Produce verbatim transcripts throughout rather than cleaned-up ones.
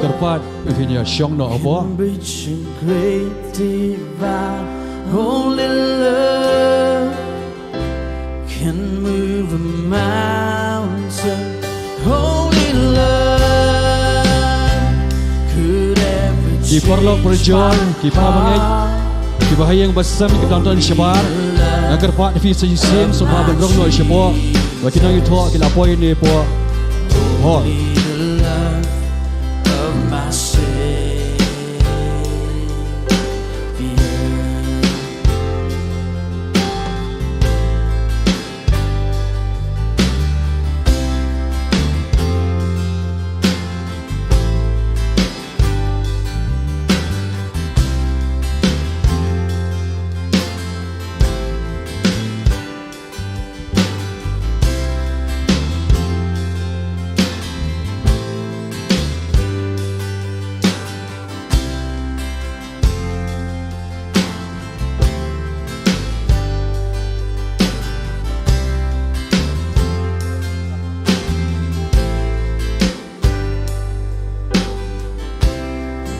Kyrpad, phin ïa shong noh hapoh. Can bridge a great divide. Holy love can move a mountain. Holy love could ever change my heart. Ki paralok parajor, ki para bangeit, kiba ha ïing ba sem, kiba don shabar. Nga kyrpad ïa phi sa shisien, sngewbha ban rung noh shapoh. Ba ki nongïathoh ki la poi ne hapoh hall. Only the love of my Savior.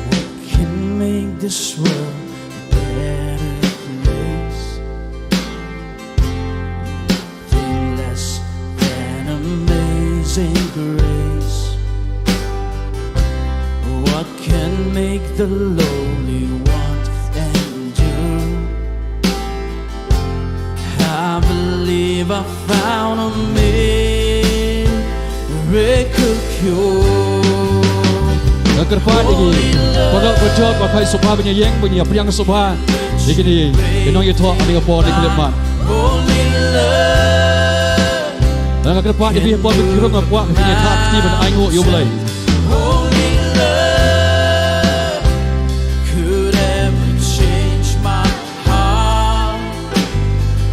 What can make this world a better place? Nothing less than amazing grace. What can make the lowly want endure? I believe I found a miracle cure. Nga kyrpad ïa ki paralok parajor ba phi sngewbha ban ïeng, ban ïa pdiang sngewbha ïa kine ki nongïathoh ha kane ka por, ïa ki khyllipmat. Nga kyrpad ïa phi hapoh, phi rung hapoh, phin ïa thad kti ban ainguh ïa U Blei. Only love could ever change my heart.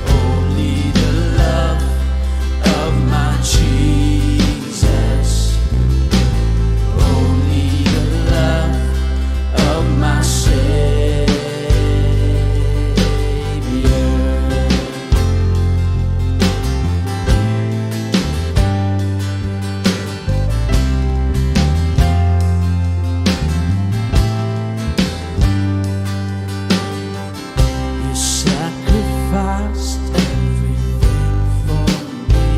Only the love of my Jesus. Only the love of my Savior. You sacrificed everything for me.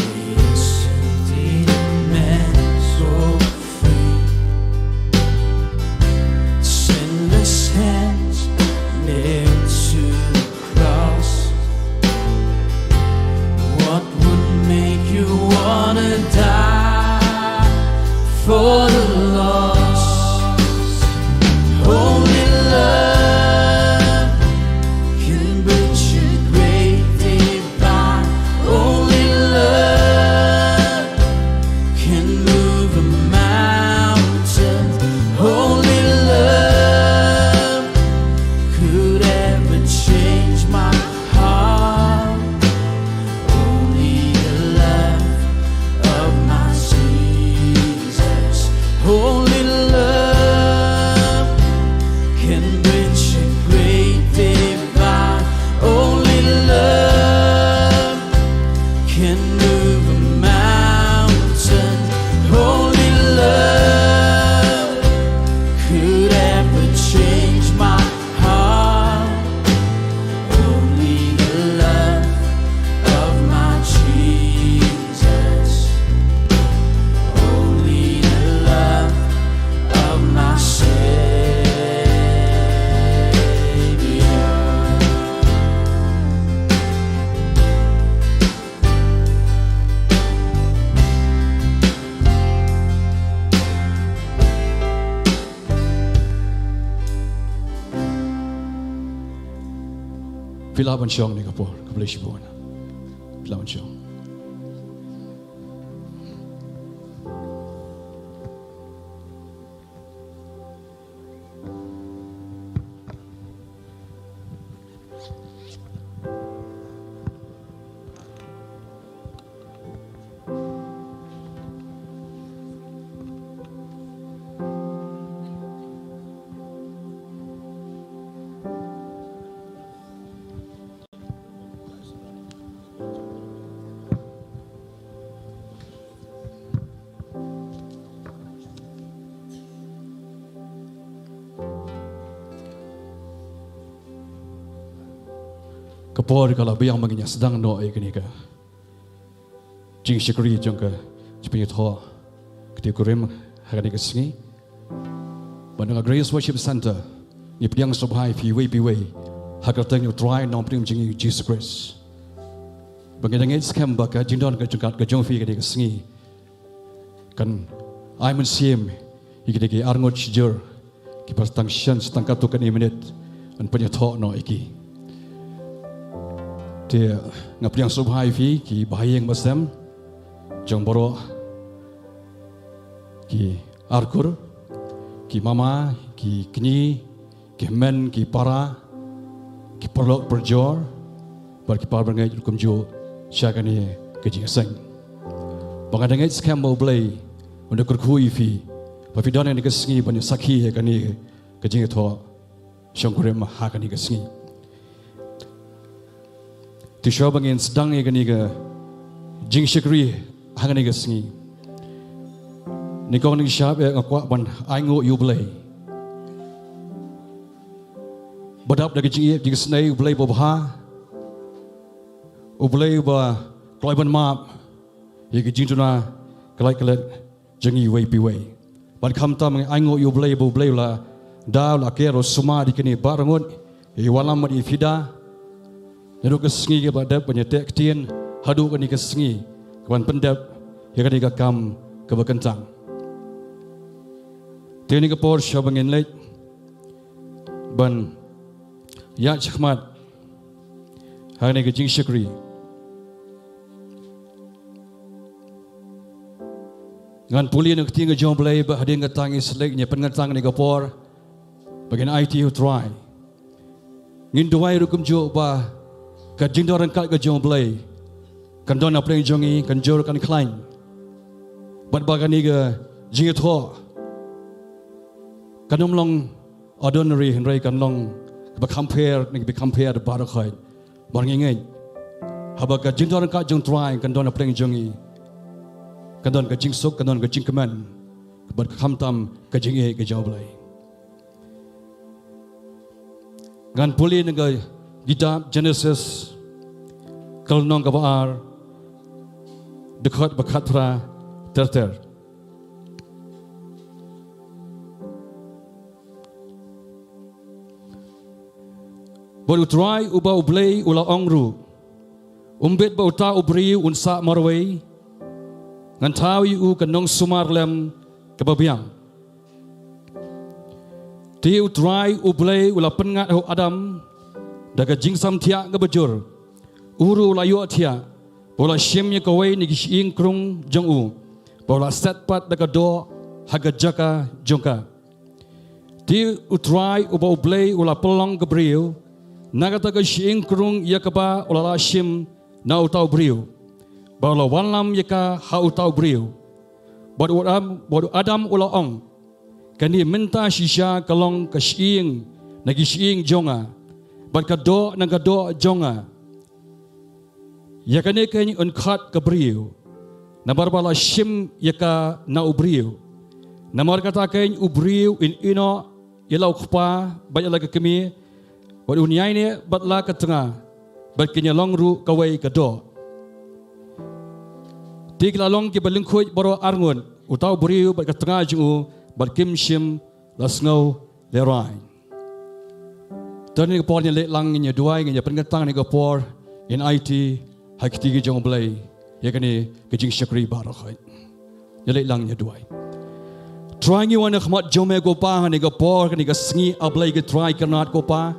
Made a sinful man so free. Sinless hands nailed to the cross. What would make you wanna die for the lost? Only love can bridge a great divide. Only love can move a mountain. Only love could ever change my heart. Only the love of my Jesus. Only love can bridge a great divide. Only love can move a mountain. Only love could ever change my heart. Only the love of my Jesus. Only the love of my Savior. Phi lah ban shong ha kane ka por, khublei shibun. Phi lah ban shong. Ka por ka la biang ba ngin ïa sdang noh ïa kane ka jingshakri jong ka jingpynïathoh ka ktien kurim ha kane ka sngi. Bad na ka Grace Worship Centre ngi pdiang sngewbha ïa phi iwei pa iwei ha ka kyrteng U Trai Nongpynim jong ngi Jisu Khrist. Ba ngi dang ngeit skhem ba ka jingdon ka jingkat ka jong phi kane ka sngi kan ai mynsiem ïa kita ki arngut shijur kiba tang shen tang katto katne minit ban pynïathoh noh ïa ki. Te nga pdiang sngewbha ïa phi ki bahaïing bahasem jong baroh ki arkur, ki mama, ki kñi, ki hynmen, ki para, ki paralok parajor bad ki para bangeit ruh kumjuh sha kane ka jingïaseng. Ba nga dang ngeit skhem ba U Blei un da kyrkhu ïa phi ba phi don ha kane ka sngi ban ïa sakhi ïa kane ka jingïathoh shongkurim ha kane ka sngi. Te shuwa ba ngin sdang ïa kane ka jingshakri ha kane ka sngi, nyngkong nyngshap eh nga kwah ban ainguh ïa U Blei ba dap da ka jingïeit jingisynei, U Blei ba bha, U Blei ba kloi ban map ïa ki jingduna khlaiñ klet jong ngi iwei pa iwei. Bad khamtam ngi ainguh ïa U Blei ba U Blei u la da, u la ker, u la sumar ïa kine baroh arngut, ïa i Wallam bad i Fida, naduh ka sngi kaba la dep ban ïateh ktien haduh kane ka sngi kaban pyndep ïa kane ka kam kaba kyntang. Te ha kane ka por shuwa ba ngin leit ban ïaid shakhmat ha kane ka jingshakri, ngan pule na ka ktien ka jong U Blei bad hadien kata ngin sa leit ïa pynkyntang ha kane ka por ba ngin aiti ha U Trai. Ngin duwai ruh kumjuh ba ka jingdon ryngkat ka jong U Blei kan don hapdeng jong ngi, kan jur kan khlaiñ. Bad ba kane ka jingïathoh kan ym long ordinary, hynrei kan long kaba kham pher, ne kaba kham pher baroh khoit. Bad ngi ngeit haba ka jingdon ryngkat jong U Trai kan don hapdeng jong ngi, kan don ka jingsuk, kan don ka jingkmen bad khamtam ka jingïeit ka jong U Blei. Ngan pule na ka kitab Jenesis, ka lynnong kaba ar, dkhot ba khatphra ter ter. Bad U Trai uba U Blei u la ong ruh, Ym bit ba uta u briew un sah marwei, ngan thaw ïa u ka nongsumar lem kaba biang. Te U Trai U Blei u la pynngat ha u Adam da ka jingsamthiah kaba jur. U ruh u la ïohthiah ba u la shim ïa kawei na ki shyieng krung jong u, ba u la set pat da ka doh ha ka jaka jong ka. Te U Trai uba U Blei u la pynlong ka briew na kata ka shyieng krung ïa kaba u la lah shim na uta u briew, ba u la wallam ïa ka ha uta u briew. Bad u Adam, bad u Adam u la ong, kane mynta shisha ka long ka shyieng na ki shyieng jong nga, bad ka doh na ka doh jong nga. Ïa kane keiñ yn khot ka briew, namar ba la shim ïa ka na u briew. Namar kata keiñ u briew un ïehnoh ïa la u kpa bad ïa la ka kmie, bad un ïaineh bad la ka tnga, bad kin ïalong ruh kawei ka doh. Te ki la long kiba lyngkhuid baroh arngut, uta u briew bad ka tnga jong u, bad kim shym la sngew lehraiñ. Te ha kane ka por ngin ïa leit lang, ngin ïa duwai, ngin ïa pynkyntang ha kane ka por, ngin aiti ha ka kti ka jong U Blei ïa kane ka jingshakri baroh khoit. Ngin ïa leit lang, ngin ïa duwai. Trai, ngi wan ha khmat jong me ko Pa ha kane ka por, kane ka sngi, A Blei ko Trai Kynrad ko Pa.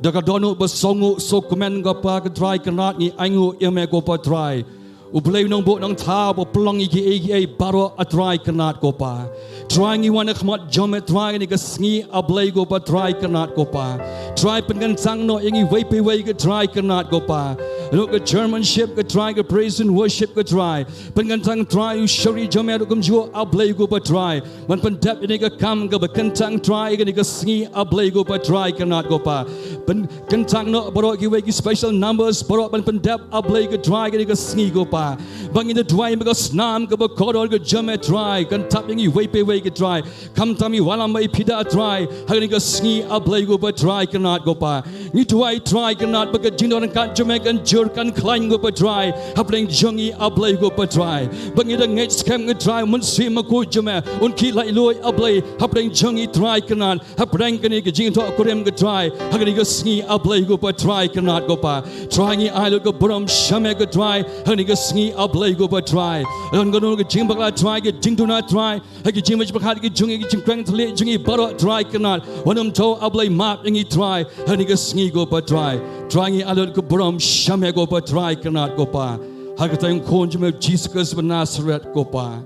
Da ka dohnud ba sngewsuk kmen ko Pa, ko Trai Kynrad, ngi ainguh ïa me ko Pa Trai, U Blei Nongbuh Nongthaw, ba pynlong ïa kiei kiei baroh, A Trai Kynrad ko Pa. Trai, ngi wan ha khmat jong me Trai ha kane ka sngi, A Blei ko Pa Trai Kynrad ko Pa. Trai, pynkyntang noh ïa ngi iwei pa iwei ko Trai Kynrad ko Pa. Ruh ka chairmanship, ko Trai, ka praise and worship, ko Trai. Pynkyntang, Trai, u shakri jong me ruh kumjuh, A Blei ko Pa Trai. Ban pyndep ïa kane ka kam kaba kyntang, Trai, ha kane ka sngi, A Blei ko Pa Trai, kyrpad ko Pa. Pynkyntang noh baroh kiwei ki special numbers baroh ban pyndep, A Blei ko Trai, ha kane ka sngi ko Pa. Ba ngi da duwai ba ka snam kaba kordor ka jong me, Trai, kan thap ïa ngi iwei pa iwei, ko Trai. Khamtam i wallam bad i phi da, Trai, ha kane ka sngi, A Blei ko Pa Trai, kyrpad ko Pa. Ngi duwai, Trai, kyrpad ba ka jingdon ryngkat jong me kan jur kan khlaiñ ko Pa Trai, hapdeng jong ngi, A Blei ko Pa Trai. Ba ngi da ngeit skhem, ko Trai, Mynsiem Bakhuid jong me un khih laitluid, A Blei, hapdeng jong ngi, Trai, kyrpad, hapdeng kane ka jingthoh kurim, ko Trai, ha kane ka sngi, A Blei ko Pa Trai, kyrpad ko Pa. Trai, ngi ai lut ka burom sha me, ko Trai, ha kane ka sngi, A Blei ko Pa Trai. Don kano ka jingbakla, Trai, ka jingduna, Trai, ha ki jingmut jingpyrkhat ki jong ngi, ki jingkren thylliej jong ngi baroh, Trai, kyrpad, wat nym thew, A Blei, map ïa ngi, Trai, ha kane ka sngi ko Pa Trai. Trai, ngi ai lut ka burom sha me ko Pa Trai, kyrpad ko Pa. Ha ka kyrteng u Khun jong me Jisu Khrist ba Nasaret ko Pa.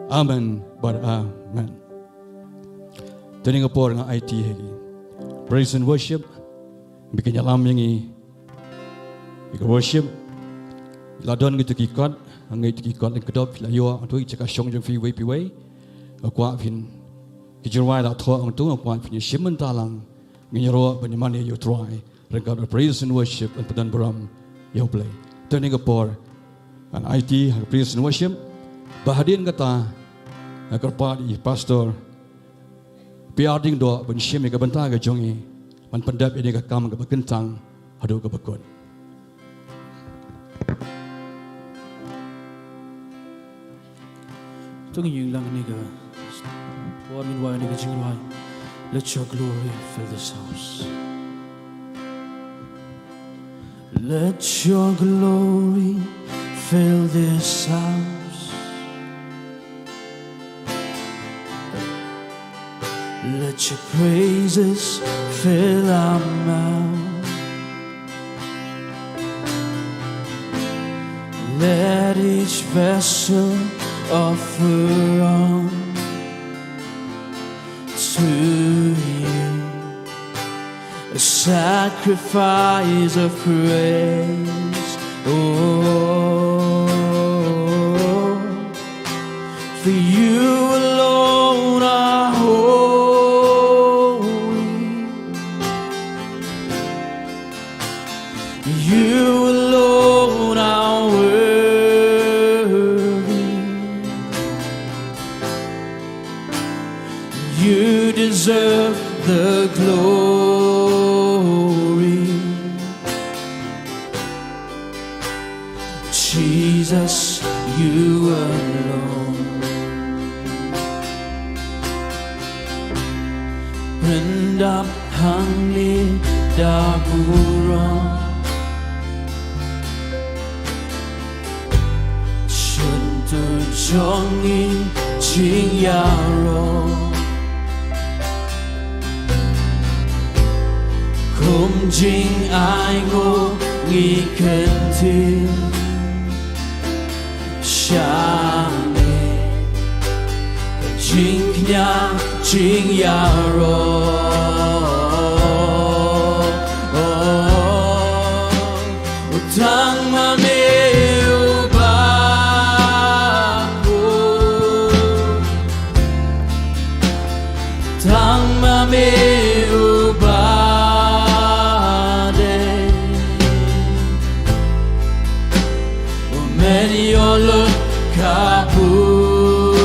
Amen bad amen. Te ha kane ka por ngan aiti ha ki praise and worship ba kin ïalam ïa ngi ïa ka worship. La don kito ki kot, nga ngeit kito ki kot lyngkdop phi la ïoh, hangto jaka shong jong phi iwei pa iwei. Nga kwah phin, ki jingrwai la thoh hangto, nga kwah phin ïashim bynta lang. Ngin ïaroh ban ïamane ïa u Trai ryngkat bad praise and worship, ban pyndon burom ïa U Blei. Te ha kane ka por ngan aiti ha ka praise and worship. Bad hadien kata, nga kyrpad ïa i Pastor P R Diengdoh ban shim ïa ka bynta ka jong ngi ban pyndep ïa kane ka kam kaba kyntang haduh kaba kut. To ngin ïeng lang ha kane ka por, ngin wai ïa kane ka jingrwai, Let Your Glory Fill This House. Let Your glory fill this house. Let Your praises fill our mouth. Let each vessel offer on to You a sacrifice of praise. Oh, for You alone are holy. You alone are worthy. You deserve the glory. Jesus, You alone. Pyndap hangne da burom. Shyntur jong ngi jingïaroh. Kum jingainguh ngi kyntiew sha Me ka jingkñia jingïaroh. Tang ma Me uba khuid, tang ma Me uba dei. Ym ïoh lut ka burom.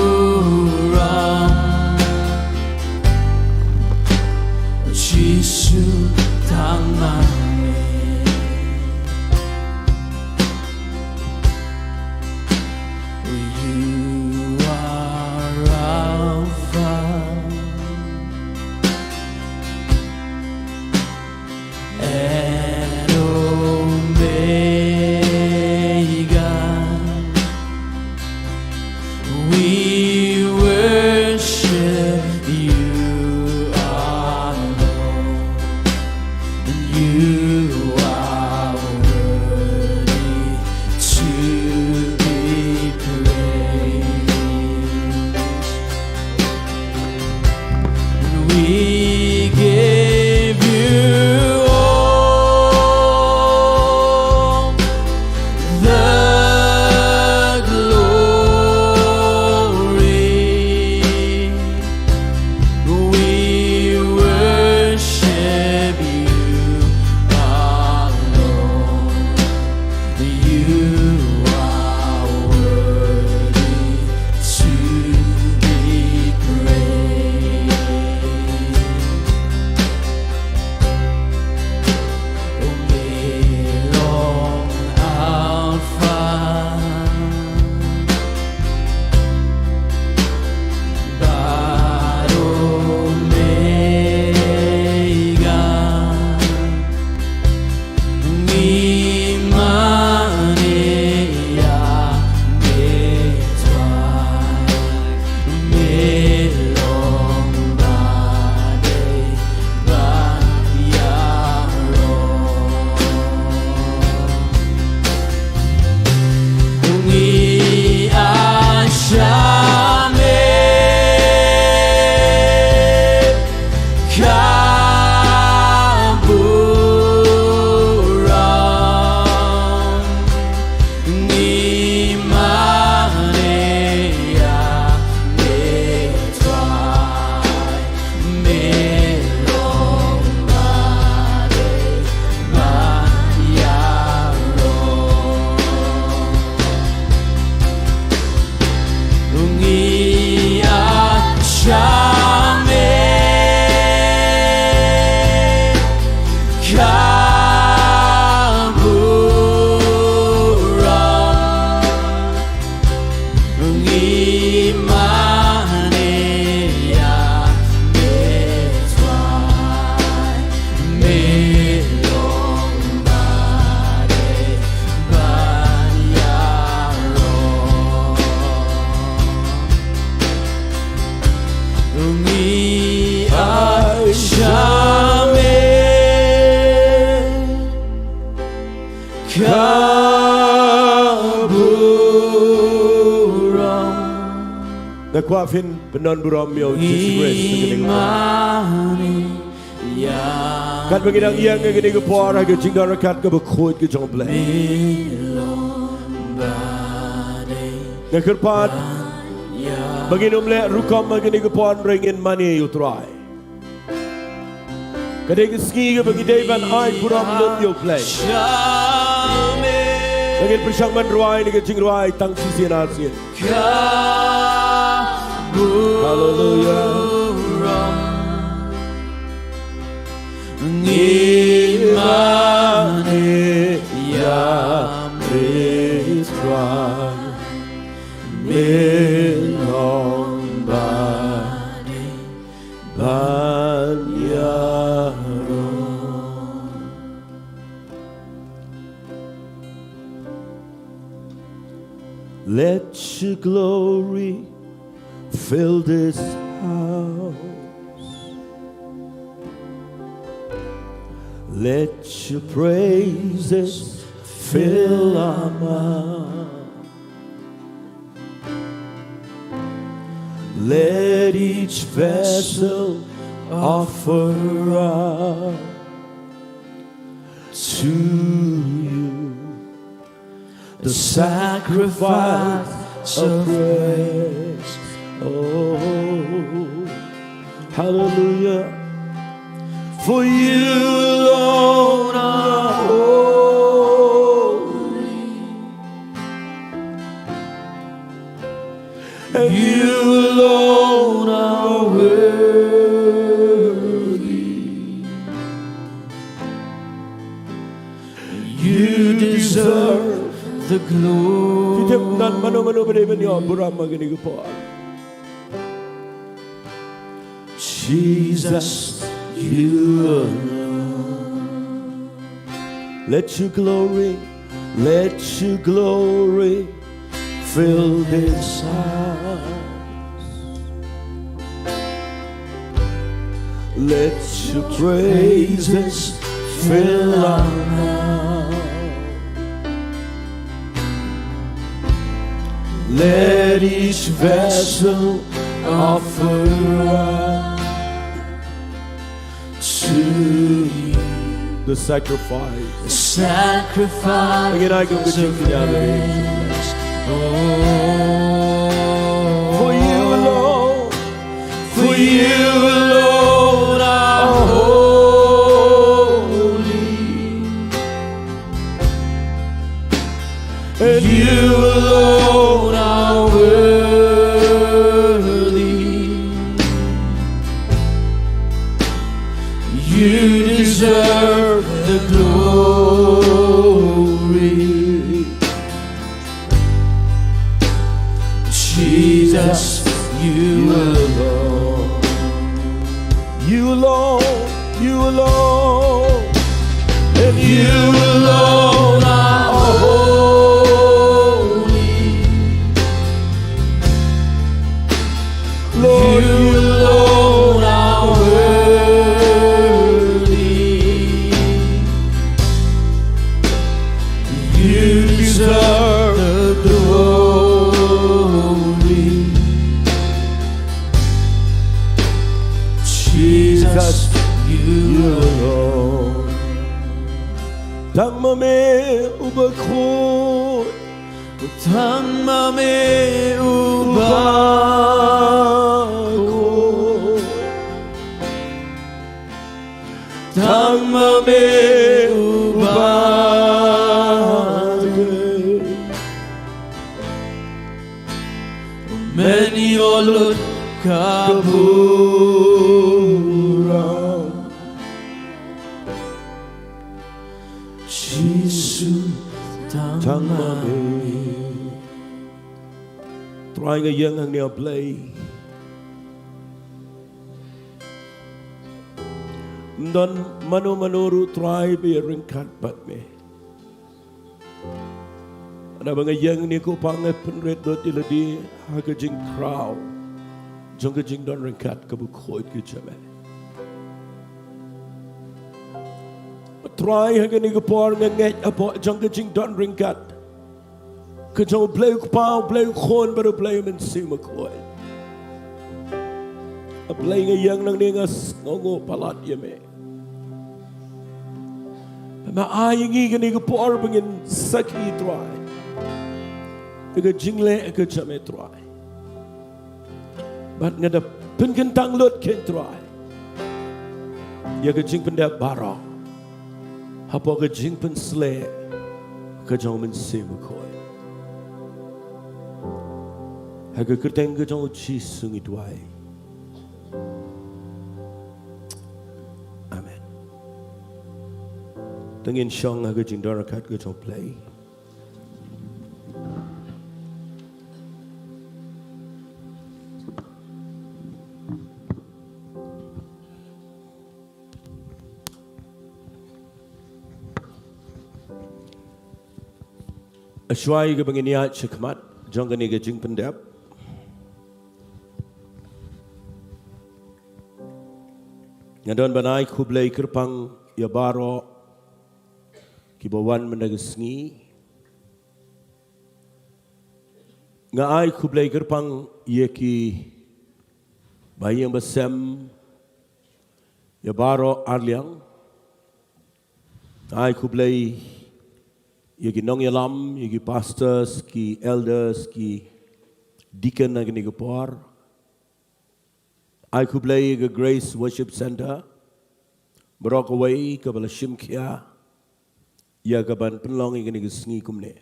Jisu, tang ma Me. You are Alpha Ngi ai sha me ka burom. Nga kwah phin pyndonkam burom ïa u Jisu Khrist ha kane ka por. Katba ngi dang ïeng ha kane ka por ha ka jingdon ryngkat kaba khuid ka jong U Blei, nga kyrpad ba ngin ym leh rukom ha kane ka por hynrei ngin mane ïa U Trai. Ka dei ka sngi kaba ngi dei ban ai burom lut ïa U Blei. Ba ngin pyrshang ban rwai ïa ka jingrwai tang shisien arsien. Haleluya. Ngi mane ïa me Trai, me long ba dei ban ïaroh. Let your glory fill this house. Let your praises fill our mouth. Let each vessel offer up to you the sacrifice of praise. Oh, hallelujah. For you alone are holy. And you alone are worthy. You deserve the glory. Phi tip don mano mano ba dei ban ïoh burom ha kane ka por. Jesus, you alone. Let your glory, let your glory fill this house. Let your praises fill our mouth. Let each vessel offer up to you the sacrifice. The sacrifice. Ngin ai kum ka jingkñia. Oh, for you alone, for you alone are holy. And you alone are worthy. You deserve the glory. Jesus, you alone. You alone, you alone, and you alone are holy. Lord, you alone are worthy. You deserve the glory. Jesus, you alone. Tang ma me uba khuid. Tang ma me uba khuid. Tang ma me uba dei. Men ïoh lut ka burom. Jisu, tang ma me. Trai, nga ïeng hangne, A Blei. Ym don mano mano ruh, Trai, ba ïaryngkat bad me. Haba nga ïeng hangne, ko Pa, nga pynrit lut ïa lade ha ka jingkhraw. jong ka jingdon ryngkat kaba khuid ka jong me. Trai, ha kane ka por nga ngeit hapoh jong ka jingdon ryngkat ka jong U Blei U Kpa, U Blei U Khun bad U Blei U Mynsiem Bakhuid. A Blei, nga ïeng nangne, nga sngewnguh palat ïa me. Me ai ïa ngi kane ka por ba ngin sakhi, Trai, ïa ka jingleh ka jong me, Trai. Bad nga da pynkyntang lut kein, Trai, ïa ka jingpyndep baroh hapoh ka jingpynshlur ka jong U Mynsiem Bakhuid. Ha ka kyrteng ka jong U Jisu ngi duwai. Amen. To ngin shong ha ka jingdon ryngkat ka jong U Blei. Shuwa ïa kaba ngin ïaid shakhmat jong kane ka jingpyndep, nga don ban ai khublei kyrpang ïa baroh kiba wan mynta ka sngi. Nga ai khublei kyrpang ïa kiba ïeng ba sem, ïa baroh arliang. Nga ai khublei ïa ki nongïalam, ïa ki pastors, ki elders, ki deacon ha kane ka por. Ai khublei ïa ka Grace Worship Centre baroh kawei kaba la shim khia ïa kaban pynlong ïa kane ka sngi kumne.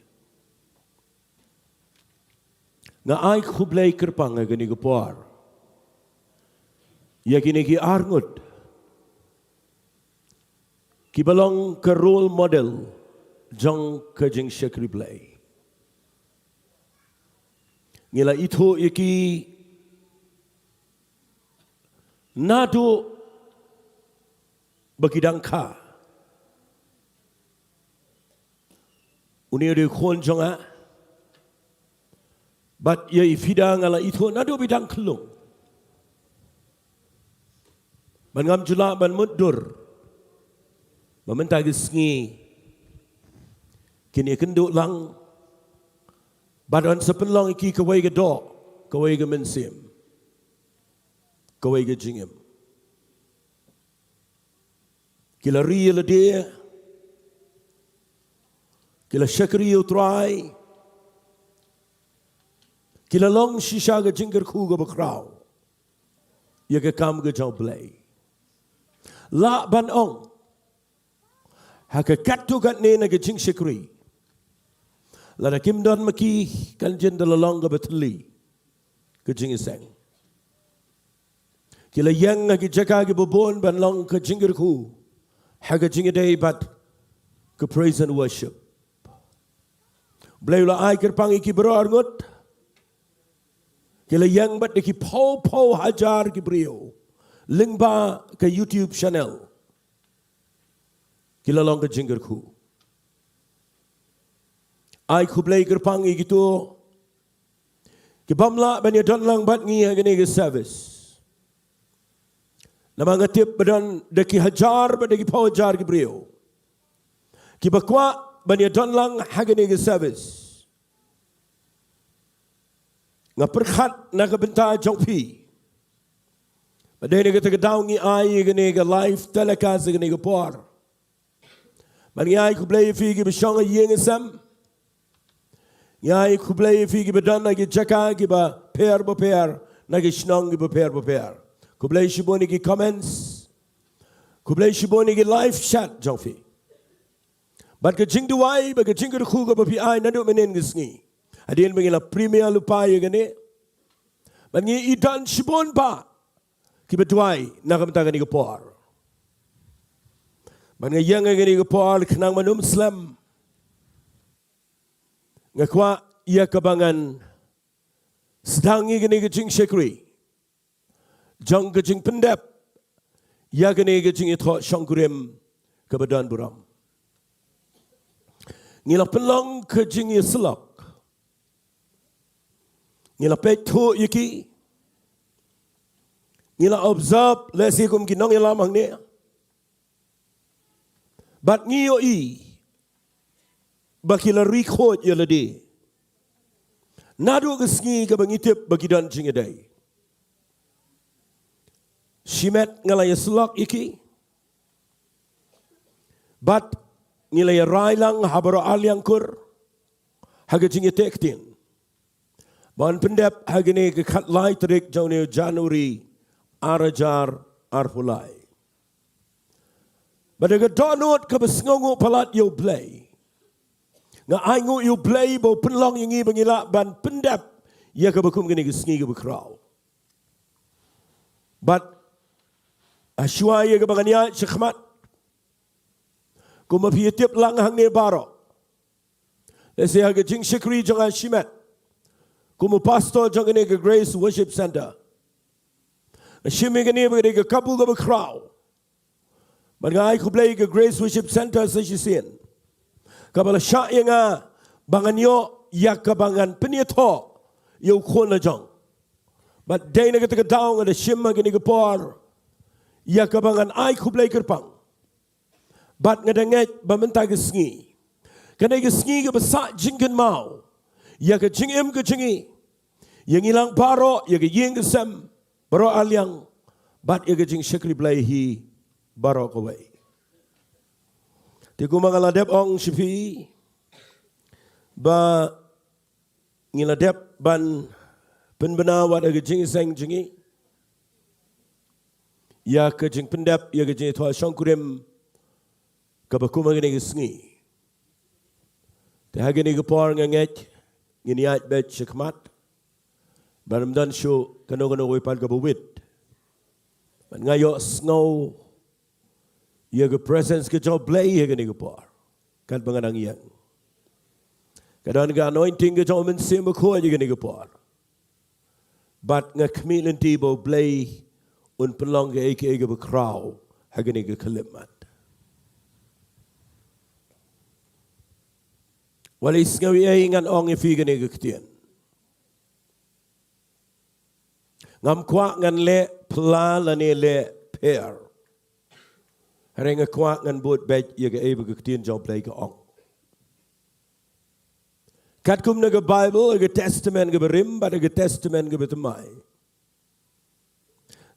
Nga ai khublei kyrpang ha kane ka por ïa kine ki arngut kiba long ka role model jong ka jingshakri Blei. Ngi la ithuh ïa ki naduh ba ki dang kha. Une u dei u khun jong nga. Bad ïa i Fida nga la ithuh naduh ba i dang khyllung. Bad ngam ju lah ban mutdur ba mynta ka sngi kin ïakynduh lang. Bad yn sa pynlong ïa ki kawei ka doh, kawei ka mynsiem, kawei ka jingim. Ki la ri ïa lade, ki la shakri ïa u Trai, ki la long shisha ka jingkyrkhu kaba khraw ïa ka kam ka jong U Blei. Lah ban ong ha ka katto katne na ka jingshakri, lada kim don ma ki kan jin da la long kaba thylli ka jingïaseng. Ki la ïeng ha ki jaka kiba bun ban long ka jingkyrkhu ha ka jingïadei bad ka praise and worship. Blei u la ai kyrpang ïa ki baroh arngut. Ki la ïeng bad da ki phew phew hajar ki briew lyngba ka YouTube channel. Ki la long ka jingkyrkhu. Ai khublei kyrpang ïa kito ki bym lah ban ïadon lang bad ngi ha kane ka service. Namar nga tip ba don da ki hajar bad da ki phew hajar ki briew kiba kwah ban ïadon lang ha kane ka service. Nga pyrkhat na ka bynta jong phi. Ba dei na kata ka daw ngi ai ïa kane ka live telecast ha kane ka por. Bad ngi ai khublei ïa phi kiba shong ha ïing ha sem. Ngi ai khublei ïa phi kiba don ha ki jaka kiba pher bapher, na ki shnong kiba pher bapher. Khublei shibun ïa ki comments. Khublei shibun ïa ki live chat jong phi. Bad ka jingduwai bad ka jingkyrkhu kaba phi ai naduh mynhynnin ka sngi, hadien ba ngi la premiere lypa ïa kane, bad ngi i don shibun bah kiba duwai na ka bynta kane ka por. Bad nga ïeng ha kane ka por khnang ban ym slem, nga kwah ïa kaba ngan sdang ïa kane ka jingshakri jong ka jingpyndep ïa kane ka jingïathoh shongkurim kaba don burom. Ngi la pynlong ka jingïasyllok. Ngi la peit thuh ïa ki. Ngi la observe lehse kum ki nongïalam hangne. Bad ngi ïohi ba ki la ri khuid ïa lade naduh ka sngi kaba ngi tip ba ki don jingïadei. Shimet nga la ïasyllok ïa ki bad ngi la ïarai lang ha baroh ar liang kur ha ka jingïateh ktien ban pyndep ha kane ka khatlai tarik jong une u January ar hajar arphew lai. Bad da ka dohnud kaba sngewnguh palat ïa U Blei, nga ainguh ïa U Blei ba u pynlong ïa ngi ba ngi lah ban pyndep ïa kaba kum kane ka sngi kaba khraw. Bad ha shuwa ïa kaba ngan ïaid shakhmat, kumba phi ïatip lang hangne baroh, lehse ha ka jingshakri jong nga shimet kum u pastor jong kane ka Grace Worship Centre, nga shim ïa kane ba ka dei ka kabu kaba khraw. Bad nga ai khublei ïa ka Grace Worship Centre sa shisien kaba la shah ïa nga ba ngan ïoh ïa kaba ngan pynïathoh ïa u khun la jong. Bad dei na kata ka daw nga da shim ha kane ka por ïa kaba ngan ai khublei kyrpang. Bad nga da ngeit ba mynta ka sngi, kane ka sngi kaba sah jingkynmaw ïa ka jingim ka jong ngi, ïa ngi lang baroh, ïa ka ïing ka sem baroh ar liang, bad ïa ka jingshakri Blei hi baroh kawei. Te kumba nga la dep ong sha phi ba ngi la dep ban pynbna wat ha ka jingïaseng jong ngi ïa ka jingpyndep ïa ka jingïathoh shongkurim kaba kum ha kane ka sngi. Te ha kane ka por nga ngeit ngin ïaid beit shakhmat, ban ym don shuh kano kano kawei pat kaba wit. Bad nga ïohsngew ïa ka presence ka jong U Blei ha kane ka por, katba nga dang ïeng. Ka don ka anointing ka jong U Mynsiem Bakhuid ha kane ka por. Bad nga khmih lynti ba U Blei un pynlong kaei kaei kaba khraw ha kane ka khyllipmat. Wat lei sngew ei ei ngan ong ïa phi kane ka ktien. Ngam kwah ngan leh pla lane leh pher. Hynrei nga kwah ngan bud beit ïa kaei ba ka ktien jong U Blei ka ong. Katkum na ka Baibl, ha ka Testament kaba rim bad ha ka Testament kaba thymmai,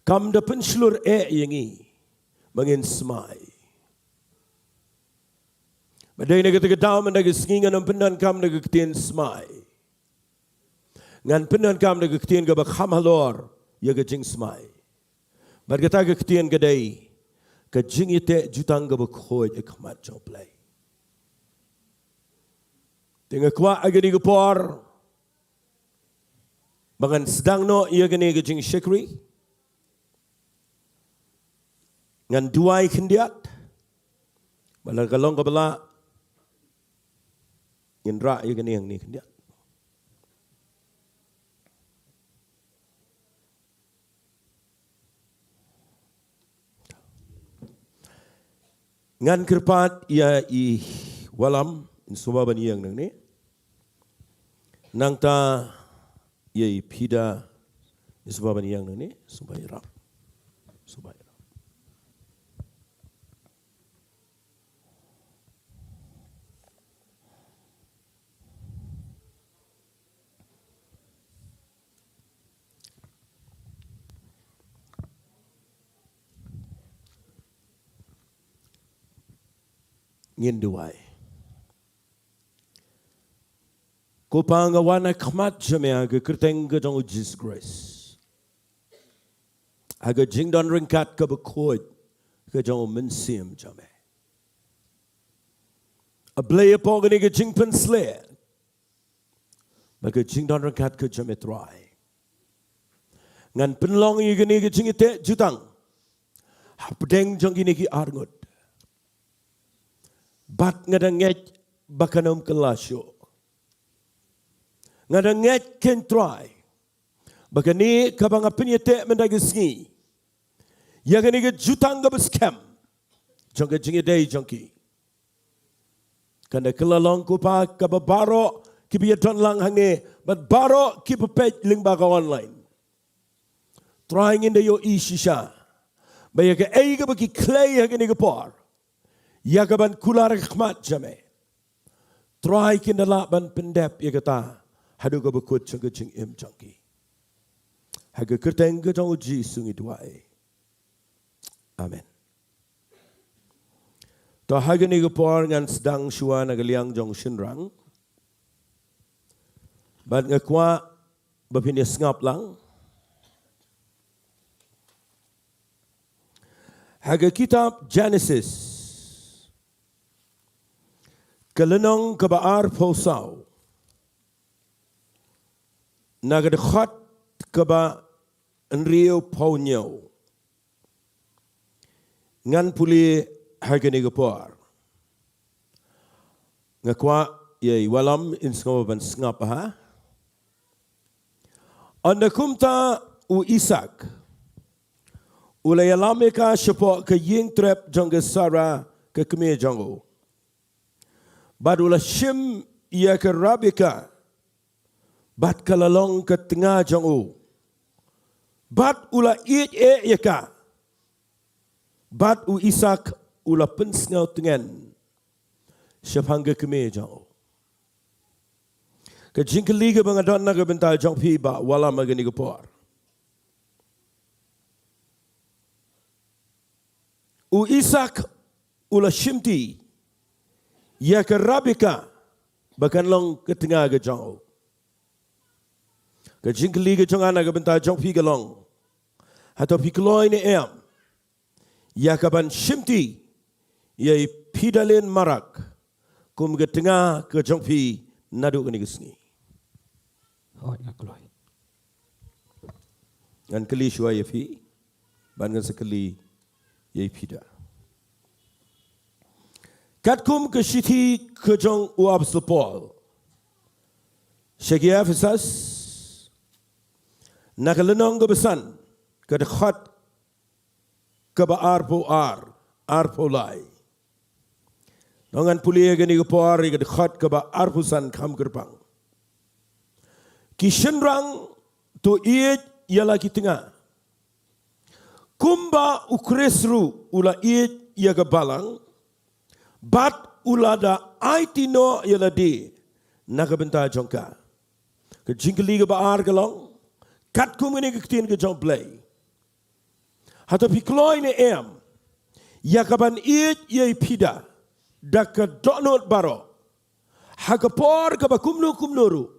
kam da pynshlur eh ïa ngi ba ngin smai. Bad dei na kata ka daw mynta ka sngi ngan ym pyndonkam da ka ktien smai. Ngan pyndonkam da ka ktien kaba kham halor ïa ka jingsmai. Bad kata ka ktien ka dei ka jingïateh jutang kaba khuid ha khmat jong U Blei. Te nga kwah ha kane ka por ba ngan sdang noh ïa kane ka jingshakri. Ngan duwai khyndiat. Bad lada ka long kaba lah, ngin rah ïa kane hangne khyndiat. Ngan kyrpad ïa i Wallam, in sumar ban ïeng nangne. Nangta ïa i Pida, in sumar ban ïeng nangne, sumar ïarap. Sumar ïarap. Ngin duwai. Ko Pa, nga wan ha khmat jong me ha ka kyrteng ka jong u Jisu Khrist, ha ka jingdon ryngkat kaba khuid ka jong u Mynsiem jong me. A Blei, hapoh kane ka jingpynshlur bad ka jingdon ryngkat ka jong me, Trai, ngan pynlong ïa kane ka jingïateh jutang hapdeng jong kine ki arngut. Bad nga da ngeit ba kan ym kylla shuh. Nga da ngeit, ko Trai, ba kane kaba nga pynïateh mynta ka sngi, ïa kane ka jutang kaba skhem jong ka jingïadei jong ki, kan da kylla long, ko Pa, kaba baroh kiba ïadon lang hangne bad baroh kiba peit lyngba ka online, Trai, ngin da ïohi shisha ba ïa kaei kaba ki khlei ha kane ka por, ïa kaban kular ha khmat jong me, Trai, kin da lah ban pyndep ïa kata haduh kaba kut jong ka jingim jong ki. Ha ka kyrteng ka jong u Jisu ngi duwai. Amen. To, ha kane ka por ngan sdang shuwa na ka liang jong u shynrang. Bad nga kwah ba phin ïa sngap lang ha ka kitab Genesis, ka lynnong kaba arphew saw, na ka dkhot kaba hynriewphew hynñiew. Ngan pule ha kane ka por. Nga kwah ïa i Wallam in sngewbha ban sngap ha. Ynda kumta u Isaak u la ïalam ïa ka shapoh ka ïing trep jong ka Sara ka kmie jong u. Bad u la shim ïa ka Rebeka, bad ka la long ka tnga jong u. Bad u la ïeit eh ïa ka. Bad u Isaak u la pynsngew tngen shaphang ka kmie jong u. Ka jingkylli kaba nga don na ka bynta jong phi Bah Wallam ha kane ka por. U Isaak u la shimti ïa ka Rebeka ba kan long ka tnga ka jong u. Ka jingkylli ka jong nga na ka bynta jong phi ka long, hato phi kloi ne em ïa kaban shimti ïa i Pidalin Marak kum ka tnga ka jong phi naduh kane ka sngi? Hooid, nga kloi. Ngan kylli shuwa ïa phi, bad ngan sa kylli ïa i Pida. Katkum ka shithi ka jong u Apostol Paul sha ki Ephesus, na ka lynnong kaba san, ka dkhot kaba arphew ar, arphew lai. Ngan pule ha kane ka por ïa ka dkhot kaba arphew san kham kyrpang. Ki shynrang, to ïeit ïa la ki tnga, kumba u Khrist ruh u la ïeit ïa ka balang, bad u la da aiti noh ïa lade na ka bynta jong ka. Ka jingkylli kaba ar ka long, katkum kane ka ktien ka jong u Blei, hato phi kloi ne em ïa kaban ïeit ïa i Pida da ka dohnud baroh, ha ka por kaba kumno kumno ruh?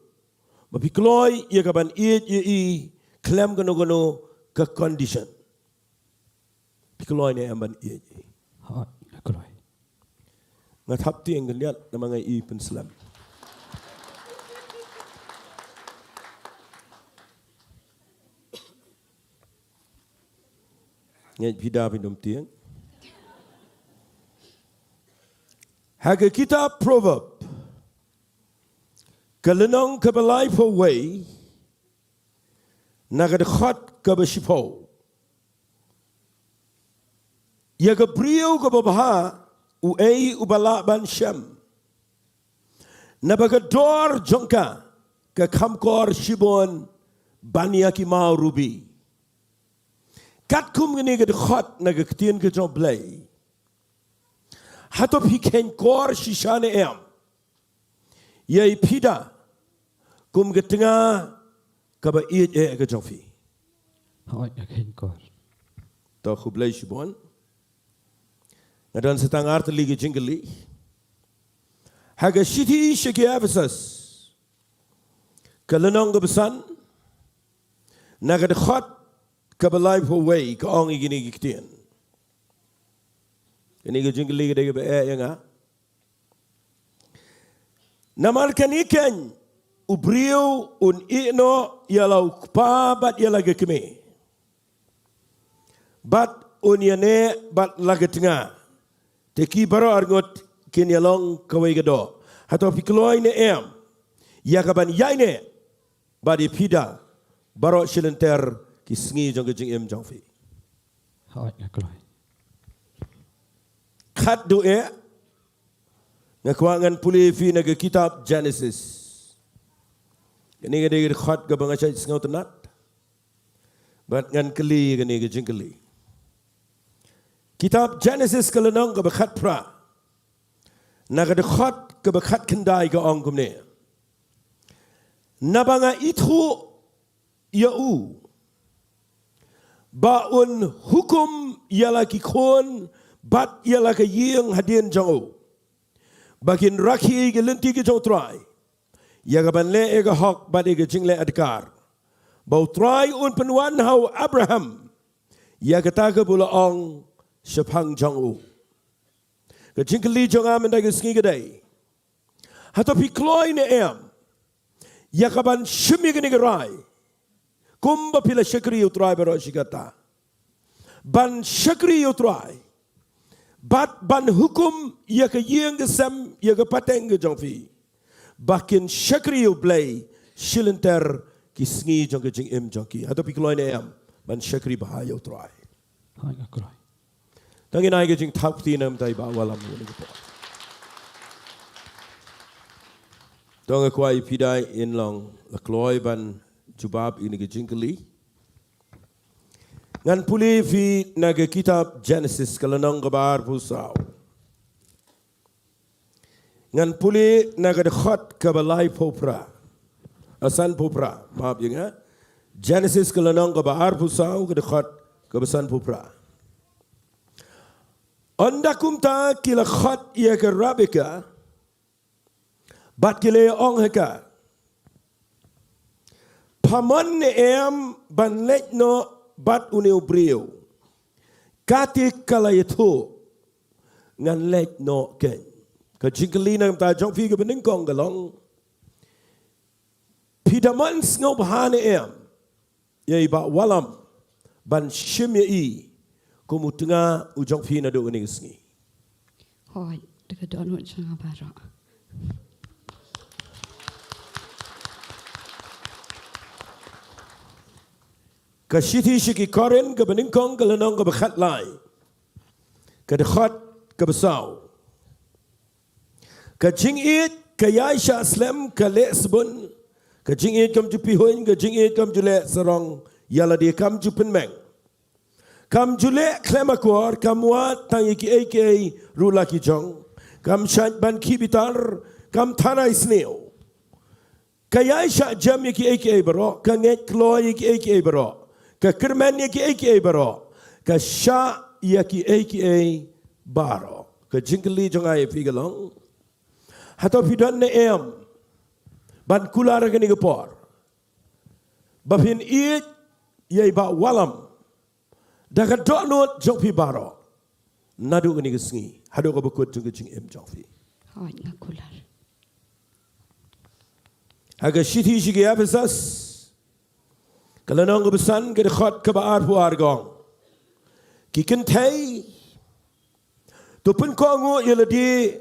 Ba phi kloi ïa kaban ïeit ïa i khlem kano kano ka condition? Phi kloi ne em ban ïeit ïa i? Hooid, nga kloi. Nga thap tieng khyndiat namar nga i pynslem. Ngeit Pida phin ym tieng. Ha ka kitab Proverb, ka lynnong kaba laiphew wei, na ka dkhot kaba shiphew. Ïa ka briew kaba bha uei uba lah ban shem? Naba ka dor jong ka ka kham kor shibun ban ïa ki maw rubi. Katkum kane ka dkhot na ka ktien ka jong u Blei, hato phi kheiñ kor shisha ne em ïa i Pida kum ka tnga kaba ïeit eh ka jong phi? Hooid, nga kheiñ kor. To khublei shibun. Nga don sa tang artylli ki jingkylli. Ha ka shithi sha ki Ephesus, ka lynnong kaba san, na ka dkhot kaba laiphew wei, ka ong ïa kine ki ktien. Kane ka jingkylli ka dei kaba eh ïa nga. Namar kane keiñ, u briew un ïeh noh ïa la u kpa bad ïa la ka kmie, bad un ïaneh bad la ka tnga, te ki baroh arngut kin ïalong kawei ka doh. Hato phi kloi ne em ïa kaban ïaineh bad i Pida baroh shilynter ki sngi jong ka jingim jong phi? Hooid, nga kloi. Khatduh eh, nga kwah ngan pule ïa phi na ka kitab Genesis. Kane ka dei ka dkhot kaba nga shait sngewtynnat. Bad ngan kylli kane ka jingkylli. Kitab Genesis ka lynnong kaba khatphra, na ka dkhot kaba khatkhyndai ka ong kumne: Naba nga ithuh ïa u ba un hukum ïa la ki khun bad ïa la ka ïing hadien jong u, ba kin rakhe ïa ki lynti ki jong U Trai ïa ka ban leh ïa ka hok bad ïa ka jingleh adkar, ba U Trai un pynwan ha u Abraham ïa kata kaba u la ong shaphang jong u. Ka jingkylli jong nga mynta ka sngi ka dei, hato phi kloi ne em ïa ka ban shim ïa kane ka rai, kumba phi la shakri ïa U Trai baroh shi katta, ban shakri ïa U Trai bad ban hukum ïa ka ïing ka sem, ïa ka pateng ka jong phi, ba kin shakri ïa U Blei shilynter ki sngi jong ka jingim jong ki? Hato phi kloi ne em ban shakri bha ïa U Trai? Hooid, nga kloi. To ngin ai ka jingthap kti na ka bynta i Bah Wallam ïa kane ka por. To nga kwah ïa phi dei, in long la kloi ban jubab ïa kane ka jingkylli. Ngan pule ïa phi na ka kitab Genesis ka lynnong kaba arphew saw. Ngan pule na ka dkhot kaba laiphew phra. Ah, sanphew phra, map ïa nga. Genesis ka lynnong kaba arphew saw, ka dkhot kaba sanphew phra. Ynda kumta ki la khot ïa ka Rebeka bad ki la ong ha ka: Pha mon ne em ban leit noh bad une u briew? Kata ka la ïathuh, ngan leit noh keiñ. Ka jingkylli na ka bynta jong phi kaba nyngkong ka long, phi da mon sngewbha ne em ïa i Bah Wallam ban shim ïa i kum u tnga u jong phi naduh kane ka sngi? Hooid, da ka dohnud jong nga baroh. Ka shithi sha ki Korinth kaba nyngkong ka lynnong kaba khatlai, ka dkhot kaba saw. Ka jingïeit ka ïaishah slem, ka leh sbun. Ka jingïeit kam ju pihuiñ, ka jingïeit kam ju leh sarong ïa lade, kam ju pynmeng. Kam ju leh khlem akor, kam wad tang ïa kiei kiei ruh la ki jong. Kam shait ban khih bitar, kam tharai sniew. Ka ïaishah jem ïa kiei kiei baroh, ka ngeit kloi ïa kiei kiei baroh, ka kyrmen ïa kiei kiei baroh, ka shah ïa kiei kiei baroh. Ka jingkylli jong nga ïa phi ka long, hato phi don ne em ban kular ha kane ka por ba phin ïeit ïa i Bah Wallam da ka dohnud jong phi baroh naduh kane ka sngi haduh kaba kut jong ka jingim jong phi? Hooid, nga kular. Ha ka shithi sha ki Ephesus ka lynnong kaba san, ka dkhot kaba arphew ar ka ong: Ki kynthei, to pynkohnguh ïa lade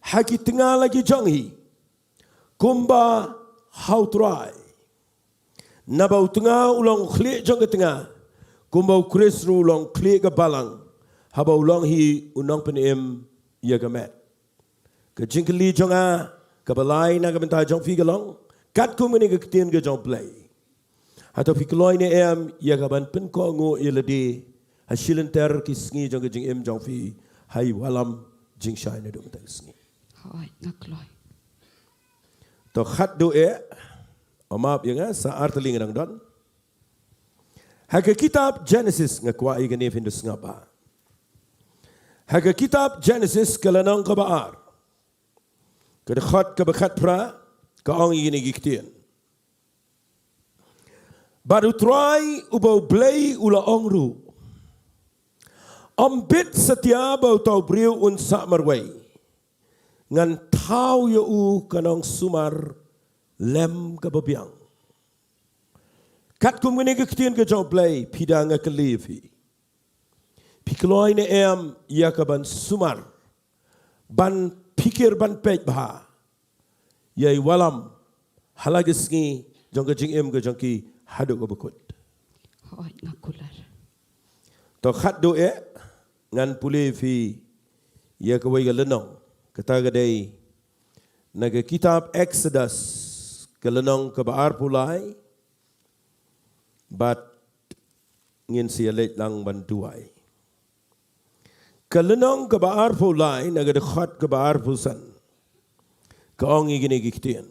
ha ki tnga la ki jong hi kumba ha U Trai. Naba u tnga u long u khlieh jong ka tnga, kumba U Khrist ruh u long u khlieh ka balang, haba u long hi u nongpynim ïa ka met. Ka jingkylli jong nga kaba lai na ka bynta jong phi ka long, katkum kane ka ktien ka jong U Blei, hato phi kloi ne em ïa ka ban pynkohnguh ïa lade ha shilynter ki sngi jong ka jingim jong phi ha i Wallam jingshai naduh mynta ka sngi? Hooid, nga kloi. To khatduh eh, map ïa nga, sa ar tylli nga dang don. Ha ka kitab Genesis, nga kwah ïa kane phin da sngap bha. Ha ka kitab Genesis ka lynnong kaba ar, ka dkhot kaba khatphra, ka ong ïa kine ki ktien: Bad U Trai uba U Blei u la ong ruh, ym bit satia ba uta u briew un sah marwei, ngan thaw ïa u ka nongsumar lem kaba biang. Katkum kane ka ktien ka jong U Blei, phi da, nga kylli ïa phi, phi kloi ne em ïa ka ban sumar, ban phikir, ban peit bha ïa i Wallam ha la ki sngi jong ka jingim ka jong ki haduh kaba kut? Hooid, nga kular. To khatduh eh, ngan pule ïa phi ïa kawei ka lynnong, kata ka dei na ka kitab Exodus ka lynnong kaba arphew lai bad ngin sa ïaleit lang ban duwai. Ka lynnong kaba arphew lai, na ka dkhot kaba arphew san, ka ong ïa kine ki ktien: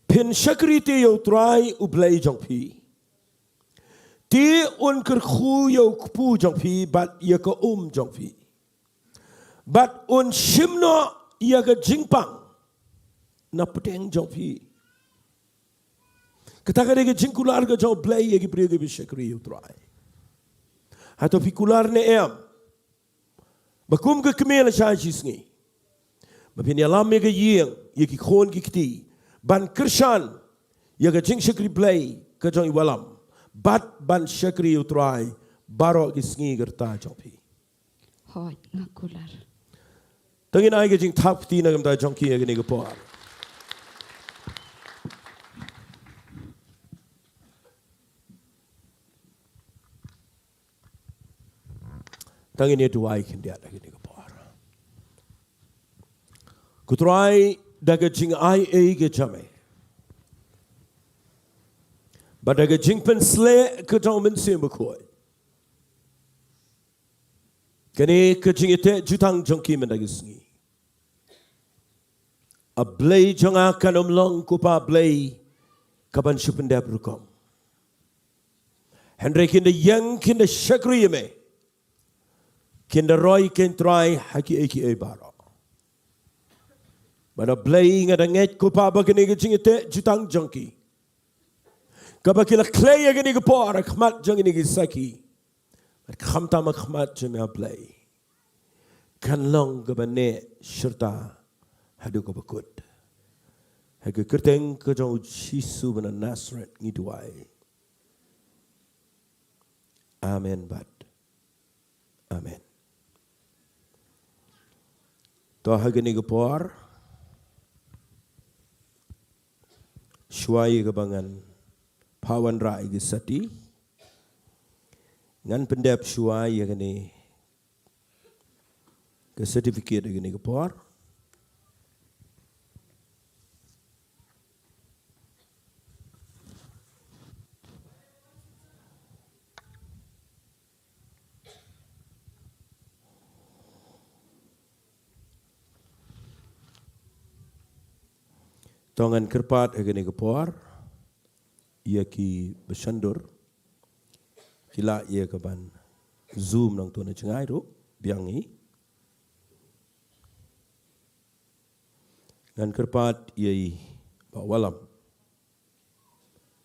Phin shakri te ïa U Trai U Blei jong phi, te un kyrkhu ïa u kpu jong phi bad ïa ka um jong phi, bad un shim noh ïa ka jingpang na pdeng jong phi. Kata ka dei ka jingkular ka jong U Blei ïa ki briew kiba shakri ïa U Trai. Hato phi kular ne em ba kum ka kmie la shah shisngi, ba phin ïalam ïa ka ïing, ïa ki khun ki kti, ban kyrshan ïa ka jingshakri Blei ka jong i wallam, bad ban shakri ïa U Trai baroh ki sngi ka rta jong phi? Hooid, nga kular. To ngin ai ka jingthap kti na ka bynta jong ki ha kane ka por. To ngin ïa duwai khyndiat ha kane ka por. Ko Trai, da ka jingaiei ka jong me, bad da ka jingpynsleh ka jong U Mynsiem Bakhuid, kane ka jingïateh jutang jong ki mynta ka sngi, A Blei jong nga, kan ym long, ko Pa Blei, kaban shu pyndep rukom. Hynrei kin da ïeng, kin da shakri ïa me, kin da roi, ko Trai, ha kiei kiei baroh. Bad A Blei, nga da ngeit, ko Pa, ba kane ka jingïateh jutang jong ki, kaba ki la khlei ha kane ka por ha khmat jong kine ki sakhi, bad khamtam ha khmat jong me, A Blei, kan long kaba neh shirta haduh kaba kut. Ha ka kyrteng ka jong U Jisu ba na Nasareth ngi duwai. Amen bad amen. To ha kane ka por, shuwa ïa kaba ngan phah wanrah ïa ki sati, ngan pyndep shuwa ïa kane ka certificate ha kane ka por. To ngan kyrpad ha kane ka por ïa ki ba shandur, ki lah ïa ka ban Zoom nangto na jngai ruh, biang hi. Ngan kyrpad ïa i Bah Wallam,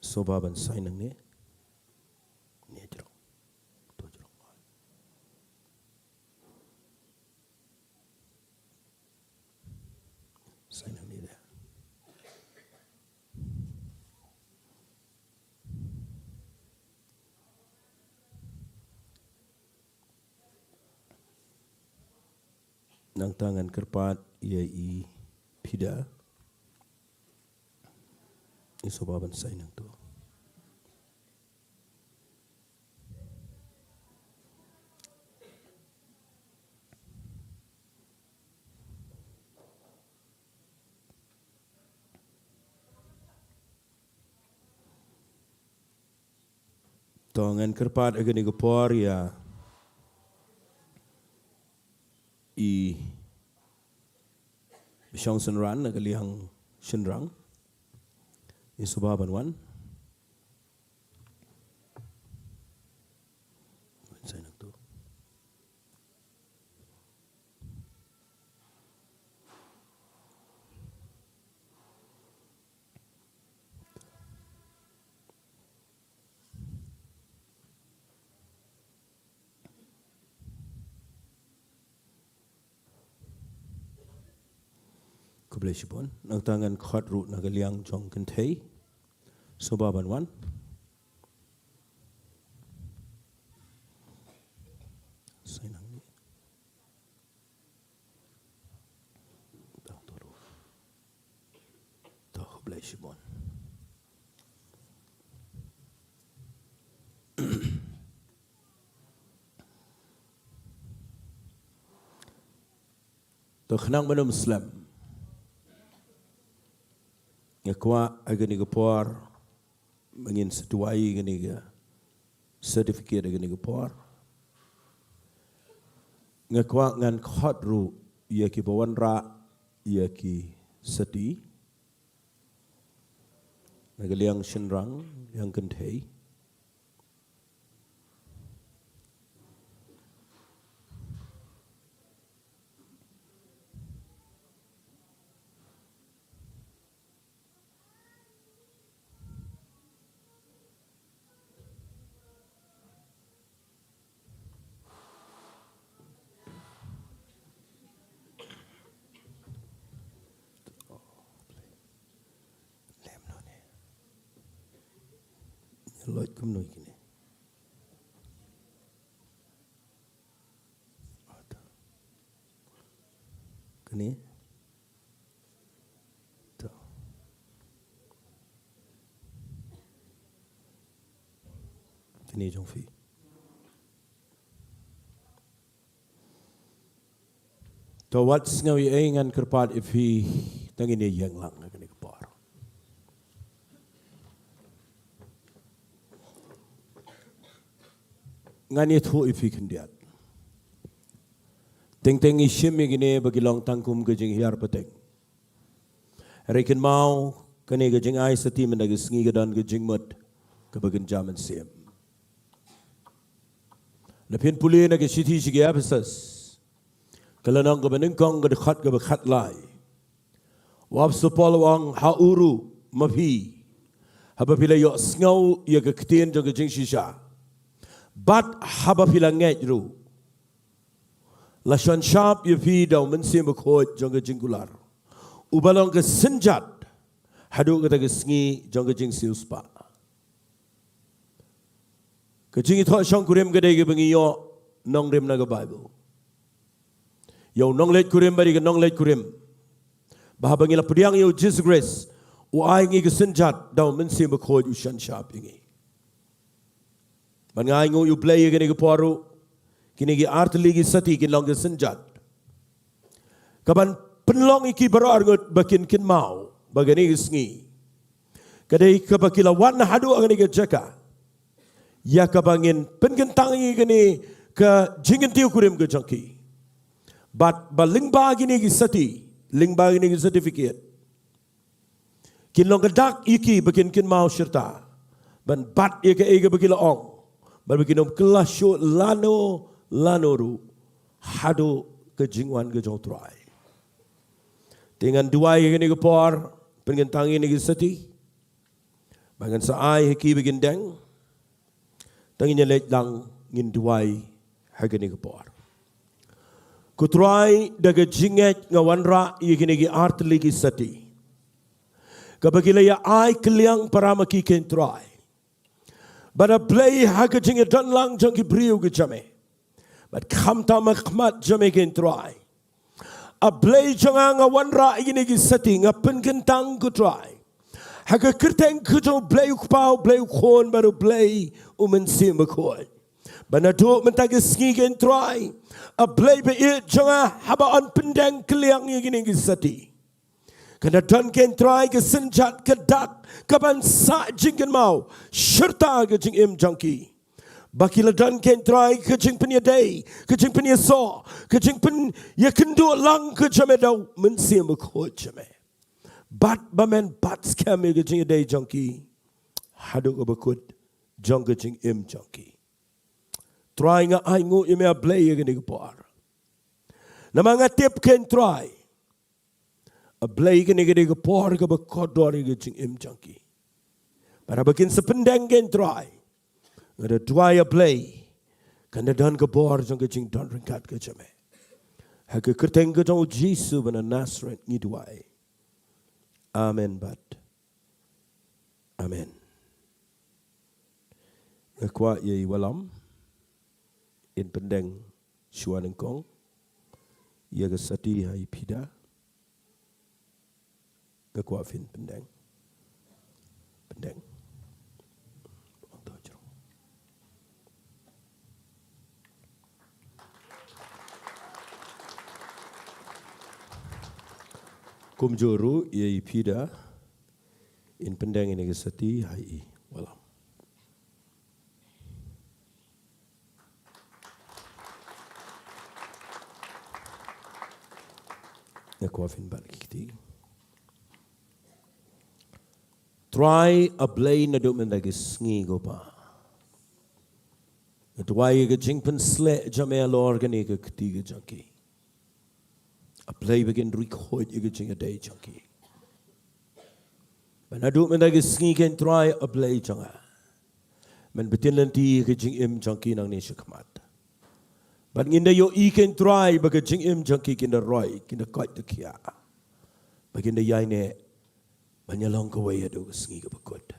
sngewbha ban sign nangne. Ne jrong. To jrong. Sign nangne de. Nangta ngan kyrpad ïa i Pida, i sngewbha ban sign nangto. To ngan kyrpad ha kane ka por ïa i Bishong Synran na ka liang Shynrang, i sngewbha ban wan. Khublei shibun. Nangta ngan khot ruh na ka liang jong kynthei, sngewbha ban wan. Sai nang ni. Tang turu. To, khublei shibun. To, khnang ban ym slem, nga kwah ha kane ka por ba ngin sa duwai ïa kane ka certificate ha kane ka por. Nga kwah ngan khot ruh ïa kiba wanrah ïa ki sati na ka liang shynrang, liang kynthei. Lem no ne. Lloyd kumno kine. Kane. To. Kane jong phi. To wat sngew ei ei, ngan kyrpad ïa phi tang ngin ïa ïeng lang ha kane ka por. Ngan ïathuh ïa phi khyndiat. Teng teng ngi shim ïa kine ba ki long tang kum ka jinghiar pateng. Hynrei kynmaw, kane ka jingai sati mynta ka sngi ka don ka jingmut kaba kynja mynsiem. Lada phin pule na ka shithi sha ki Ephesus, ka lynnong kaba nyngkong, ka dkhot kaba khatlai, u apostol Paul u ong, ha u ruh ma phi, haba phi la ïohsngew ïa ka ktien jong ka jingshisha, bad haba phi la ngeit ruh, la shon shap ïa phi da u Mynsiem Bakhuid jong ka jingkular, uba long ka synjat haduh kata ka sngi jong ka jingsiewspah. Ka jingïathoh shongkurim ka dei kaba ngi ïoh nongrim na ka Baibl. Ïa u nongleit kurim bad ïa ka nongleit kurim, ba haba ngi la pdiang ïa u Jisu Khrist, u ai ngi ka synjat da u Mynsiem Bakhuid u shon shap ïa ngi. Bad nga ainguh ïa u Blei ïa kane ka por ruh, kine ki artylli ki sati kin long ka synjat kaban pynlong ïa ki baroh arngut ba kin kynmaw ba kane ka sngi ka dei kaba ki la wan haduh ha kane ka jaka, ïa kaba ngin pynkyntang ïa kane ka jingkyntiew kurim ka jong ki. Bad ba lyngba kine ki sati, lyngba kine ki certificate, kin long ka dak ïa ki ba kin kynmaw shirta ban bat ïa kaei kaba ki la ong, bad ba kin ym kylla shuh lano lano ruh haduh ka jingwan ka jong u Trai. Te ngan duwai ha kane ka por, pynkyntang ïa kine ki sati, ba ngan sa ai ha ki ba kin deng. Tang ngin ïa leit lang, ngin duwai ha kane ka por. Ko Trai, da ka jingngeit nga wanrah ïa kine ki artylli ki sati kaba ki la ïa ai kylliang para ma ki, ko Trai. Bad A Blei, ha ka jingïadon lang jong ki briew ki jong me, bad khamtam ha khmat jong me, ko Trai, A Blei jong nga, nga wanrah ïa kine ki sati, nga pynkyntang, ko Trai, ha ka kyrteng ka jong U Blei U Kpa, U Blei U Khun bad U Blei U Mynsiem Bakhuid. Ba naduh mynta ka sngi, ko Trai, A Blei ba ïeit jong nga, haba yn pyndeng kylliang ïa kine ki sati, kan da don, ko Trai, ka synjat, ka dak kaban sah jingkynmaw shirta ka jingim jong ki. Ba ki la don, ko Trai, ka jingpynïadei, ka jingpynïasoh, ka jingpynïakynduh lang ka jong me da U Mynsiem Bakhuid jong me, bad ba men bat skhem ïa ka jingïadei jong ki haduh kaba kut jong ka jingim jong ki. Trai, nga ainguh ïa me, A Blei, ïa kane ka por. Namar nga tip, ko Trai, A Blei, kane ka dei ka por kaba kordor ïa ka jingim jong ki. Bad haba kin sa pyndeng, ko Trai, nga da duwai, A Blei, kan da don ka bor jong ka jingdon ryngkat ka jong me. Ha ka kyrteng ka jong U Jisu ba na Nasareth ngi duwai. Amen bad amen. Nga kwah ïa i Wallam in pyndeng shuwa nyngkong ïa ka sati ha i Phi Da. Nga kwah phin pyndeng. Pyndeng. Kumjuh ruh ïa i Phi Da in pyndeng ïa kane ka sati ha i Wallam. Nga kwah phin bat ki kti. Trai A Blei, naduh mynta ki sngi ko Pa, nga duwai ïa ka jingpynsleh jong Me halor kane ka kti ka jong ki. A Blei, ba kin rikhuid ïa ka jingïadei jong ki. Ba naduh mynta ki sngi, ko Trai A Blei jong nga, Men btin lynti ïa ka jingim jong ki nangne shakhmat. Bad ngin da ïohi, ko Trai, ba ka jingim jong ki kin da roi, kin da koit da khiah, ba kin da ïaineh ban ïalong kawei haduh ka sngi kaba kut.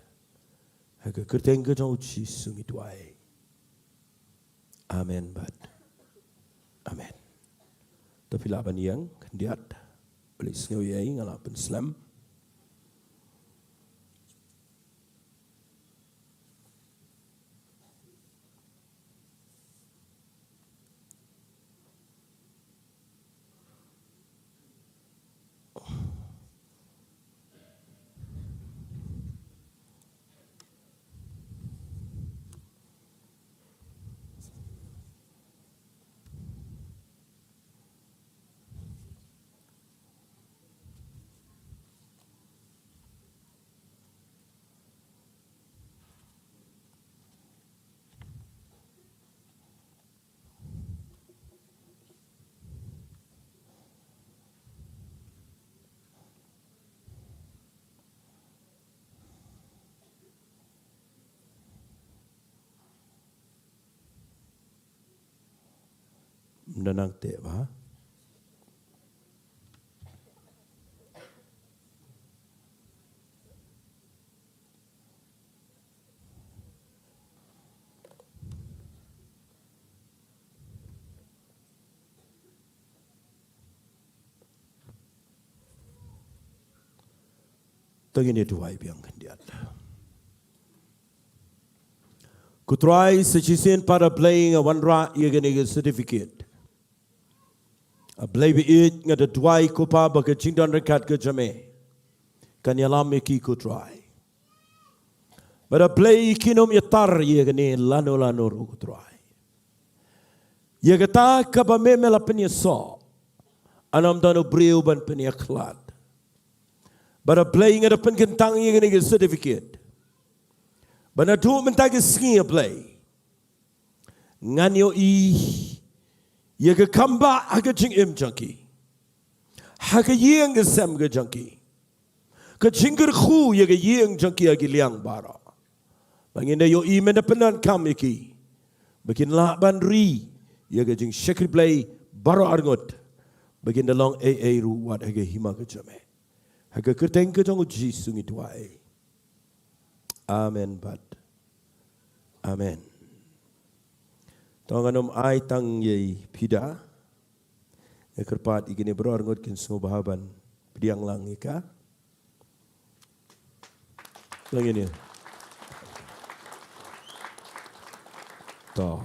Ha ka kyrteng ka jong U Jisu ngi duwai. Amen bad amen. To phi lah ban ïeng khyndiat. Balei sngew ïa i, nga lah pynslem. Ym da nang teh bha. To ngin ïa duwai biang khyndiat. Ko Trai, sa shisien pat A Blei, nga wanrah ïa kane ka certificate. A Blei ba ïeit, nga da duwai ko Pa ba ka jingdon ryngkat ka jong Me kan ïalam ïa ki ko Trai. Bad A Blei, kin ym ïatar ïa kane lano lano ruh ko Trai. Ïa kata kaba Me, Me la pynïasoh, yn ym don u briew ban pynïakhlad. Bad A Blei, nga da pynkyntang ïa kane ka certificate ba naduh mynta ki sngi, A Blei, ngan ïohi ïa ka kambah ha ka jingim jong ki, ha ka ïing ka sem ka jong ki, ka jingkyrkhu ïa ka ïing jong ki ha ki liang baroh. Ba ngin da ïohi Men da pyndonkam ïa ki ba kin lah ban ri ïa ka jingshakri Blei baroh arngut, ba kin da long ei ei ruh wat ha ka hima ka jong Me. Ha ka kyrteng ka jong U Jisu ngi duwai. Amen bad amen. To ngan ym ai tang ïa i Pida. Nga kyrpad ïa kine baroh arngut kin sngewbha ban pdiang lang ïa ka. Lang ïa ni. To,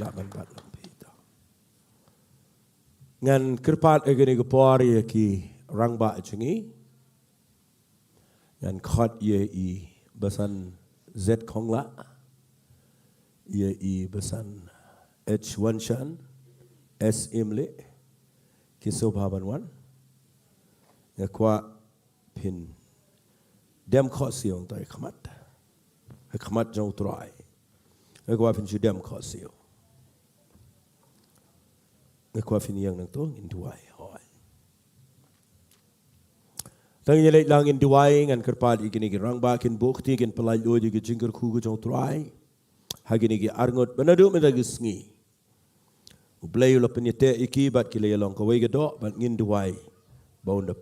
lah ban bat lang phi to. Ngan kyrpad ha kane ka por ïa ki rangbah jong ngi. Ngan khot ïa i Basan Z Khongla, ïa i Basan H Wanshan, S Imli, ki sngewbha ban wan. Nga kwah phin dem khohsiew hangta ha khmat, ha khmat jong U Trai. Nga kwah phin shu dem khohsiew. Nga kwah phin ïeng nangto, ngin duwai. Hooid. Tang ngin ïa leit lang ngin duwai, ngan kyrpad ïa kine ki rangbah kin buh kti, kin pyllait lut ïa ki jingkyrkhu ka jong U Trai ha kine ki arngut ba naduh mynta ki sngi. U Blei u la pynïateh ïa ki bad ki la ïalong kawei ka doh, bad ngin duwai ba un da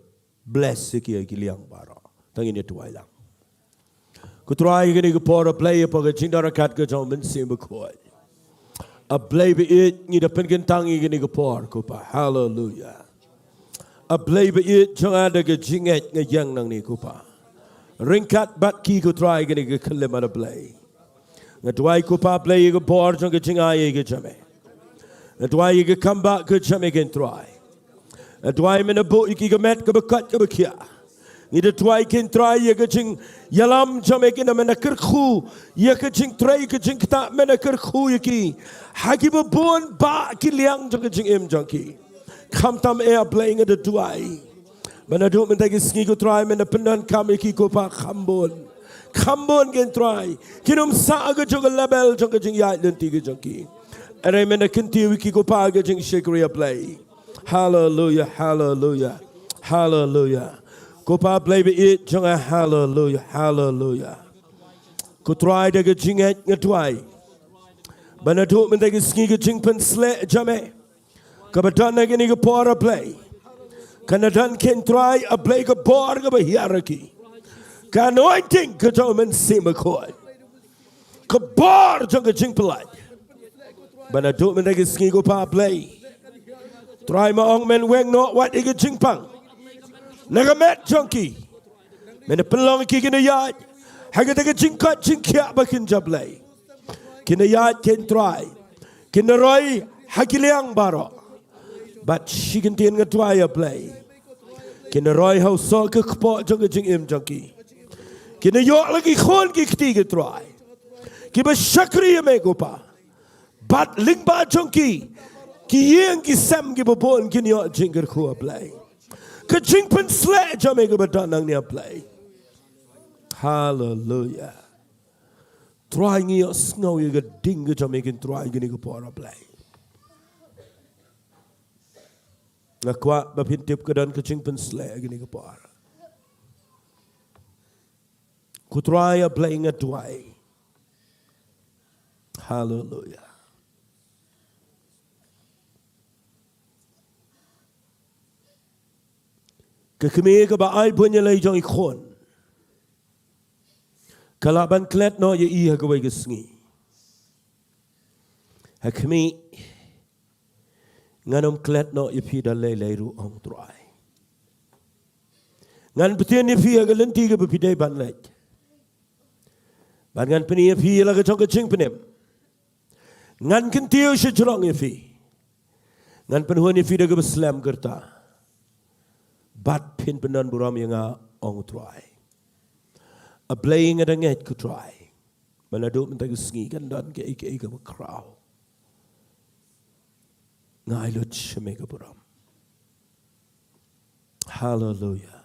bless ïa ki ha ki liang baroh. Tang ngin ïa duwai lang. Ko Trai, ha kane ka por A Blei, ha ka jingdon ryngkat ka jong U Mynsiem Bakhuid, A Blei ba ïeit, ngi da pynkyntang ïa kane ka por ko Pa. Haleluya. A Blei ba ïeit jong nga, da ka jingngeit nga ïeng nangne ko Pa, ryngkat bad ki ko Trai ha kane ka khyllipmat A Blei. Nga duwai ko Pa Blei ïa ka bor jong ka jingai ïa ka jong Me. Nga duwai ïa ka kambah ka jong Me ko Trai. Nga duwai Men da buh ïa ki ka met kaba koit kaba khiah. Ngi da duwai ko Trai ïa ka jingïalam jong Me, ki na Men da kyrkhu ïa ka jingtrei ka jingktah, Men da kyrkhu ïa ki ha kiba bun bah ki liang jong ka jingim jong ki. Khamtam eh A Blei nga da duwai Ba naduh mynta ki sngi ko Trai, men da pyndonkam ïa ki ko Pa kham bun. Kham bun kin Trai. Kin ym sah ha kajuh ka level jong ka jingïaid lynti ka jong ki. Hynrei men da kyntiew ïa ki ko Pa ha ka jingshakri, A Blei. Haleluia, haleluia, haleluia. Ko Pa Blei ba ïeit jong nga, haleluia, haleluia. Ko Trai, da ka jingngeit nga duwai ba naduh mynta ki sngi ka jingpynsleh jong me kaba don ha kane ka por, A Blei, kan da don kin Trai, A Blei, ka bor kaba hiar ha ki. Ka anointing ka jong u Mynsiem Bakhuid, ka bor jong ka jingpyllait. Ba naduh mynta ki sngi ko Pa Blei, Trai, ma ong men, weng noh wat ïa ka jingpang na ka met jong ki. Men da pynlong ïa ki kin ïaid ha kata ka jingkoit jingkhiah ba kin jop, Blei. Kin ïaid kin Trai, kin roi ha ki liang baroh. Bad shi kyntien nga duwai, A Blei, kin roi ha u soh ka kpoh jong ka jingim jong ki. Kin ïoh la ki khun ki kti, ko Trai, kiba shakri ïa me ko Pa. Bad lyngba jong ki, ki ïing ki sem kiba bun kin ïoh jingkyrkhu, A Blei. Ka jingpynsleh jong me kaba don hangne, A Blei. Haleluia. Trai, ngi ïohsngew ïa ka ding ka jong me kin Trai ha kane ka por, A Blei. Nga kwah ba phin tip ka don ka jingpynsleh ha kane ka por. Ko Trai, A Blei, nga duwai. Haleluia. Ka kmie kaba ai bun ïa la i jong i khun ka lah ban klet noh ïa i ha kawei ka sngi. Ha kmie, ngan ym klet noh ïa phi da lei lei ruh, ong Trai. Ngan pyntip ïa phi ha ka lynti kaba phi dei ban leit. Bad ngan pyni ïa phi la ka jong ka jingpynim. Ngan kyntiew shajrong ïa phi. Ngan pynhun ïa phi da kaba slem kyrta. Bad phin pyndon burom ïa nga, ong Trai. A Blei, nga da ngeit, ko Trai, ba naduh mynta ka sngi kan don kaei kaei kaba khraw. Nga ai lut sha me ka burom. Haleluia.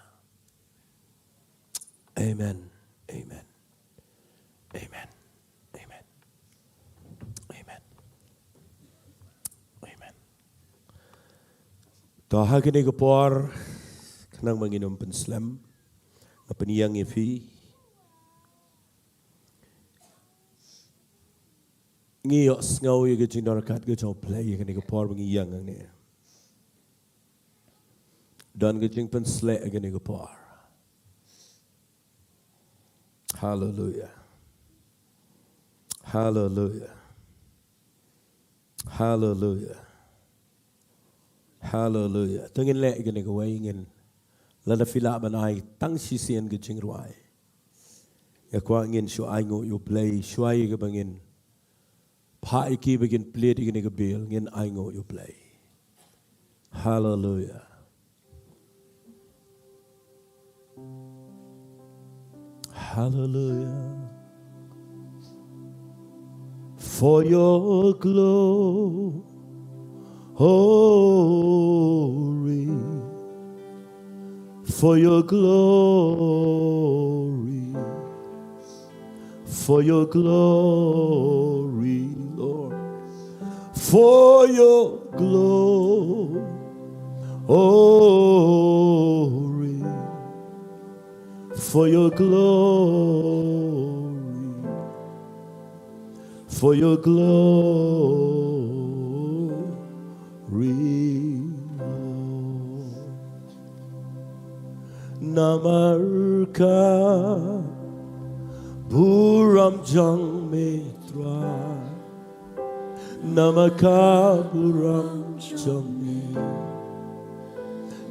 Amen. Amen. Amen. Amen. Amen. Amen. To, ha kane ka por, khnang ba ngin ym pynslem, nga pynïeng ïa phi. Ngi ïohsngew ïa ka jingdonkam ka jong U Blei ha kane ka por ba ngi ïeng hangne. Don ka jingpynsleh ha kane ka por. Haleluia. Haleluia. Haleluia. Haleluia. To ngin leh kane kawei, ngin, lada phi lah ban ai tang shisien ka jingrwai, nga kwah ngin shu ainguh ïa U Blei, shuwa ïa kaba ngin phah ïa ki ba kin plie ïa kane ka bill, ngin ainguh ïa U Blei. Haleluia. Hallelujah. For your glory, for your glory, for your glory, Lord, for your glory, for your glory, for your glory, Lord. Namar ka burom jong me, Trai. Namar ka burom jong me.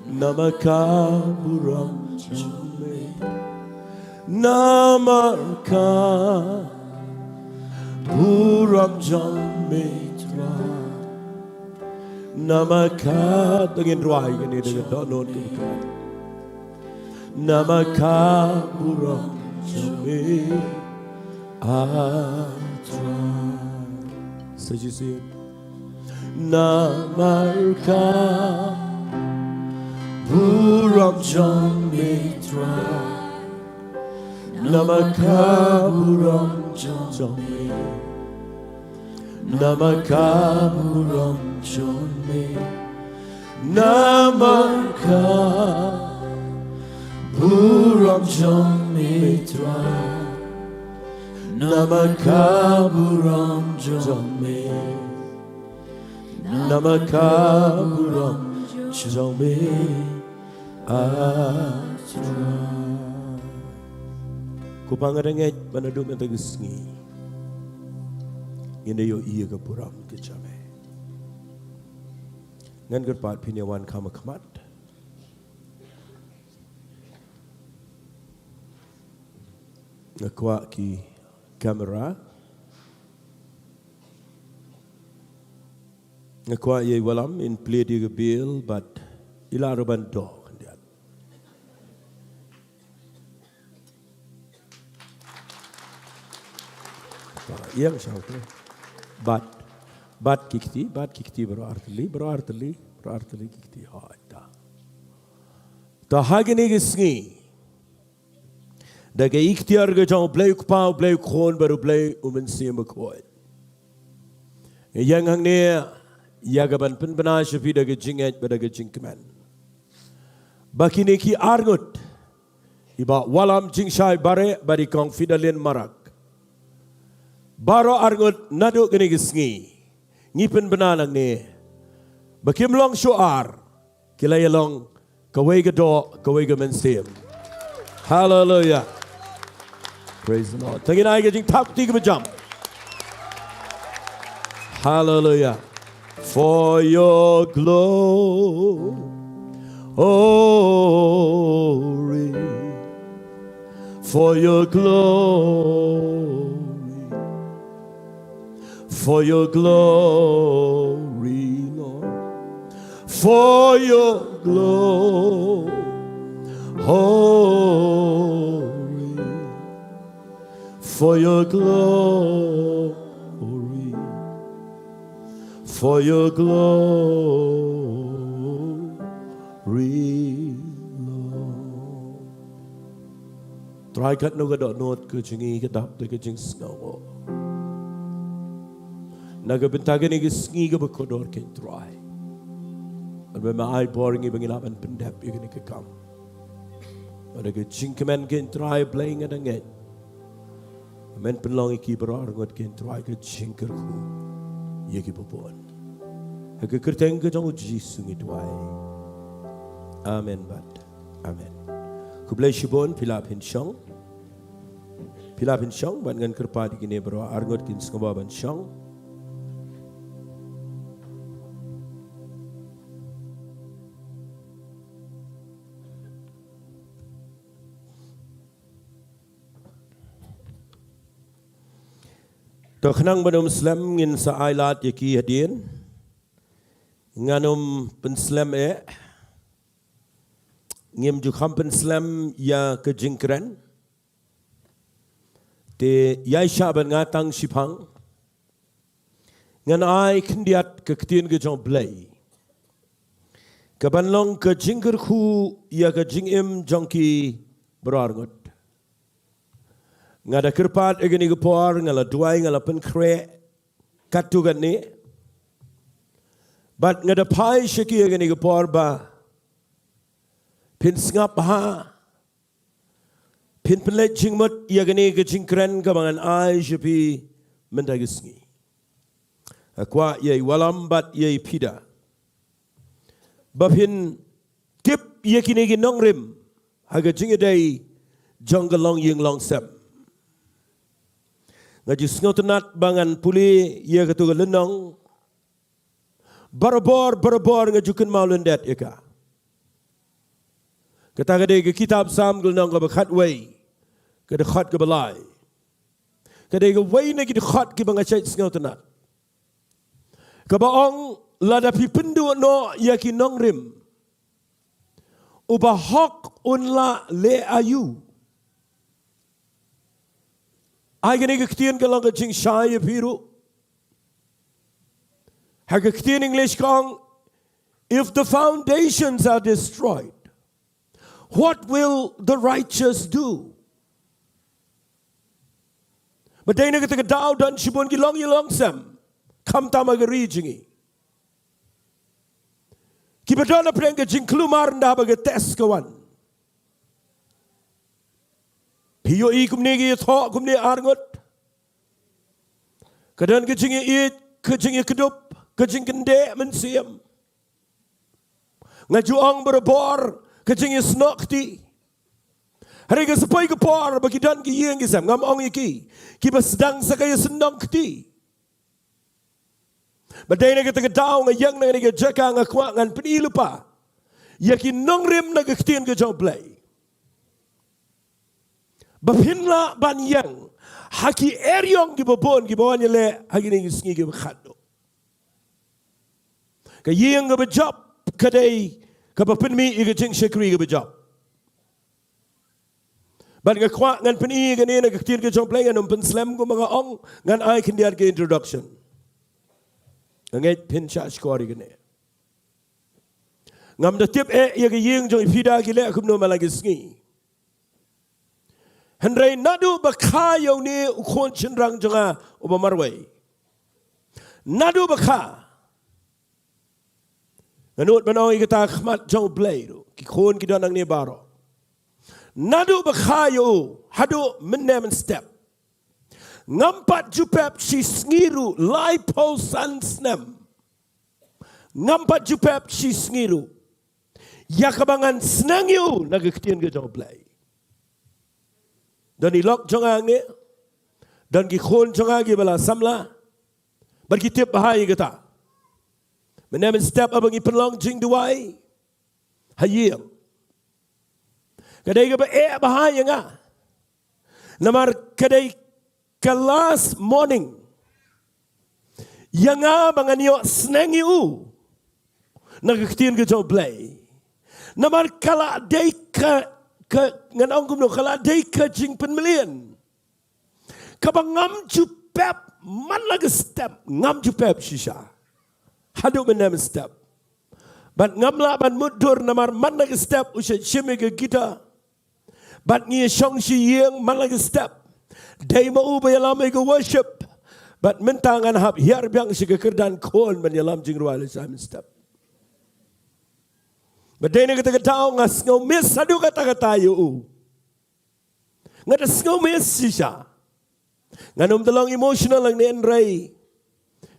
Namar ka burom jong me. Namar ka burom jong me, Trai. Namar ka, to ngin rwai kane da ka dohnud ka bha. Namar ka burom jong me, A Trai. Sa shisien. Namar ka Burom jong me Trai. Namar ka burom jong me. Namar ka burom jong me. Namar ka burom jong me Trai. Namar ka burom jong me. Namar ka burom jong me, ah Trai. Ko Pa, nga da ngeit ba naduh mynta ka sngi ngin da ïohi ïa ka burom ka jong me. Ngan kyrpad phin ïa wan kham ha khmat. Nga kwah ki camera. Nga kwah ïa i Wallam in plie ïa ka bill bad i lah ruh ban doh khyndiat. Ïeng sha u te. Bad, bad ki kti, bad ki kti baroh artylli, baroh artylli, baroh artylli ki kti. Hooid, ta. Ta ha kine ki sngi. Da ka iktiar ka jong U Blei U Kpa, U Blei U Khun bad U Blei U Mynsiem Bakhuid. Nga ïeng hangne ïa ka ban pynbna sha phi da ka jingngeit bad da ka jingkmen. Ba kine ki arngut, i Bah Wallam Jingshai Bareh bad i Kong Fidalin Marak, baroh arngut naduh kine ki sngi ngi pynbna nangne ba kim long shuh ar, ki la ïa long kawei ka doh, kawei ka mynsiem. Haleluia. Praise the Lord. To ngin ai ka jingthap kti kaba jam. Haleluia. For your glory, for your glory, for your glory, Lord, for your glory, for your glory, for your glory, Lord. Trai, katno ka dohnud ka jong ngi ka dap da ka jingsngew. Na ka bynta kane ka sngi kaba kordor, ko Trai, ba me ai bor ïa ngi ba ngin lah ban pyndep ïa kane ka kam. Bad da ka jingkmen, ko Trai Blei, nga da ngeit ba men pynlong ïa ki baroh arngut, ko Trai, ka jingkyrkhu ïa kiba bun. Ha ka kyrteng ka jong U Jisu ngi duwai. Amen bad amen. Khublei shibun, phi lah phin shong. Phi lah phin shong bad ngan kyrpad ïa kine baroh arngut kin sngewbha ban shong. To khnang ban ym slem, ngin sa ai lad ïa ki hadien. Ngan ym pynslem eh. Ngim ju kham pynslem ïa ka jingkren. Te ïaishah ban nga tang shiphang, ngan ai khyndiat ka ktien ka jong U Blei, ka ban long ka jingkyrkhu ïa ka jingim jong ki baroh arngut. Nga da kyrpad ïa kane ka por, nga la duwai, nga la pynkhreh katto katne. Bad nga da phai sha ki ïa kane ka por ba phin sngap ha, phin pynleit jingmut ïa kane ka jingkren kaba ngan ai sha phi mynta ka sngi. Nga kwah ïa i Wallam bad ïa i Pida ba phin tip ïa kine ki nongrim ha ka jingïadei jong ka longïing longsem. Nga ju sngewtynnat ba ngan pule ïa kato ka lynnong. Barabor, barabor nga ju kynmaw lyndet ïa ka. Kata ka dei ka kitab Salm, ka lynnong kaba khatwei, ka dkhot kaba lai. Ka dei kawei na ki dkhot kiba nga shait sngewtynnat, kaba ong, lada phi pynduh noh ïa ki nongrim, u bahok un lah leh aïu? Ai kane ka ktien ka long ka jingshai ïa phi ruh. Ha ka ktien English ka ong, If the foundations are destroyed, what will the righteous do? Ba dei na kata ka daw don shibun ki long ïa long sem, khamtam ha ka ri jong ngi, kiba don hapdeng ka jingkulmar ynda ba ka test ka wan. Phi ïohi kumne ki ïathoh kumne arngut. Ka don ka jingïaieit, ka jingïakdup, ka jingkyndeh mynsiem. Nga ju ong barabor, ka jingïasnoh kti. Hynrei ka sa poi ka por ba ki don ki ïing ki sem, ngam ong ïa ki, kiba sdang sa ka ïasyndong kti. Ba dei na kata ka daw nga ïeng na kane ka jaka, nga kwah ngan pyni lypa ïa ki nongrim na ka ktien ka jong U Blei, ba phin lah ban ïeng ha ki eriong kiba bun kiba wan ïaleh ha kine ki sngi kiba khatduh. Ka ïing kaba jop ka dei kaba pynmih ïa ka jingshakri kaba jop. Bad nga kwah ngan pyni ïa kane na ka ktien ka jong U Blei, ngan ym pynslem kumba nga ong, ngan ai khyndiat ka introduction. Nga ngeit phin shah shkor ïa kane. Ngam da tip eh ïa ka ïing jong i Fida ki leh kumno man la ki sngi. Hynrei naduh ba kha ïa une u khun shynrang jong nga uba marwei, naduh ba kha, nga nud ban ong ïa kata ha khmat jong U Blei ruh, ki khun ki don hangne baroh. Naduh ba kha ïa u haduh mynne mynstep, ngam pat ju pep shi sngi ruh, laiphew san snem, ngam pat ju pep shi sngi ruh ïa kaba ngan sneng ïa u na ka ktien ka jong U Blei. Don i lok jong nga hangne, don ki khun jong nga kiba la samla, bad ki tip bha ïa kata. Mynne mynstep haba ngi pynlong jingduwai ha ïing, ka dei kaba eh bha ïa nga. Namar ka dei ka last warning ïa nga ba ngan ïoh sneng ïa u na ka ktien ka jong U Blei. Namar ka la dei ka, ka, ngan ong kumno, ka la dei ka jingpynmlien kaba ngam ju pep man la ka step, ngam ju pep shisha haduh mynne mynstep. Bad ngam lah ban mutdur namar man la ka step u shah shim ïa ka guitar. Bad ngi shong sha ïing man la ka step. Dei ma u ba ïalam ïa ka worship. Bad mynta ngan hap hiar biang sha ka kyrdan khun ban ïalam jingrwai lashai mynstep. Bad dei na kata ka daw nga sngew miss haduh katta katta ïa u. Nga da sngew miss shisha. Ngan ym da long emotional hangne hynrei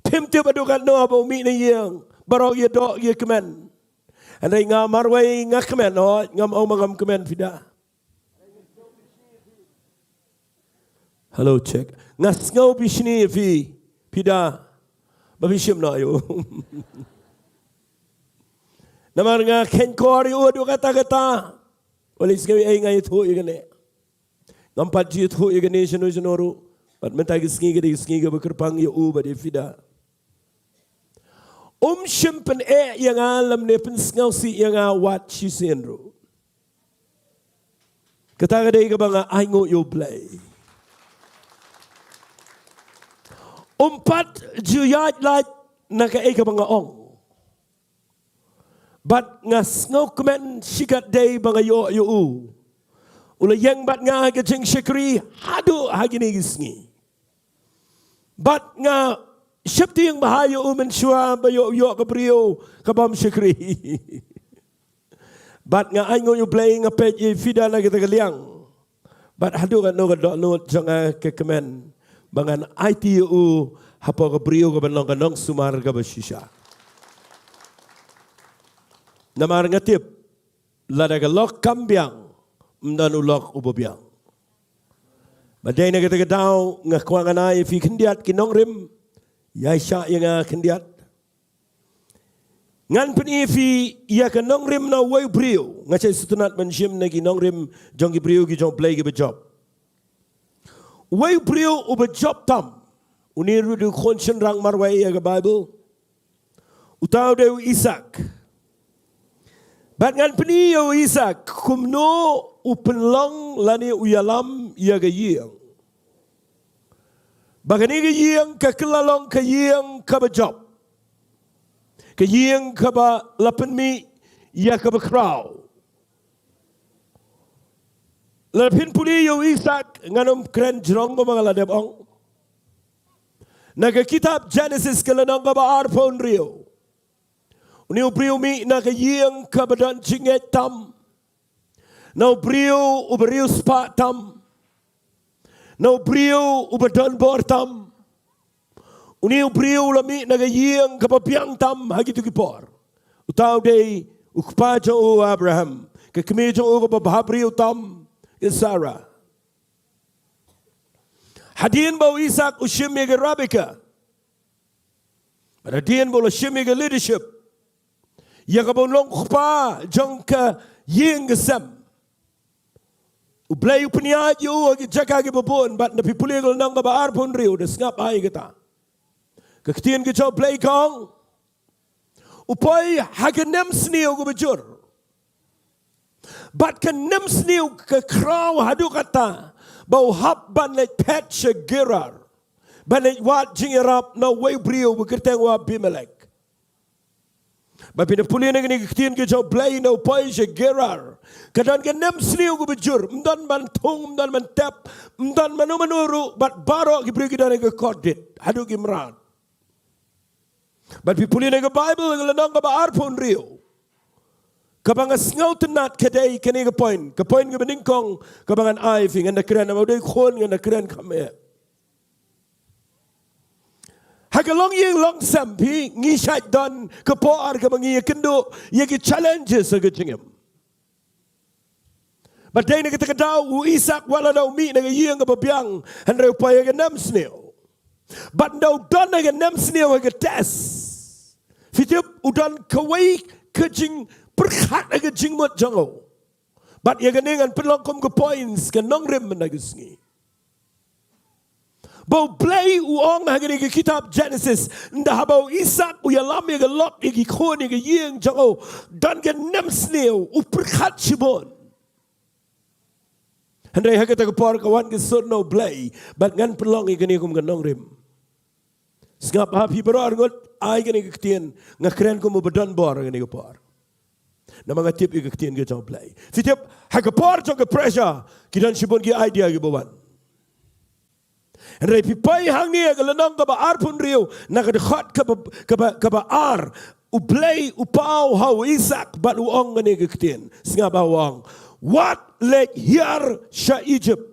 phim tip haduh katno haba u mih na ïing, baroh ïa doh ïa kmen. Hynrei nga marwei nga kmen, oh, ngam ong ba ngam kmen Fida. Hello, check. Nga sngew bishni ïa phi, Fida, ba phi shim noh ïa u. Namar nga khein kor ïa u haduh katta katta. Wat lei sngew ei nga ïathuh ïa kane. Ngam pat ju ïathuh ïa kane shano shano ruh. Bad mynta ki sngi ka dei ki sngi kaba kyrpang ïa u bad ïa Fida. Um shym pyneh ïa nga lymne pynsngewsih ïa nga wat shisien ruh. Kata ka dei kaba nga ainguh ïa U Blei. Um pat ju ïaid lait na kaei kaba nga ong. Bad nga sngewkmen shikatdei ba nga ïoh ïa u. U la ïeng bad nga ha ka jingshakri haduh ha kine ki sngi. Bad nga sheptieng bha ïa u mynshuwa ba ïoh, ïoh ka briew ka bym shakri. Bad nga ainguh ïa U Blei, nga peit ïa i Fida na kata ka liang. Bad haduh katno ka dohnud jong nga ka kmen ba ngan aiti ïa u hapoh ka briew kaban long ka nongsumar kaba shisha. Namar nga tip lada ka lok kam biang, ym don u lok uba biang. Bad dei na kata ka daw nga kwah ngan ai ïa phi khyndiat ki nongrim, ïaishah ïa nga khyndiat. Ngan pyni ïa phi ïa ka nongrim na uwei u briew. Nga shait sngewtynnat ban shim na ki nongrim jong ki briew ki jong U Blei kiba jop. Uwei u briew uba jop tam. Une ruh u dei u khun shynrang marwei ïa ka Baibl. Uta u dei u Isak. Bad ngan pyni ïa u Isak kumno u pynlong lane u ïalam ïa ka ïing. Ba kane ka ïing ka kylla long ka ïing kaba jop. Ka ïing kaba la pynmih ïa kaba khraw. Lada phin pule ïa u Isak, ngan ym kren jrong kumba nga la dep ong. Na ka kitab Genesis ka lynnong kaba arphew hynriew. Une u briew u mih na ka ïing kaba don jingngeit tam. Na u briew uba riewspah tam. Na u briew uba don bor tam. Une u briew u la mih na ka ïing kaba biang tam ha kito ki por. Uta u dei u kpa jong u Abraham. Ka kmie jong u kaba bhabriew tam, ka Sarah. Hadien ba u Isak u shim ïa ka Rebecca. Bad hadien ba u la shim ïa ka leadership, ïa kaba u long kpa jong ka ïing ka sem, U Blei u pynïaid ïa u ha ki jaka kiba bun. Bad lada phi pule ka lynnong kaba arphew hynriew, da sngap ïa kata. Ka ktien ka jong U Blei ka ong, u poi ha ka nemsniew kaba jur. Bad ka nemsniew ka khraw haduh katta ba u hap ban leit phet sha Gerar, ban leit wad jingïarap na uwei u briew ba kyrteng u Abimelek. Ba phin pule na kane ka ktien ka jong U Blei, lada u poi sha Gerar, ka don ka nemsniew kaba jur, ym don ban thung, ym don ban tep, ym don mano mano ruh, bad baroh ki briew ki don ha ka kordit haduh ki mrad. Bad phi pule na ka Baibl, ka lynnong kaba arphew hynriew, kaba nga sngewtynnad ka dei kane ka point, ka point kaba nyngkong kaba ngan ai phi, ngan da kren, namar u dei khun, ngan da kren kham eh. Ha ka longïing longsem phi, ngi shait don ka por kaba ngi ïakynduh ïa ki challenges ha ka jingim. Bad dei na kata ka daw u Isak, wat la da u mih na ka ïing kaba biang, hynrei u poi ha ka nemsniew. Bad lada u don ha ka nemsniew ha ka test, phi tip, u don kawei ka jingpyrkhat ha ka jingmut jong u. Bad ïa kane ngan pynlong kum ka points ka nongrim mynta ka sngi. Ba U Blei u ong ha kane ka kitab Genesis, ynda haba u Isak u ïalam ïa ka lok, ïa ki khun, ïa ka ïing jong u, don ka nemsniew, u pyrkhat shibun. Hynrei ha kata ka por ka wan ka sur na U Blei, bad ngan pynlong ïa kane kum ka nongrim. Sngap ha phi baroh arngut, ai kane ka ktien, nga kren kum uba don bor ha kane ka por. Namar nga tip ïa ka ktien ka jong U Blei. Phi tip, ha ka por jong ka pressure, ki don shibun ki idea kiba wan. Hynrei phi poi hangne ha ka lynnong kaba arphew hynriew, na ka dkhot kaba, kaba, kaba ar, U Blei u paw ha u Isak bad u ong kane ka ktien. Sngap ba u ong, wat leit hiar sha Egypt.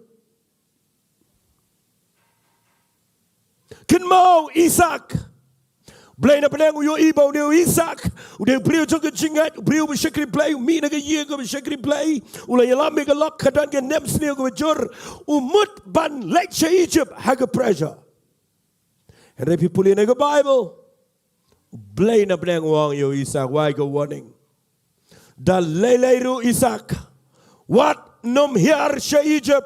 Kynmaw Isak. Blei na pdeng u ïohi ba une u Isak u dei u briew jong ka jingngeit, u briew ba shakri Blei, u mih na ka ïing kaba shakri Blei, u la ïalam ïa ka lok, ka don ka nemsniew kaba jur, u mut ban leit sha Egypt ha ka pressure. Hynrei phi pule na ka Baibl, U Blei na pdeng u ong ïa u Isak, u ai ka warning. Da lei lei ruh Isak, wat nym hiar sha Egypt.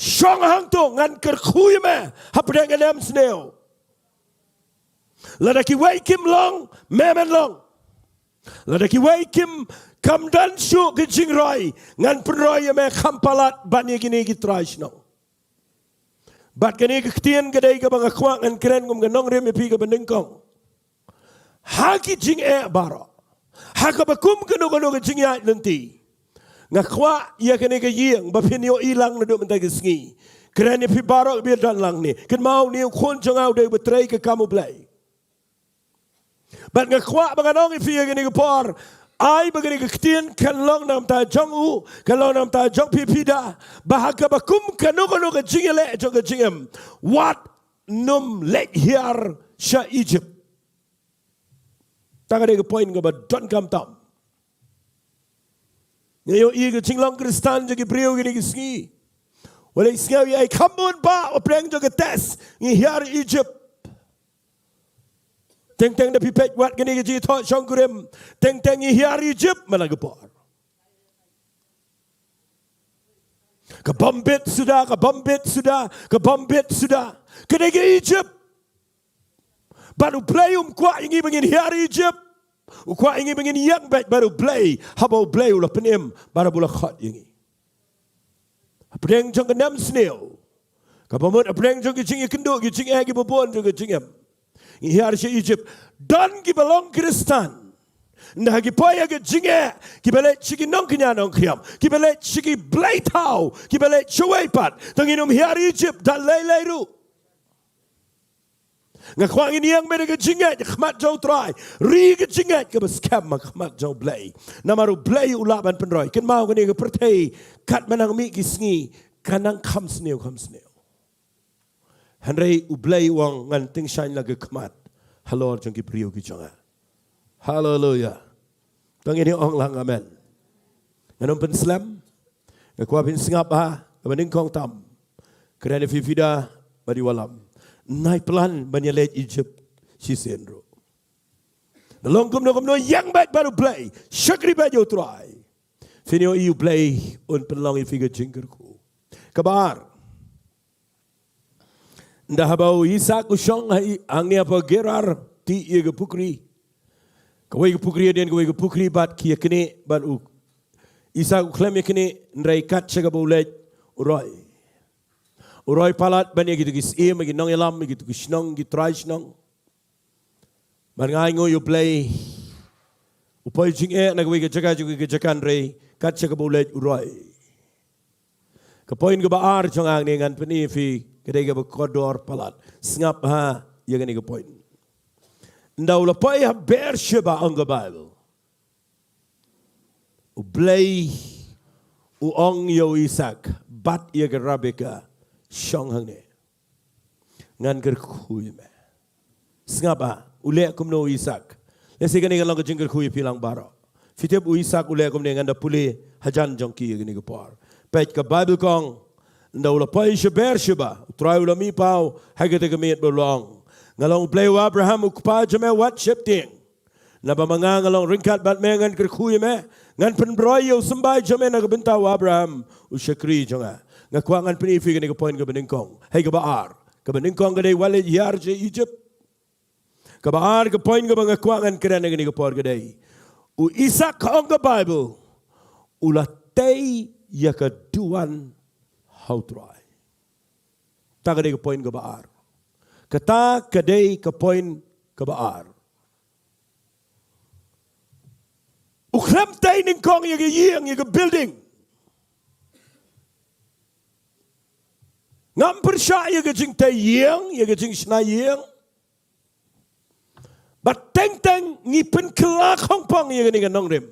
Shong hangto, ngan kyrkhu ïa me hapdeng ka nemsniew. Lada kiwei kim long, me men long. Lada kiwei kim, kam don shuh ka jingroi, ngan pynroi ïa me kham palat ban ïa kine ki trai shnong. Bad kane ka ktien ka dei kaba nga kwah ngan kren kum ka nongrim ïa phi kaba nyngkong. Ha ki jingeh baroh, ha kaba kum kano kano ka jingïaid lynti, nga kwah ïa kane ka ïing ba phin ïohi lang naduh mynta ka sngi. Kren ïa phi baroh ba don lang ne. Kynmaw, une u khun jong nga u dei uba trei ka kam U Blei. Bad nga kwah ba ngan ong ïa phi ha kane ka por, ai ba kane ka ktien kan long na ka bynta jong u, kan long na ka bynta jong phi, phi da, ba ha kaba kum kano kano ka jingïaleh jong ka jingim, wat nym leit hiar sha Egypt. Ta ka dei ka point kaba donkam tam. Nga ïohi ka jinglong Khristan jong ki briew kine ki sngi. Wat leit sngew ïa i, kham bun ba hapdeng jong ka test ngi hiar Egypt. Teng teng da phi peit wat kine ki jingthoh shongkurim, teng teng ngi hiar Egypt man la ka por. Ka bym bit suda, ka bym bit suda, ka bym bit suda. Ka dei ka Egypt. Bad U Blei um kwah ïa ngi ba ngin hiar Egypt. U kwah ïa ngi ba ngin ïeng beit bad U Blei, haba U Blei u la pynim bad haba u la khot ïa ngi. Hapdeng jong ka nemsniew, kaba mut hapdeng jong ki jingïakynduh, ki jingeh kiba bun jong ka jingim, ngi hiar sha Egypt. Don kiba long Khristan, ynda ha ki poi ha ka jingeh, kiba leit sha ki nongkñia nongkñiam, kiba leit sha ki blei thaw, kiba leit shawei pat. Tang ngin ym hiar Egypt da lei lei ruh. Nga kwah ngin ïeng beit ha ka jingngeit ha khmat jong U Trai, ri ka jingngeit kaba skhem ha khmat jong U Blei. Namar U Blei u lah ban pynroi. Kynmaw kane ka pyrthei, katba nang mih ki sngi, ka nang kham sniew kham sniew. Hynrei U Blei u ong ngan tyngshaiñ la ka khmat halor jong ki briew ki jong nga. Haleluya. To ngin ïa ong lang amen. Ngan ym pynslem. Nga kwah phin sngap ha kaba nyngkong tam. Kren ïa phi, phi da ba dei wallam. Nai plan ban ïaleit Egypt shisien ruh. Long kumno kumno, ïeng beit bad U Blei, shakri beit ïa U Trai. Phin ïohi U Blei un pynlong ïa phi ka jingkyrkhu. Kaba ar. Ynda haba u Isak u shong ha i, hangne ha Gerar, tih ïa ka pukri. Kawei ka pukri hadien kawei ka pukri, bad ki ïaknieh, bad u Isak u khlem ïaknieh, hynrei kat sha kaba u leit u roi. U roi palat ban ïa kito ki syiem, ki nongïalam, kito ki shnong, ki trai shnong. Bad nga ainguh ïa U Blei, u poi jingeh na kawei ka jaka sha kawei ka jaka, hynrei kat sha kaba u leit u roi. Ka point kaba ar jong nga hangne ngan pyni ïa phi, ka dei kaba kordor palat. Sngap ha ïa kane ka point. Ynda u la poi ha Beersheba, ong ka Baibl, U Blei u ong ïa u Isak bad ïa ka Rebeka, shong hangne. Ngan kyrkhu ïa me. Sngap ha, u leh kumno u Isak? Lehse kane kan long ka jingkyrkhu ïa phi lang baroh. Phi tip u Isak u leh kumne? Ngan da pule hajan jong ki ïa kane ka por. Peit, ka Baibl ka ong, ynda u la poi sha Beersheba, U Trai u la mihpaw ha kata ka miet bad u la ong, nga long U Blei u Abraham, u kpa jong me wat sheptieng. Naba ma nga nga long ryngkat bad me, ngan kyrkhu ïa me, ngan pynroi ïa u symbai jong me na ka bynta u Abraham u shakri jong nga. Nga kwah ngan pyni ïa phi kane ka point kaba nyngkong. Hei, kaba ar. Kaba nyngkong ka dei wat leit hiar sha Egypt. Kaba ar, ka point kaba nga kwah ngan kren ha kane ka por ka dei, u Isak, ka ong ka Baibl, u la tei ïa ka duwan ha U Trai. Ta ka dei ka point kaba ar. Kata ka dei ka point kaba ar. U khlem tei nyngkong ïa ka ïing, ïa ka building. Ngam pyrshah ïa ka jingtei ïing, ïa ka jingshna ïing. Bad teng teng ngi pynkylla khongpong ïa kane ka nongrim.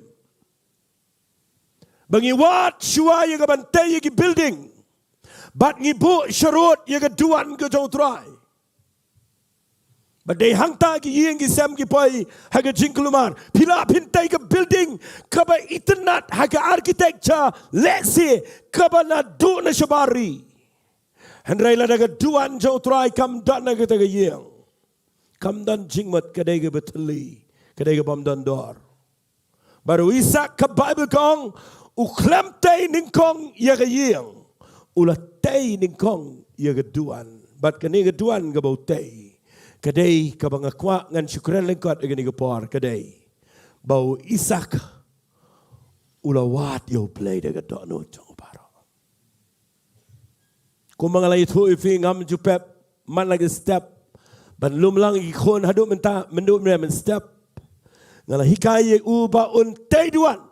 Ba ngi wad shuwa ïa ka ban tei ïa ki building. Bad ngi buh sharud ïa ka duwan ka jong U Trai. Bad dei hangta ki ïing ki sem ki poi ha ka jingkulmar. Phi lah phin tei ka building kaba itynnad ha ka architecture, lehse kaba naduh na shabar ri. Hynrei lada ka duwan jong U Trai kam don ha kata ka ïing, kam don jingmut, ka dei kaba thylli, ka dei kaba ym don dor. Bad u Isak, ka Baibl ka ong, u khlem tei nyngkong ïa ka ïing, u la tei nyngkong ïa ka duwan. Bad kane ka duwan kaba u tei, ka dei kaba nga kwah ngan shu kren lyngkot ha kane ka por, ka dei ba u Isak u la wad ïa U Blei da ka dohnud jong u baroh. Kumba nga la ïathuh ïa phi, ngam ju pep man la ki step ban lum lang ïa ki khun haduh mynta, mynduh mynne mynstep. Nga la hikai ïa u ba un tei duwan.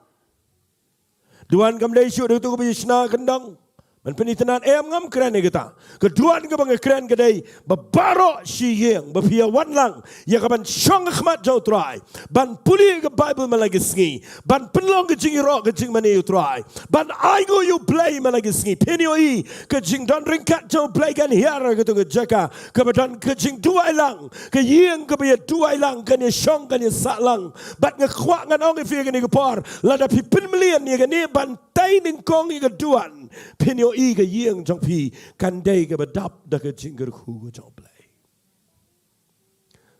Duwan kam dei shuh da katu kaba ïa shna kyndong ban pynitynnad, em, ngam kren ïa kata. Ka duwan kaba nga kren ka dei ba baroh shi ïing ba phi ïa wan lang ïa ka ban shong ha khmat jong U Trai, ban pule ka Baibl man la ki sngi, ban pynlong ka jingïaroh ka jingmane U Trai, ban ainguh ïa U Blei man la ki sngi. Phin ïohi ka jingdon ryngkat jong U Blei kan hiar ha katu ka jaka kaba don ka jingduwai lang, ka ïing kaba ïa duwai lang, kan ïa shong, kan ïa sah lang. Bad nga kwah ngan ong ïa phi ha kane ka por, lada phi pynmlien ïa kane ban tei nyngkong ïa ka duwan, phin ïohi ka ïing jong phi kan dei kaba dap da ka jingkyrkhu ka jong U Blei.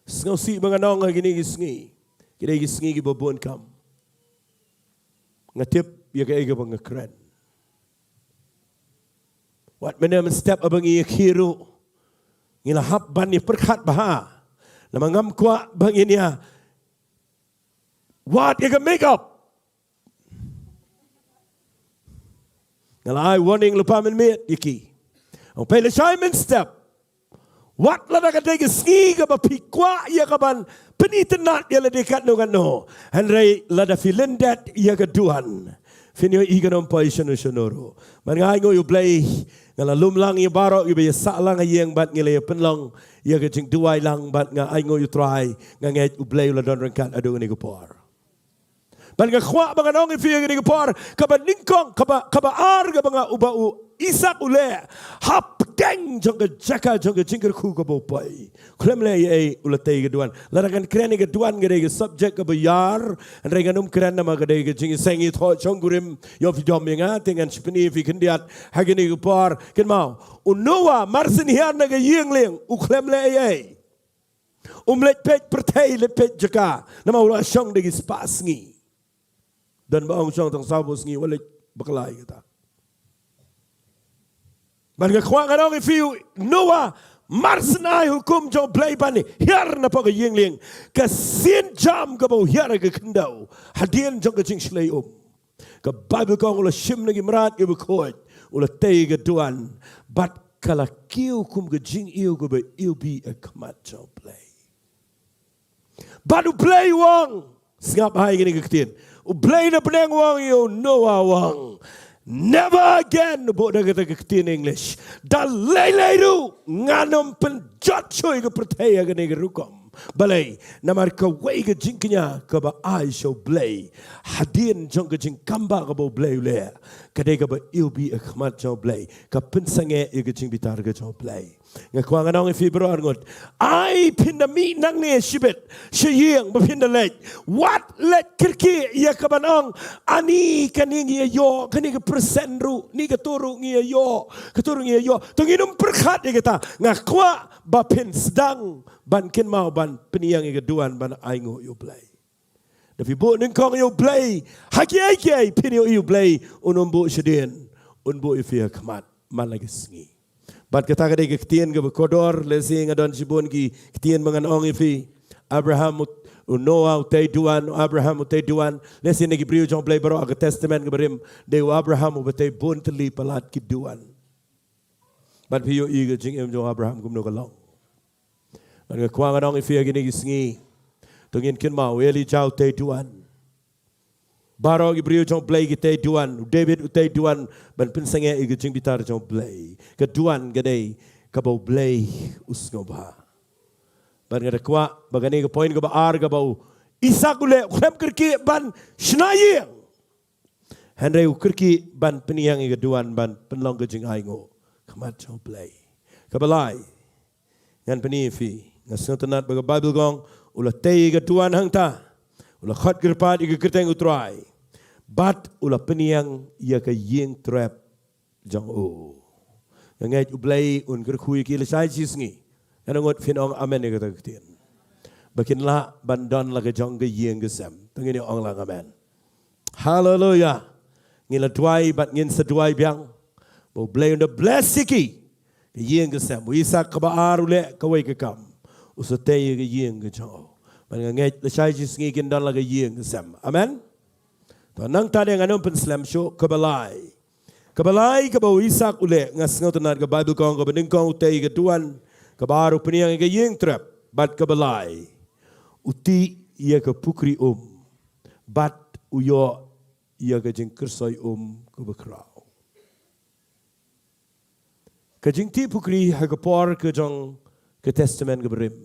Sngewsih ba ngan ong ha kine ki sngi, ki dei ki sngi kiba bun kam. Nga tip ïa kaei kaba nga kren. Wat mynne mynstep haba ngi ïa khie ruh, ngi la hap ban ïa pyrkhat bha. Namar ngam kwah ba ngin ïa wad ïa ka makeup. Nga la ai warning lypa mynmiet ïa ki. Ong peit lashai mynstep. Wat lada ka dei ka sngi kaba phi kwah ïa ka ban pynitynnad ïa lade katno katno. Hynrei lada phi lyndet ïa ka duwan, phin ïohi kan ym poi shano shano ruh. Bad nga ainguh ïa U Blei, nga la lum lang ïa baroh kiba ïa sah lang ha ïing bad ngi la ïa pynlong ïa ka jingduwai lang, bad nga ainguh ïa U Trai, nga ngeit U Blei u la don ryngkat haduh kane ka por. Bad nga kwah ba ngan ong ïa phi ha kane ka por, kaba nyngkong, kaba, kaba ar, kaba nga, uba u Isak u leh hapdeng jong ka jaka jong ka jingkyrkhu kaba u poi. Khlem leh ei ei u la tei ka duwan. Lada ngan kren ïa ka duwan ka dei ka subject kaba ïar, hynrei ngan ym kren namar ka dei ka jingïaseng ïathoh shongkurim, ïoh phi dom ïa nga, te ngan shu pyni ïa phi khyndiat ha kane ka por. Kynmaw, u Noah marsyn hiar na ka ïing lieng, u khlem leh ei ei. Um leit peit pyrthei, leit peit jaka. Namar u la shong da ki spah sngi. Don ba ong shong tang saw phew sngi, wat leit bakla ïa kata. Bad nga kwah ngan ong ïa phi, u Noah marsyn ai hukum jong U Blei ban hiar na pdeng ka ïing lieng. Ka sienjam kaba u hiar ha ka khyndew, hadien jong ka jingshlei um, ka Baibl ka ong u la shim na ki mrad kiba khuid, u la tei ka duwan, bad ka la kiew kum ka jingïew kaba iwbih ha khmat jong U Blei. Bad U Blei u ong, sngap ha ïa kane ka ktien. U Blei na bneng u ong ïa u Noah, u ong, "Never again," u buh da kata ka ktien English. "Da lei lei ruh ngan ym pynjot shuh ïa ka pyrthei ha kane ka rukom." Balei? Namar kawei ka jingkñia kaba ai sha U Blei hadien jong ka jingkam ba kaba U Blei u leh, ka dei kaba iwbih ha khmat jong U Blei, ka pynsangeh ïa ka jingbitar ka jong U Blei. Nga kwah ngan ong ïa phi baroh arngut, ai phin da mih nangne shibit sha ïing ba phin da leit, wat leit kyrkieh ïa kaban ong, "Ani kane ngi ïa ïoh, kane ka percent ruh, ni kato ruh ngi ïa ïoh, kato ruh ngi ïa ïoh." To ngin ym pyrkhat ïa kata. Nga kwah ba phin sdang ban kynmaw ban pynïeng ïa ka duwan ban ainguh ïa U Blei. Da phi buh nyngkong ïa U Blei ha kiei kiei, phin ïohi U Blei un ym buh shadien, un buh ïa phi ha khmat man la ki sngi. Bad kata ka dei ka ktien kaba kordor. Lehse nga don shibun ki ktien ba ngan ong ïa phi. Abraham u, u Noah u tei duwan, u Abraham u tei duwan. Lehse na ki briew jong U Blei baroh ha ka Testament kaba rim, dei u Abraham uba tei bun tylli palat ki duwan. Bad phi ïohi ka jingim jong u Abraham kumno ka long. Bad nga kwah ngan ong ïa phi ha kine ki sngi, to ngin kynmaw, u Elijah u tei duwan. Baroh ki briew jong U Blei ki tei duwan, u David u tei duwan, ban pynsangeh ïa ka jingbitar jong U Blei. Ka duwan ka dei kaba U Blei u sngewbha. Bad nga da kwah ba kane ka point kaba ar kaba u Isak u leh, u khlem kyrkieh ban shna ïing, hynrei u kyrkieh ban pynïeng ïa ka duwan ban pynlong ka jingainguh ha khmat jong U Blei. Kaba lai, ngan pyni ïa phi, nga sngewtynnat ba ka Baibl ka ong, u la tei ïa ka duwan hangta, u la khot kyrpad ïa ka kyrteng U Trai, bad u la pynïeng ïa ka ïing trep jong u. Nga ngeit U Blei un kyrkhu ïa ki lashai shi sngi. Ngan ngut phin ong amen ïa kata ka ktien, ba kin lah ban don la ka jong ka ïing ka sem. To ngin ong lang amen. Haleluya. Ngin la duwai bad ngin sa duwai biang ba U Blei un da bless ïa ki, ka ïing ka sem. U Isak kaba ar u leh kawei ka kam, u sa tei ïa ka ïing ka jong u. Bad nga ngeit lashai shi sngi kin don la ka ïing ka sem. Amen. To nangta de ngan ym pynslem shuh. Kaba lai, kaba lai kaba u Isak u leh, nga sngewtynnat ka Baibl ka ong kaba nyngkong u tei ïa ka duwan, kaba ar u pynïeng ïa ka ïing trep, bad kaba lai u tih ïa ka pukri um, bad u ïoh ïa ka jingkyrsoi um kaba khraw. Ka jingtih pukri ha ka por ka jong ka Testament kaba rim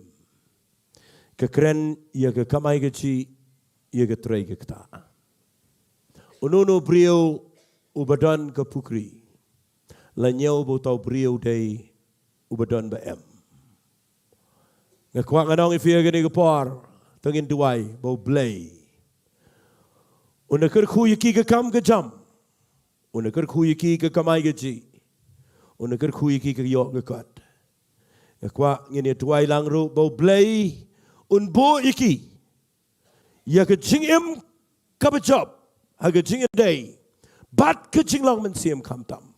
ka kren ïa ka kamai kajih, ïa ka trei ka ktah. Uno uno u briew uba don ka pukri, la ñiew ba uta u briew dei uba don ba em. Nga kwah ngan ong ïa phi ha kane ka por, to ngin duwai ba U Blei un da kyrkhu ïa ki ka kam ka jam, un da kyrkhu ïa ki ka kamai kajih, un da kyrkhu ïa ki ka ïoh ka kot. Nga kwah ngin ïa duwai lang ruh ba U Blei un buh ïa ki ïa ka jingim kaba jop ha ka jingïadei bad ka jinglong mynsiem khamtam,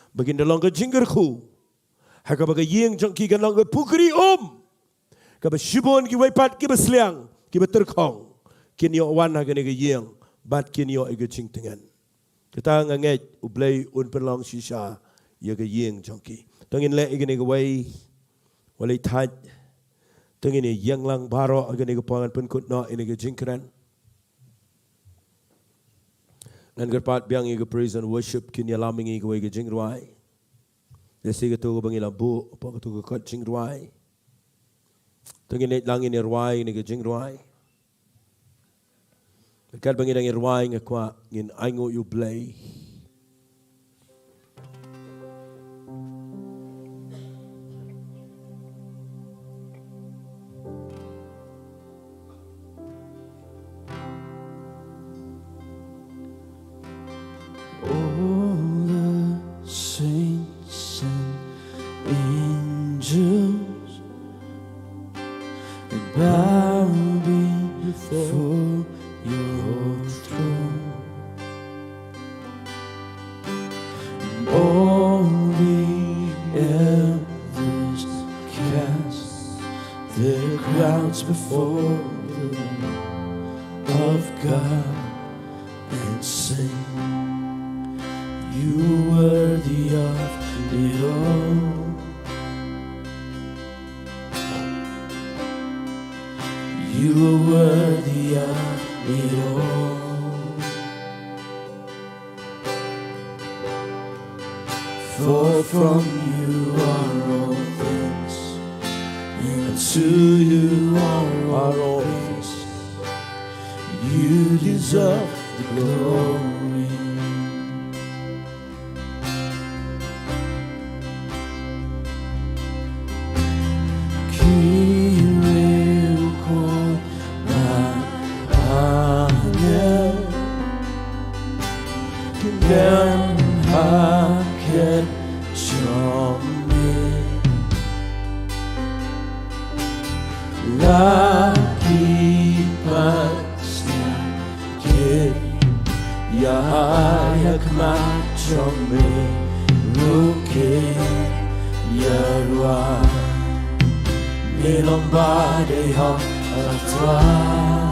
ba kin da long ka jingkyrkhu ha kaba ka ïing jong ki kan long ka pukri um, kaba shibun kiwei pat kiba sliang, kiba tyrkhong, kin ïoh wan ha kane ka ïing bad kin ïoh ïa ka jingtngen. Kata nga ngeit U Blei un pynlong shisha ïa ka ïing jong ki. To ngin leh ïa kane kawei, wat leit thait. To ngin ïeng lang baroh ha kane ka por, ngan pynkut noh ïa kane ka jingkren. Ngan kyrpad biang ïa ka praise and worship kin ïalam ïa ngi kawei ka jingrwai. Lehse kato kaba ngi la buh hapoh kato ka kot jingrwai. To ngin leit lang ngin ïa rwai ïa kane ka jingrwai. Katba ngi dang ïa rwai nga kwah ngin ainguh ïa U Blei. All the saints and angels bow before your throne. And all the elders cast their crowns before the throne of God and sing, "You are worthy of it all. You are worthy of it all. For from you are all things, and to you are all things. You deserve the glory." Ki riewkhuid bad angel ki dem ha khet jong me. La ki pansngiat ki ïaid ha khmat jong me ruh ki ïarwai, "Me long ba dei hok, A Trai.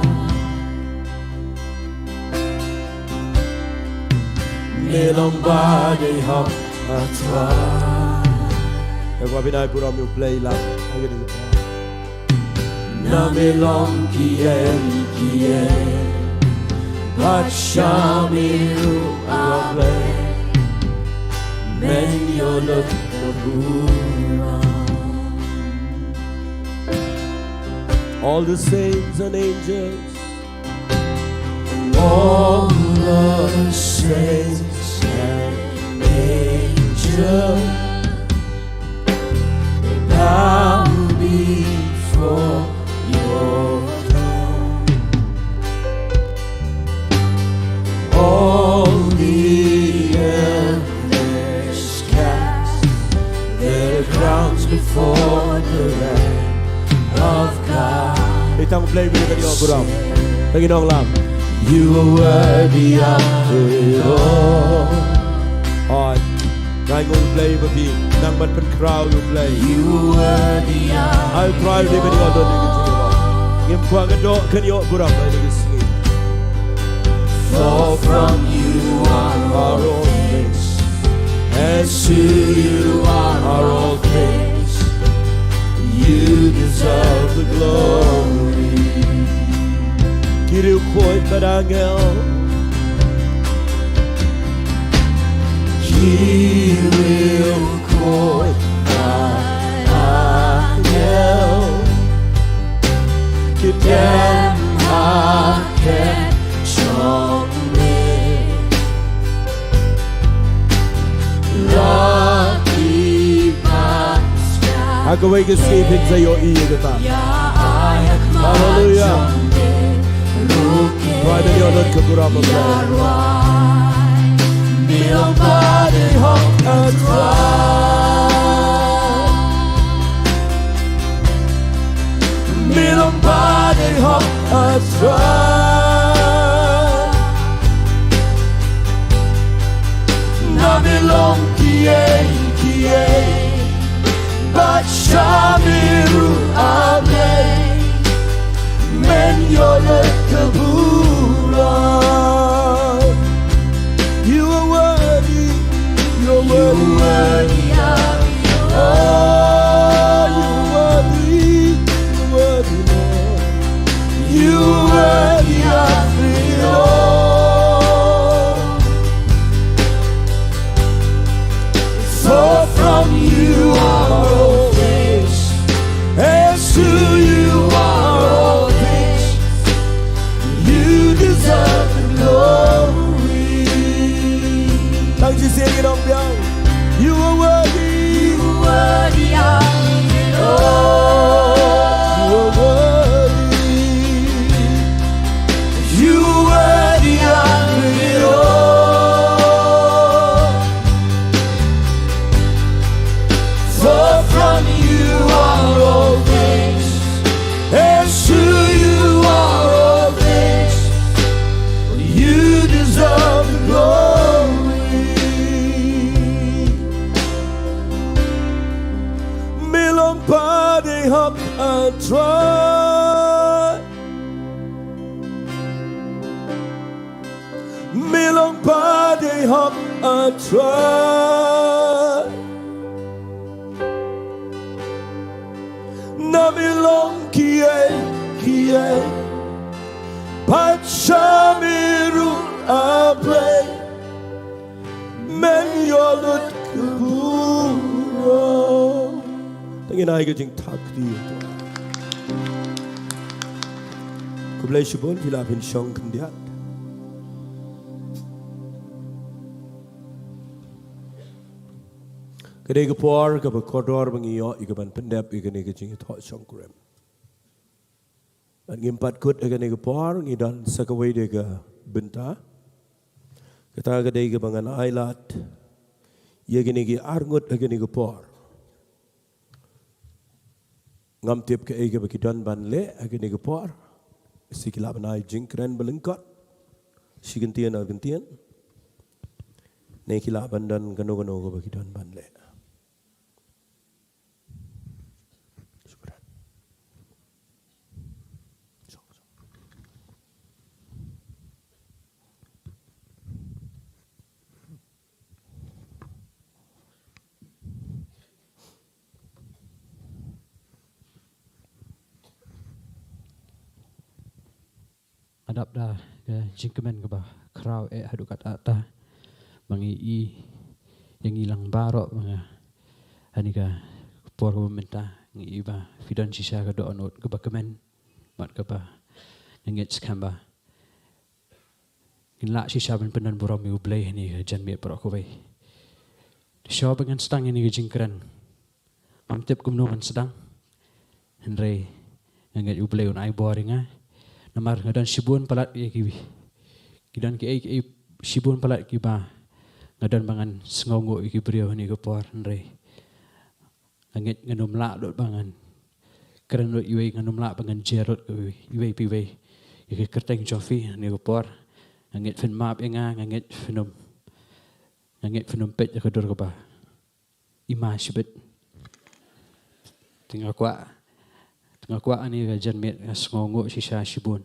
Me long ba dei hok, A Trai." Ïa ka bynta burom ïa U Blei lang. Na me long kiei kiei, bad sha me ruh, A Blei, men ïoh lut ka burom. All the saints and angels, all the saints and angels bow before your throne. All the elders cast their crowns before the Lamb of God. Ïa tang U Blei ba ngin ïoh burom. Tang ngin ong lang. You are worthy of it all. Hooid. Nga ainguh ïa U Blei ba phi nang ban pynkhraw ïa U Blei. You are worthy of it all. Ai U Trai u dei ban ïoh lut ïa ka jingïarap. Ngim kwah ka doh kan ïoh burom ïa ka sngi. For from you are all things, and to you are all things. You deserve the glory. Ki riewkhuid bad angel. Ki riewkhuid bad angel ki dem ha khet jong me. La ki pansngiat ha kawei ka sngi phin sa ïohi ïa kata. Haleluya. Trai, men ïoh lut ka burom, A Blei. Me long ba dei hok, A Trai. Me long ba dei hok, A Trai. Na me long kiei kiei, bad sha me ruh, A Blei, men ïoh lut ka burom. You are worthy, you are worthy. Oh, you are worthy, you are worthy. You worthy of it all. For from you are all things, and to you are all things. You deserve the glory. Tang shisien ngi ong biang. You are worthy. You are worthy of it all. You are worthy. You are worthy of it all. For from you are all things, and to you are all things. You deserve the glory. Me long ba dei hok ha Trai. Me long ba dei hok ha Trai. Na me long kiei kiei pat sha me ruh, A Blei. Men ïoh lut ka burom. Te ngin ai ka jingthap kti. Khublei shibun, phi lah phin shong khyndiat. Ka dei ka por kaba kordor ba ngi ïoh ïa ka ban pyndep ïa kane ka jingïathoh shongkurim. Bad ngim pat kut ha kane ka por, ngi don sa kawei de ka bynta. Kata ka dei kaba ngan ai lad ïa kine ki arngut ha kane ka por. Ngam tip kaei kaba ki don ban leh ha kane ka por. Shi ki lah ban ai jingkren ba lyngkot, shi kyntien ar kyntien, ne ki lah ban don kano kano kaba ki don ban leh. Nga dap da ka jingkmen kaba khraw eh haduh katta katta ba ngi i ïa ngi lang baroh ba nga ha kane ka por kaba mynta ngi i ba phi don shisha ka dohnud kaba kmen bad kaba nga ngeit skhem ba ngin lah shisha ban pyndon burom ïa U Blei ha kane ka janmiet baroh kawei. Te shuwa ba ngan sdang ïa kane ka jingkren, ngam tip kumno ngan sdang. Hynrei nga ngeit U Blei un ai bor ïa nga. Namar nga don shibun palat ïa ki, ki don kiei kiei shibun palat kiba nga don ba ngan sngewnguh ïa ki briew ha kane ka por, hynrei nga ngeit ngan ym lah lut ba ngan kren lut iwei, ngan ym lah ba ngan jer lut iwei pa iwei ïa ka kyrteng jong phi ha kane ka por. Nga ngeit phin map ïa nga, nga ngeit phin ym, nga ngeit phin ym peit ïa ka dur kaba i ma shibit. Te nga kwah, te nga kwah ha kane ka janmiet nga sngewnguh shisha shibun.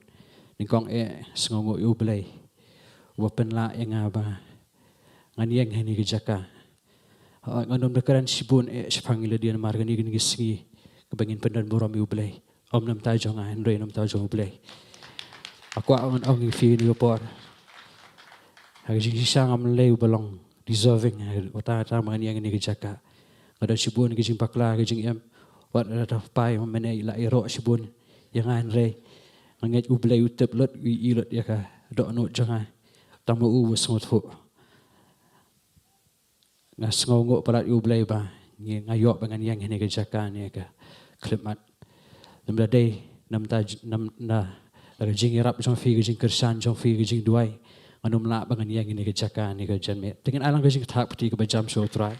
Nyngkong eh sngewnguh ïa U Blei uba pynlah ïa nga ba ngan ïeng ha kane ka jaka. Hooid, ngan ym da kren shibun eh shaphang ïa lade namar kane ka dei ka sngi kaba ngin pyndon burom ïa U Blei. Ym na bynta jong nga hynrei na bynta jong U Blei. Nga kwah ngan ong ïa phi ha kane ka por, ha ka jingshisha ngam lei uba long deserving, ha kata kata ba ngan ïeng ha kane ka jaka. Nga don shibun ka jingbakla, ka jingim. Wat la da phai mynne la ïaroh shibun ïa nga hynrei nga ngeit U Blei u tip lut, u ïohi lut ïa ka dohnud jong nga. Tang ma u uba sngewthuh. Nga sngewnguh palat ïa U Blei ba ngi, nga ïoh ba ngan ïeng ha kane ka jaka ha kane ka khyllipmat. Lymda dei na bynta j-, na, na, na ka jingïarap jong phi, ka jingkyrshan jong phi, ka jingduwai, ngan ym lah ba ngan ïeng ha kane ka jaka ha kane ka janmiet. Te ngin ai lang ka jingthap kti kaba jam sha U Trai.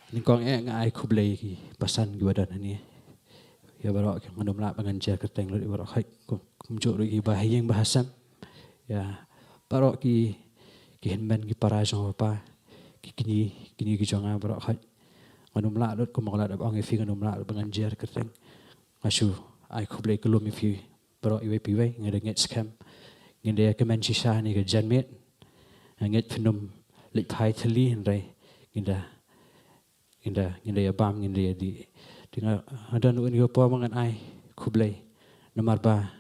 Nyngkong eh nga ai khublei ïa ki pasan kiba don hangne. Ïa baroh ki, ngan ym lah ba ngan jer kyrteng lut ïa baroh, hooid, kum, kumjuh ruh ïa ki bahaïing bahasem. Ïa baroh ki, ki hynmen ki para jong u kpa, ki kñi, kñi ki jong nga baroh, hooid. Ngan ym lah lut, kumba nga la dep ong ïa phi, ngan ym lah lut ba ngan jer kyrteng. Nga shu ai khublei kyllum ïa phi baroh iwei pa iwei, nga da ngeit skhem. Ngin da ïakmen shisha ha kane ka janmiet. Nga ngeit phin ym leit phai thylli hynrei ngin da, ngin da, ngin da ïa bam, ngin da ïa dih. Te Te nga, nga don ruh kane ka por ba ngan ai khublei. Namar ba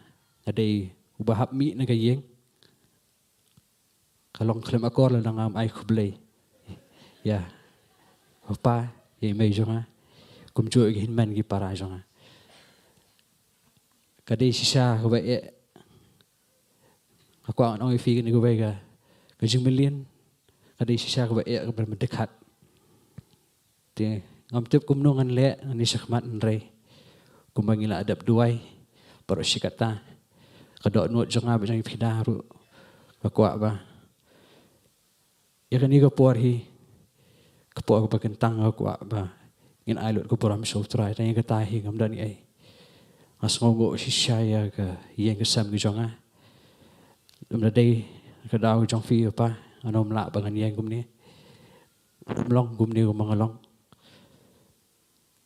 nga dei uba hap mih na ka ïing. Ka long khlem akor lada ngam ai khublei ïa u kpa, ïa i mei jong nga, kumjuh ïa ki hynmen ki para jong nga. Ka dei shisha kaba eh. Nga kwah ngan ong ïa phi kane kawei ka, ka jingmlien ka dei shisha kaba eh, kaba mdikhat. Te ngam tip kumno ngan leh, ngan ïa shakhmat hynrei kumba ngi la dep duwai baroh shi katta, ka dohnud jong nga bad jong i Phida ruh, nga kwah ba ïa kane ka por hi, ka por kaba kyntang, nga kwah ba ngin ai lut ka burom sha U Trai. Tang ïa kata hi ngam don ei. Nga sngewnguh shisha ïa ka ïing ka sem ka jong nga. Lymda dei ka daw jong phi, Kpa, ngan ym lah ba ngan ïeng kumne. Ym long kumne kumba nga long.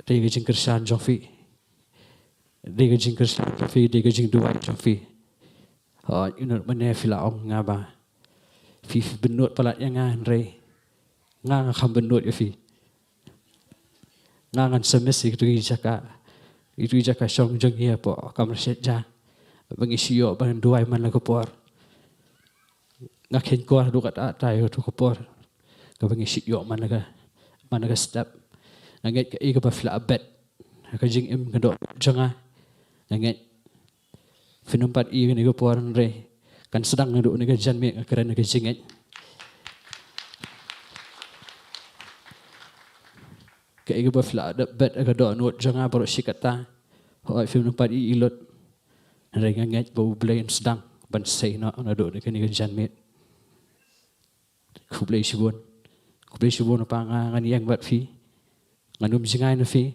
Dei ka jingkyrshan jong phi. Dei ka jingkyrshan jong phi, dei ka jingduwai jong phi. Hooid, ïa u nongmane phi la ong nga ba phi, phi bynnud palat ïa nga hynrei nga, nga kham bynnud ïa phi. Nga ngan sa miss ïa kito ki jaka, ïa kito ki jaka shong jong ngi hapoh kamra shet ja, ba ngi shu ïoh ban duwai man la ka por. Nga kheiñ kwah haduh katta katta ïa kato ka por kaba ngi shu ïoh man la ka, man la ka step. Nga ngeit kaei kaba phi la bet ha ka jingim ka dohnud jong nga, nga ngeit phin ym pat ïohi ïa kane ka por hynrei kan sdang naduh kane ka janmiet, nga kren na ka jingngeit. Kaei kaba phi la dep bet ha ka dohnud jong nga baroh shi katta, hooid, phim pat ïohi lut. Hynrei nga ngeit ba U Blei un sdang ban sei noh naduh kane ka janmiet. Khublei shibun. Khublei shibun Kpa, nga ngan ïeng bad phi. Ngan ym jngai na phi.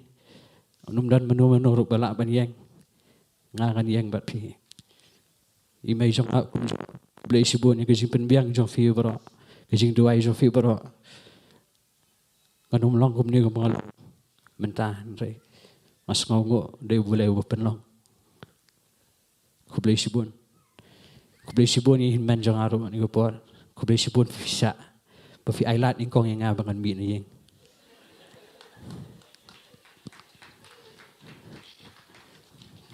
Ngan ym don mano mano ruh ba lah ban ïeng. Nga ngan ïeng bad phi. I mei jong nga, khublei shibun ïa ka jingpynbiang jong phi baroh, ka jingduwai jong phi baroh. Ngan ym long kumne kumba nga long mynta hynrei nga sngewnguh dei U Blei uba pynlong. Khublei shibun. Khublei shibun ïa i hynmen jong nga ruh kane ka por. Khublei shibun phi shah ba phi ai lad nyngkong ïa nga ba ngan mih na ïing.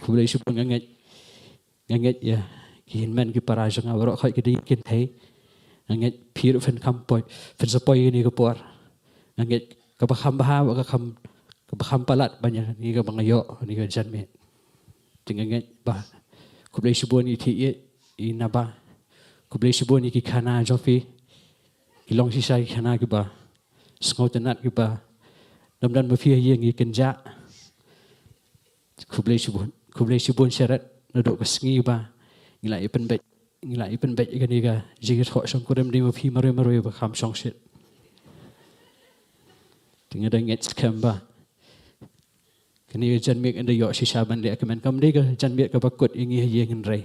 Khublei shibun. Nga ngeit, nga ngeit ïa ki hynmen ki para jong nga baroh, hooid, ki dei ki kynthei. Nga ngeit phi ruh phin kham poi, phin sa poi ïa kane ka por. Nga ngeit kaba kham bha bad ka kham, kaba kham palat ban ïa kane kaba nga ïoh kane ka janmiet. Te nga ngeit ba khublei shibun ïa i Thie, i Naba. Khublei shibun ïa ki khana jong phi. Ki long shisha ki khana kiba sngewtynnat, kiba dang don ma phi ha ïing, ngi kynjah. Khublei shibun, khublei shibun sharet naduh ka sngi ba ngi la ïa pynbeit, ngi la ïa pynbeit ïa kane ka jingïathoh shongkurim, dei ma phi marwei marwei ba kham shongshit. Te nga da ngeit skhem ba kane ka janmiet kan da ïoh shisha ban leh kmen. Kam dei ka janmiet kaba kut ïa ngi ha ïing hynrei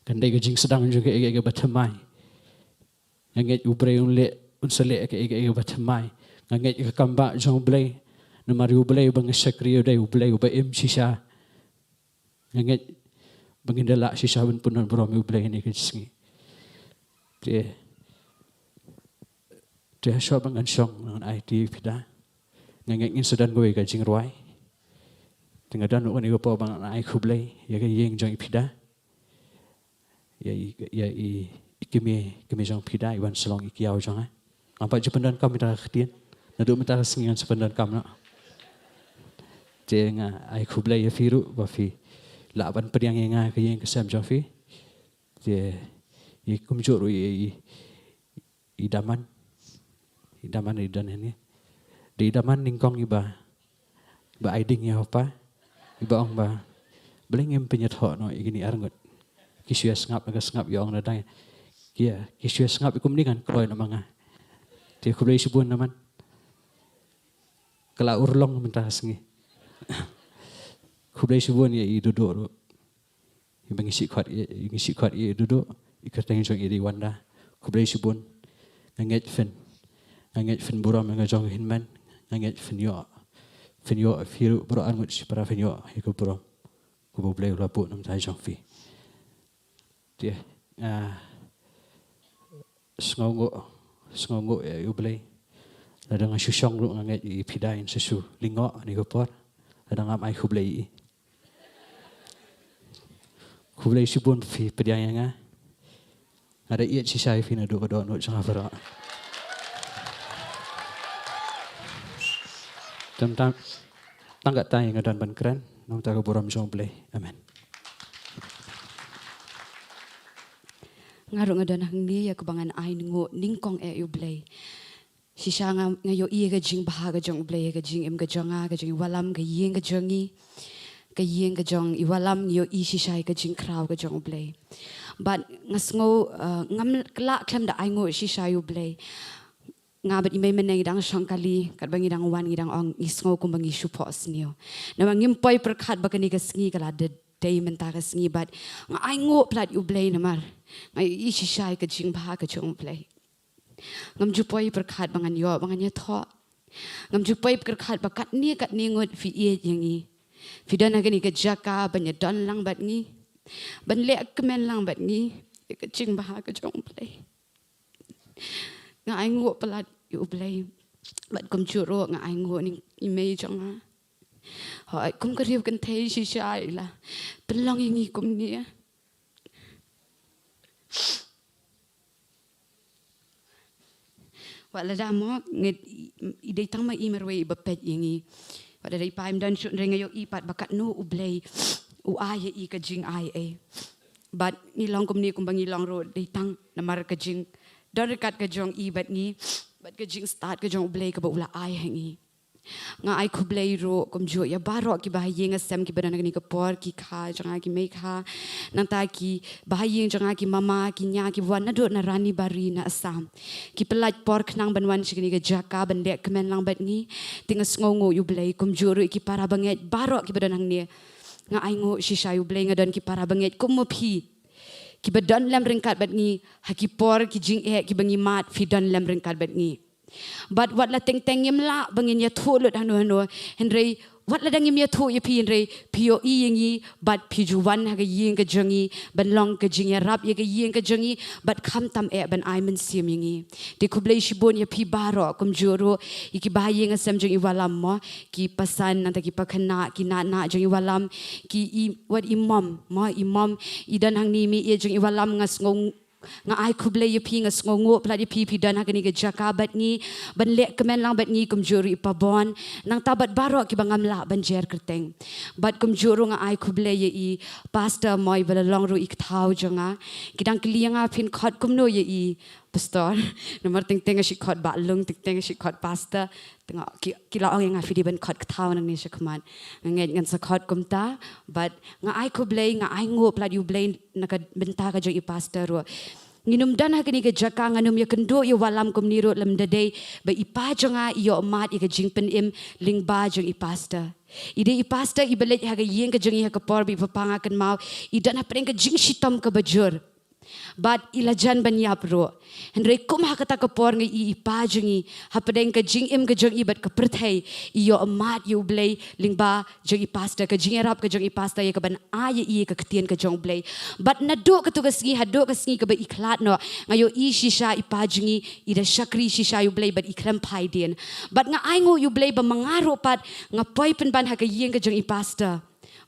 kan dei ka jingsdang jong kaei kaei kaba thymmai. Nga ngeit U Blei un leh, un sa leh kaei kaei kaba thymmai. Nga ngeit ka kam bah jong U Blei, namar ïa U Blei ba nga shakri, U Blei, U Blei uba im shisha. Nga ngeit ba ngin da lah shisha ban pyndonburom ïa U Blei ha kane ka sngi. Te, te hashuwa ba ngan shong ngan aiti ïa i Phida, nga ngeit ngin sa don kawei ka jingrwai. Te nga don ruh kane ka por ba ngan ai khublei ïa ka ïing jong i Phida, ïa i, ïa i, i kmie, kmie jong i Phida, i Wanslong, i kiaw jong nga. Ngam pat ju pyndonkam mynta ka ktien. Naduh mynta ka sngi ngan sa pyndonkam noh. Te nga ai khublei ïa phi ruh ba phi lah ban pdiang ïa nga ha ka ïing ka sem jong phi. Te ïa kumjuh ruh ïa i, i Daman. I Daman i don hangne. Dei i Daman nyngkong iba, ba ai ding ïa u kpa, iba ong ba, balei ngim pynïathoh noh ïa kine arngut. Ki shu ïa sngap, ka sngap, ïa ong na dang. Ki ïa, ki shu ïa sngap, ïa kumne ngan kloi noh ma nga. Te khublei shibun Daman. Ka la urlong mynta ka sngi. Khublei shibun ïa i Duduh ruh. Iba ngi shu khot ïa, ngi shu khot ïa i Duduh, i kyrteng jong i dei Wanda. Khublei shibun. Nga ngeit phin, nga ngeit phin burom ïa nga jong hynmen. Nga ngeit phin ïoh, phin ïoh, phi ruh baroh arngut shipara phin ïoh ïa ka burom kaba U Blei u la buh na bynta jong phi. Te, ah, sngewnguh, sngewnguh ïa U Blei. Lada nga shu shong ruh nga ngeit i Phida in sa shu lyngngoh ha kane ka por. Lada ngam ai khublei ïa i. Khublei shibun phi pdiang ïa nga. Nga da ïeit shisha ïa phi naduh ka dohnud jong nga baroh. Tang, tang, tang katta nga don ban kren, na ka bynta ka burom jong U Blei. Amen. Nga ruh nga don hangne ïa kaba ngan ai nguh nyngkong eh ïa U Blei. Shisha nga, nga ïohi ïa ka jingbha ka jong U Blei, ïa ka jingim ka jong nga, ka jingïalam, ka ïing ka jong ngi, ka ïing ka jong i Wallam, nga ïohi shisha ïa ka jingkhraw ka jong U Blei. Bad nga sngew, uh, ngam lah khlem da ai nguh shisha ïa U Blei. Nga bad i Mei Mynne ngi dang shong kali, katba ngi dang wan ngi dang ong, ngi sngew kumba ngi shu phohsniew. Namar ngim poi pyrkhat ba kane ka sngi ka la dei, dei mynta ka sngi, bad nga ai nguh palat ïa U Blei namar nga ïohi shisha ïa ka jingbha ka jong U Blei. Ngam ju poi pyrkhat ba ngan ïoh, ba ngan ïathoh. Ngam ju poi pyrkhat ba katne katne ngut phi ïeit ïa ngi. Phi don ha kane ka jaka ban ïadon lang bad ngi, ban leh kmen lang bad ngi ïa ka jingbha ka jong U Blei. Nga ai nguh palat ïa U Blei. Bad kumjuh ruh nga ai nguh ïa i Mei jong nga. Hooid, kum ka riew kynthei shisha i la pynlong ïa ngi kumne. Wat lada mo, ngi, i dei tang ma i marwei iba peit ïa ngi. Wat lada i pa im don shuh, hynrei nga ïohi pat ba katno U Blei u ai ïa i ka jingai ei. Bad ngi long kumne kumba ngi long ruh dei tang namar ka jingdon ryngkat ka jong i bad ngi, bad ka jingstad ka jong U Blei kaba u la ai ha ngi. Nga ai khublei ruh kumjuh ïa baroh kiba ha ïing ha sem kiba don ha kane ka por, ki kha jong nga, ki mei kha, nangta kiba ha ïing jong nga, ki mama, ki nia, kiba wan naduh na Ranibari na Assam. Ki pyllait por khnang ban wan sha kane ka jaka ban leh kmen lang bad ngi. Te nga sngewnguh ïa U Blei, kumjuh ruh ïa ki para bangeit baroh kiba don hangne. Nga ai nguh shisha ïa U Blei, nga don ki para bangeit kum ma phi kiba don lem ryngkat bad ngi ha ki por ki jingeh kiba ngi mad, phi don lem ryngkat bad ngi. Bad wat la teng teng ngim lah ba ngin ïathuh lut hano hano, hynrei wat la dang ngim ïathuh ïa phi, hynrei phi ïohi ïa ngi bad phi ju wan ha ka ïing ka jong ngi ban long ka jingïarap ïa ka ïing ka jong ngi, bad khamtam eh ban ai mynsiem ïa ngi. Te khublei shibun ïa phi baroh, kumjuh ruh ïa kiba ha ïing ha sem jong i Wallam mo, ki pasan nangta ki pakhynnah, ki nahnah jong i Wallam, ki i, wat i mom mo, i mom i don hangne, i mei jong i Wallam, nga sngew Nga ai khublei ïa phi, nga sngewnguh palat ïa phi, phi don ha kane ka jaka bad ngi ban leh kmen lang bad ngi, kumjuh ruh i pa Bon, nangta bad baroh kiba ngam lah ban jer kyrteng. Bad kumjuh ruh nga ai khublei ïa i pastor mo, iba la long ruh i kthaw jong nga. Ki dang kylli ïa nga phin khot kumno ïa i pastor. Namar teng teng nga shu khot Bah Lung, teng teng nga shu khot pastor. Tengok, ki, ki la ong ïa nga phi dei ban khot kthaw nangne shakhmat. Nga ngeit ngan sa khot kumta, bad nga ai khublei, nga ai nguh palat ïa U Blei na ka bynta ka jong i pastor ruh. Ngin ym don ha kane ka jaka, ngan ym ïakynduh ïa Wallam kumne ruh lymda dei ba i pa jong nga i ïoh mad ïa ka jingpynim lyngba jong i pastor. I dei i pastor iba leit ha ka ïing ka jong ngi ha ka por ba i papa nga kynmaw, i don hapdeng ka jingshitom kaba jur. Bad i la jan ban ïap ruh. Hynrei kum ha kata ka por nga i, i pa jong ngi, hapdeng ka jingim ka jong i bad ka pyrthei, i ïoh mad ïa U Blei lyngba jong i pastor, ka jingïarap ka jong i pastor ïa kaban ai ïa i ka ktien ka jong U Blei. Bad naduh katu ka sngi haduh ka sngi kaba i khlad noh, nga ïohi shisha i pa jong ngi i da shakri shisha ïa U Blei bad i khlem phai dien. Bad nga ai nguh ïa U Blei ba ma nga ruh pat nga poi pynban ha ka ïing ka jong i pastor.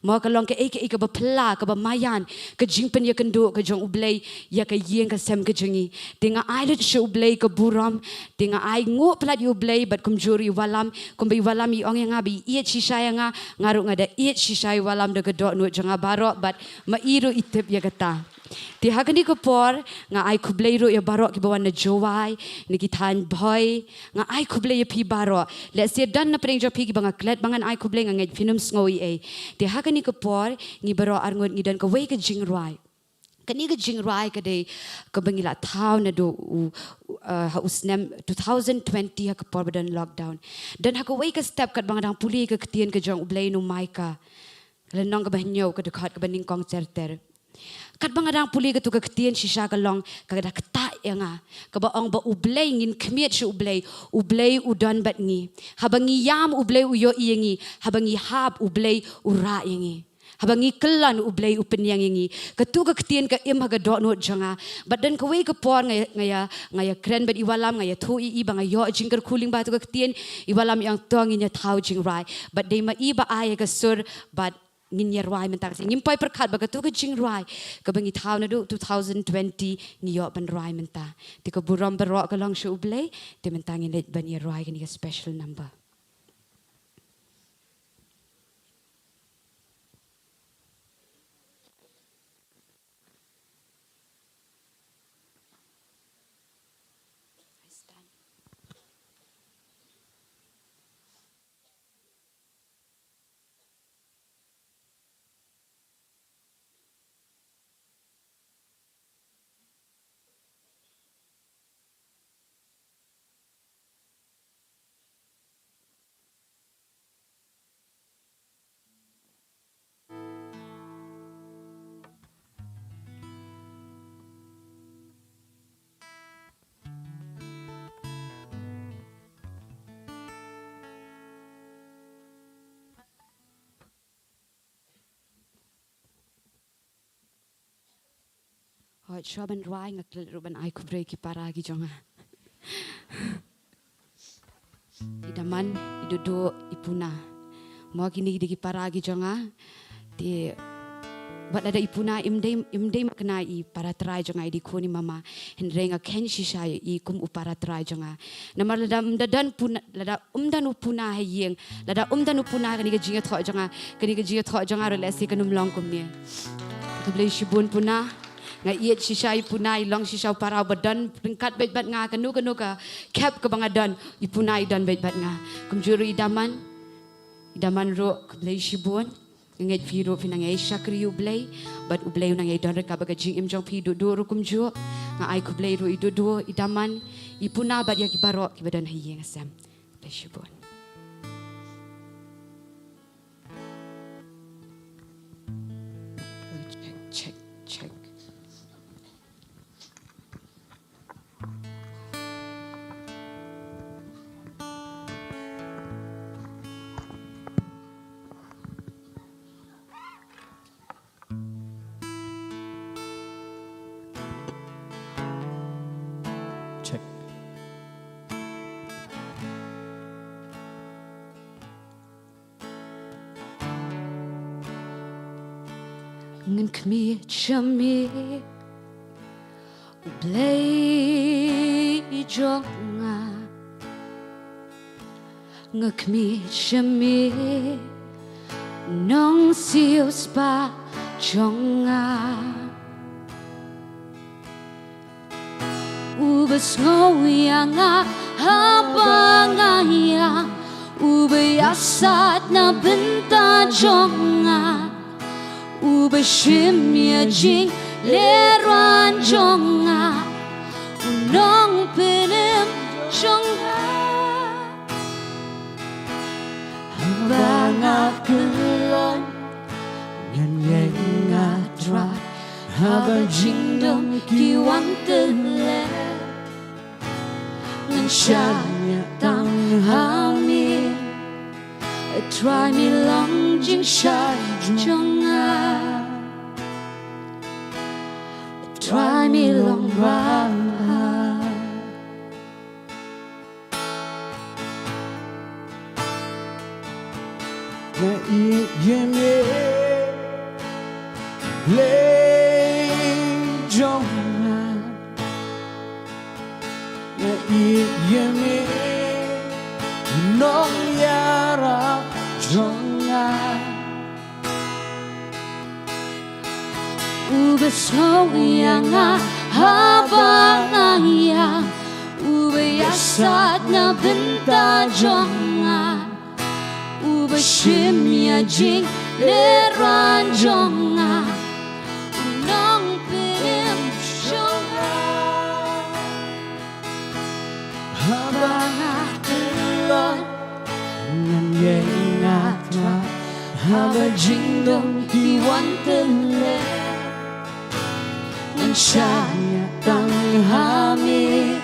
Mo, ka long kaei kaei kaba phylla, kaba maïan ka jingpynïakynduh ka jong U Blei ïa ka ïing ka sem ka jong ngi. Te nga ai lut sha U Blei ka burom, te nga ai nguh palat ïa U Blei bad kumjuh ruh ïa Wallam, kumba ïa Wallam i ong ïa nga ba i ïeit shisha ïa nga, nga ruh nga da ïeit shisha ïa Wallam da ka dohnud jong nga baroh, bad ma i ruh i tip ïa kata. Te ha kane ka por nga ai khublei ruh ïa baroh kiba wan na Jowai, na ki thaiñ Bhoi, nga ai khublei ïa phi baroh. Lehse don na pdeng jong phi kiba nga klet ba ngan ai khublei, nga ngeit phin ym sngew ei ei. Te ha kane ka por ngi baroh arngut ngi don kawei ka jingrwai. Kane ka jingrwai ka dei kaba ngi la thaw naduh u, u, uh, ha u snem two thousand twenty ha ka por ba don lockdown. Don ha kawei ka step katba nga dang pule ka ktien ka jong U Blei na u Micah, ka lynnong kaba hynñiew, ka dkhot kaba nyngkong ter ter. Katba nga dang pule katu ka ktien shisha ka long kaba da ktah ïa nga, kaba ong ba U Blei, ngin khmied sha U Blei, U Blei u don bad ngi. Haba ngi ïam U Blei u ïohi ïa ngi, haba ngi hap U Blei u rah ïa ngi. Haba ngi kyllon, U Blei u pynïeng ïa ngi. Katu ka ktien ka im ha ka dohnud jong nga. Bad don kawei ka por nga, nga ïa, nga ïa kren bad i Wallam, nga ïathuh ïa i ba nga ïoh jingkyrkhu lyngba katu ka ktien. I Wallam ïa nga, to ngin ïa thaw jingrwai. Bad dei ma i ba ai ïa ka sur, bad ngin ïa rwai mynta ka sngi. Ngim poi pyrkhat ba katu ka jingrwai kaba ngi thaw naduh two thousand twenty ngi ïoh ban rwai mynta. Te ka burom baroh ka long sha U Blei, te mynta ngin leit ban ïa rwai kane ka special number. Hooid, shuwa ban rwai nga klet ruh ban ai khublei ki para ki jong nga. I Daman, i Dudu, i Puna. Mo kine ki dei ki para ki jong nga. Te wat lada i Puna im dei, im dei ma kane i para trai jong nga, i dei khun i mama. Hynrei nga khein shisha ïa i kum u para trai jong nga. Namar lada ym da don Puna, lada ym don u Puna ha ïing, lada ym don u Puna ha kane ka jingïathoh jong nga, kane ka jingïathoh jong nga ruh lehse kan ym long kumne. Khublei shibun Puna. Nga ïeit shisha ïa i Puna, i long shisha u para uba don ryngkat beit bad nga, kano kano ka khep kaba nga don, i Puna i don beit bad nga. Kumjuh ruh i Daman, i Daman ruh khublei shibun. Nga ngeit phi ruh phi nang ïai shakri ïa U Blei, bad U Blei u nang ïai don ryngkat bad ka jingim jong phi. Dudu ruh kumjuh. Nga ai khublei ruh ïa Dudu, i Daman, i Puna bad ïa ki baroh kiba don ha ïing ha sem. Khublei shibun. Check, check, check. Check. Ngan khmih sha me, Blei jong nga. Nga khmih sha me, Nongsiewspah jong nga. Uba sngew ïa nga haba nga ïam, uba ïasaid na bynta jong nga, uba shim ïa jinglehrain jong nga, u Nongpynim jong nga. Haba nga kyllon, ngan ïeng, nga trai. Haba jingdum ki wan tylli, ngan shaniah tang ha me. Trai, me long jingshai jong nga. Trai, me long ba nga ïeit ïa me, Blei jong nga. Nga ïeit ïa me, Nongïarap jong nga. Uba sngew ïa nga haba nga ïam, uba ïasaid na bynta jong nga, uba shim ïa jinglehrain jong nga, u Nongpynim jong nga. Haba nga kyllon, ngan ïeng, nga trai. Haba jingdum ki wan tylli, ngan shaniah tang ha me.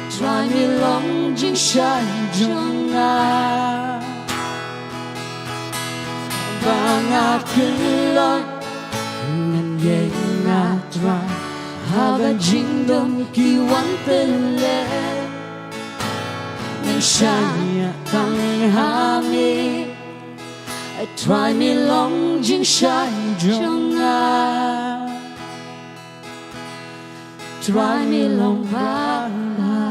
Trai, me long jingshai jong nga. Ba nga kyllon, ngan ïeng, ah Trai, haba jingdum ki wan tylli. Ngan shaniah tang ha me, Trai, me long jingshai jong nga. Trai, me long Baba.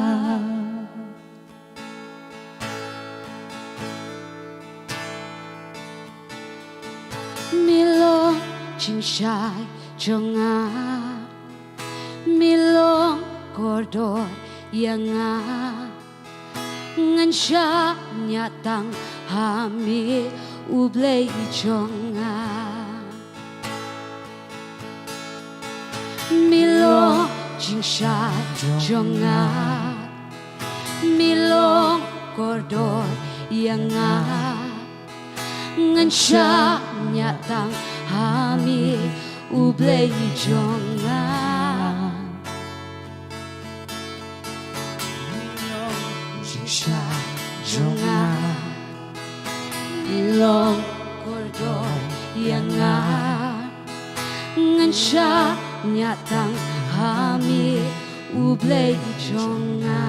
Me long jingshai jong nga, me long kordor ïa nga. Ngan shaniah tang ha me, U Blei jong nga. Me long jingshai jong nga, me long kordor ïa nga. Ngan shaniah tang ha me, U Blei jong nga. Jingshai jong nga, me long kordor ïa nga. Ngan shaniah tang ha me, U Blei jong nga.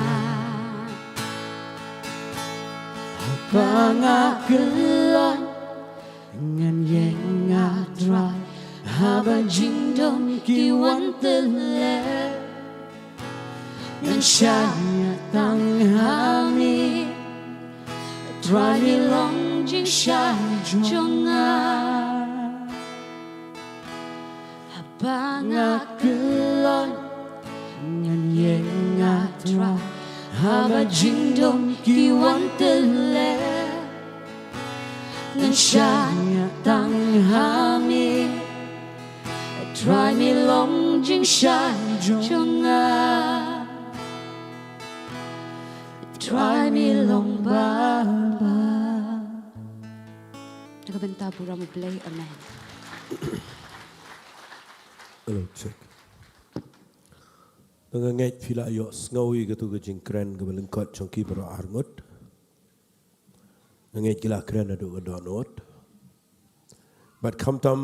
Haba nga kyllon, ngan ïeng, ah Trai, haba jingdum ki wan tylli. Ngan shaniah tang ha me, Trai, me long jingshai jong nga. Haba nga kyllon, ngan ïeng, ah Trai, haba jingdum ki wan tylli. Ngan shaniah tang ha me, Trai, me long jingshai jong nga. Trai, me long Baba. Da ka bynta burom U Blei, amen. Hello, check. Nga ngeit phi la ïohsngew ïa katu ka jingkren kaba lyngkot jong ki baroh arngut. Nga ngeit ki la kren haduh ka dohnud. Bad khamtam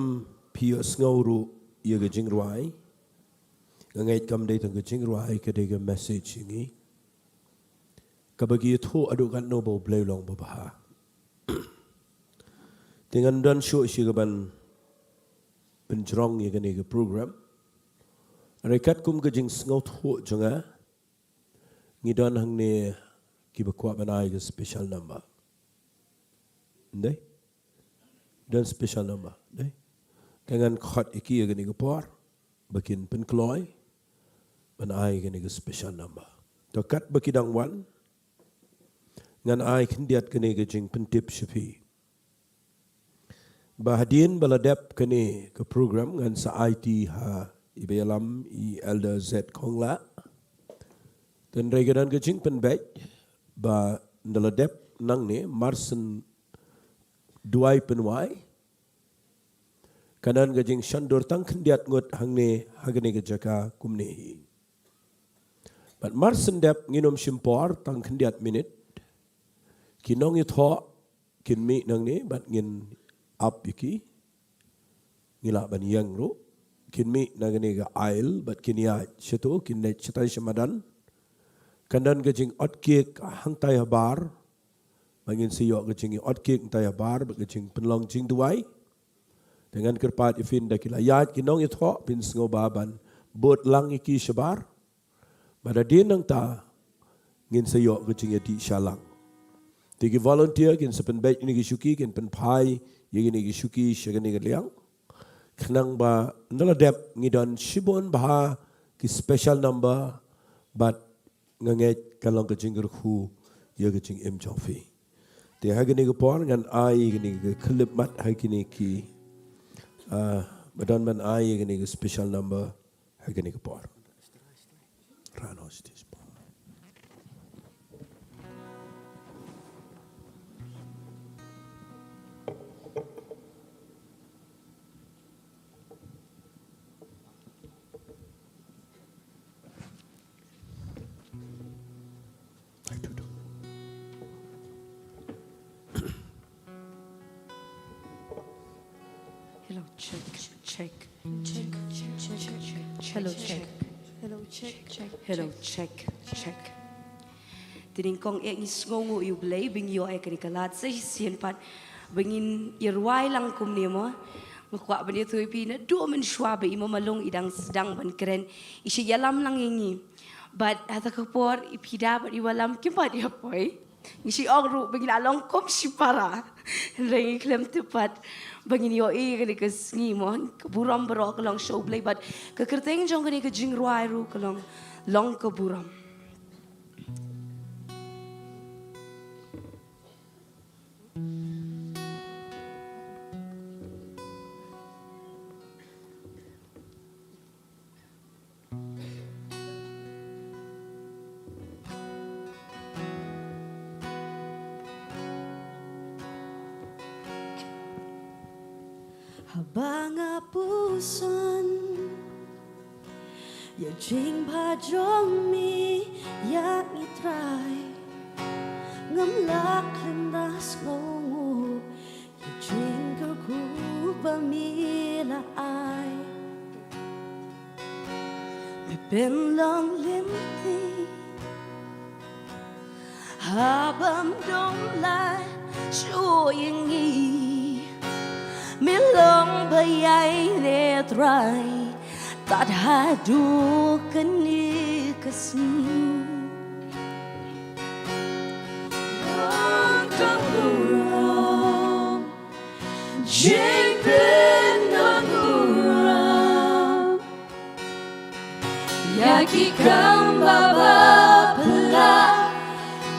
phi ïohsngew ruh ïa ka jingrwai. Nga ngeit kam dei tang ka jingrwai, ka dei ka message ïa ngi. Kaba ki ïathuh haduh katno ba U Blei u long babha. Te ngan don shuh shi kaban pynjrong ïa kane ka program. Hynrei katkum ka jingsngewthuh jong nga, ngi don hangne kiba kwah ban ai ka special number. Ndei? Don special number, ndei? Te ngan khot ïa ki ïa kane ka por ba kin pynkloi ban ai kane ka special number. To katba ki dang wan, ngan ai khyndiat kane ka jingpyntip sha phi. Ba hadien ba la dep kane ka program ngan sa aiti ha i ba ïalam, i Elder Z Khonglah. Te hynrei ka don ka jingpynbeit ba ynda la dep nangne, marshen duwai pynwai, ka don ka jingshondur tang khyndiat ngut hangne ha kane ka jaka kumne hi. Bad marshen dep ngin ym shim por tang khyndiat minit. Ki nongïathoh kin mih nangne bad ngin ap ïa ki. Ngi lah ban ïeng ruh. Kin mih na kane ka aisle bad kin ïaid shato, kin leit shatai sha madan. Kan don ka jingïoh cake hangtai habar. Ba ngin sa ïoh ka jingïoh cake hangtai habar bad ka jingpynlong jingduwai. Te ngan kyrpad ïa phi ynda ki la ïaid ki nongïathoh, phin sngewbha ban bud lang ïa ki shabar. Bad hadien nangta ngin sa ïoh ka jingïadih shalang. Te ki volunteer kin sa pynbeit ïa kine ki shuki, kin pynphai ïa kine ki shuki sha kane ka liang. Khnang ba ynda la dep ngi don shibun bha ki special number, bad nga ngeit kan long ka jingkyrkhu ïa ka jingim jong phi. Te ha kane ka por ngan ai ïa kane ka khyllipmat ha kine ki, ah, ba don ban ai ïa kane ka special number ha kane ka por. Rano stage. Check, check, check, check, check. Hello, check. Hello, check, check, hello, check, check. Te nyngkong eh ngi sngewnguh ïa U Blei ba ngi ïoh ïa kane ka lad sa shisien pat ba ngin ïa rwai lang kumne mo. Nga kwah ban ïathuh ïa phi naduh mynshuwa ba i Mama Lung i dang sdang ban kren, i shu ïalam lang ïa ngi. Bad hata ka por i Pida bad i Wallam kim pat ïa poi. Ngi shu ong ruh ba ngi la long kum shipara. Hynrei ngi khlem tip pat ba ngin ïohi ïa kane ka sngi mo. Ka burom baroh ka long sha U Blei bad ka kyrteng jong kane ka jingrwai ruh ka long Long ka burom. Haba nga puson ïa ka jingbha jong me ïa ngi Trai, ngam lah khlem da sngewnguh ïa ka jingkyrkhu ba me la ai. Me pynlong lynti ha bym don la shuh ïa ngi. Me long ba ïaineh Trai tad haduh kane ka sngi. Long ka burom, jingpyndonkam ïa ki kam ba baphylla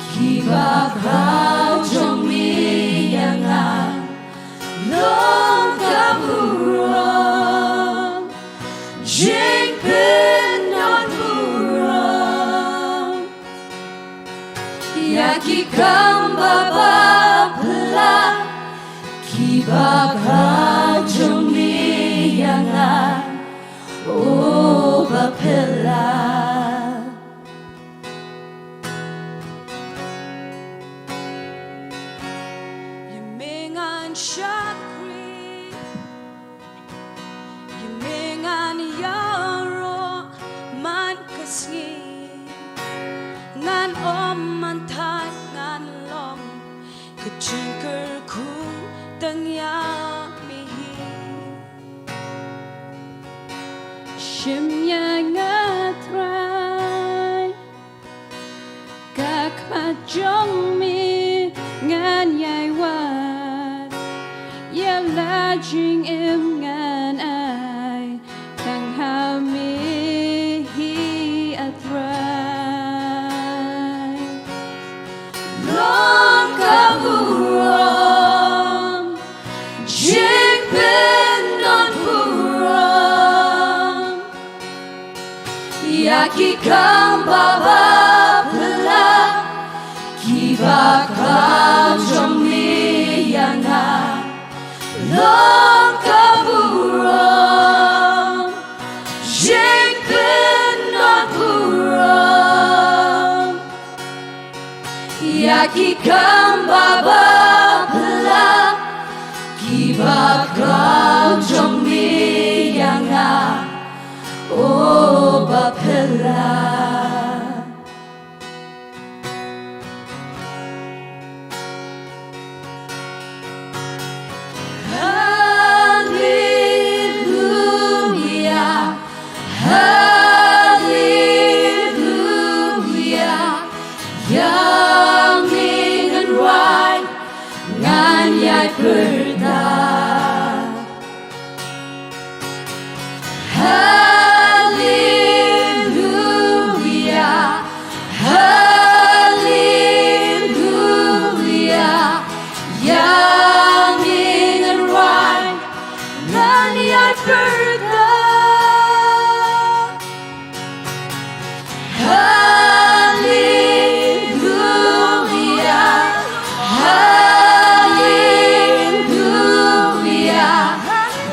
kiba khraw jong me ïa nga. Long ka burom, jingpyndonkam ïa ki kam ba baphylla kiba khraw jong me ïa nga, oh baphylla. Ïa me ngan shakri, ïa me ngan ïaroh man ka sngi. Ngan ym man thait, ngan long ka jingkyrkhu tang ïa me hi. Shim ïa nga Trai, ka khmat jong me ngan ïai wad. Ïa la jingim ngan ai tang ha me hi, ah Trai. Long ka burom, jingpyndonkam ïa ki kam ba baphylla kiba khraw jong me ïa nga. Long ka burom, jingpyndonkam ïa ki kam ba baphylla kiba khraw jong me ïa nga, oh baphylla. Haleluia, haleluia. Ïa me ngan rwai, ngan ïai pyrta. Haleluia, haleluia. Ïa me ngan rwai, ngan ïai pyrta. Haleluia, haleluia.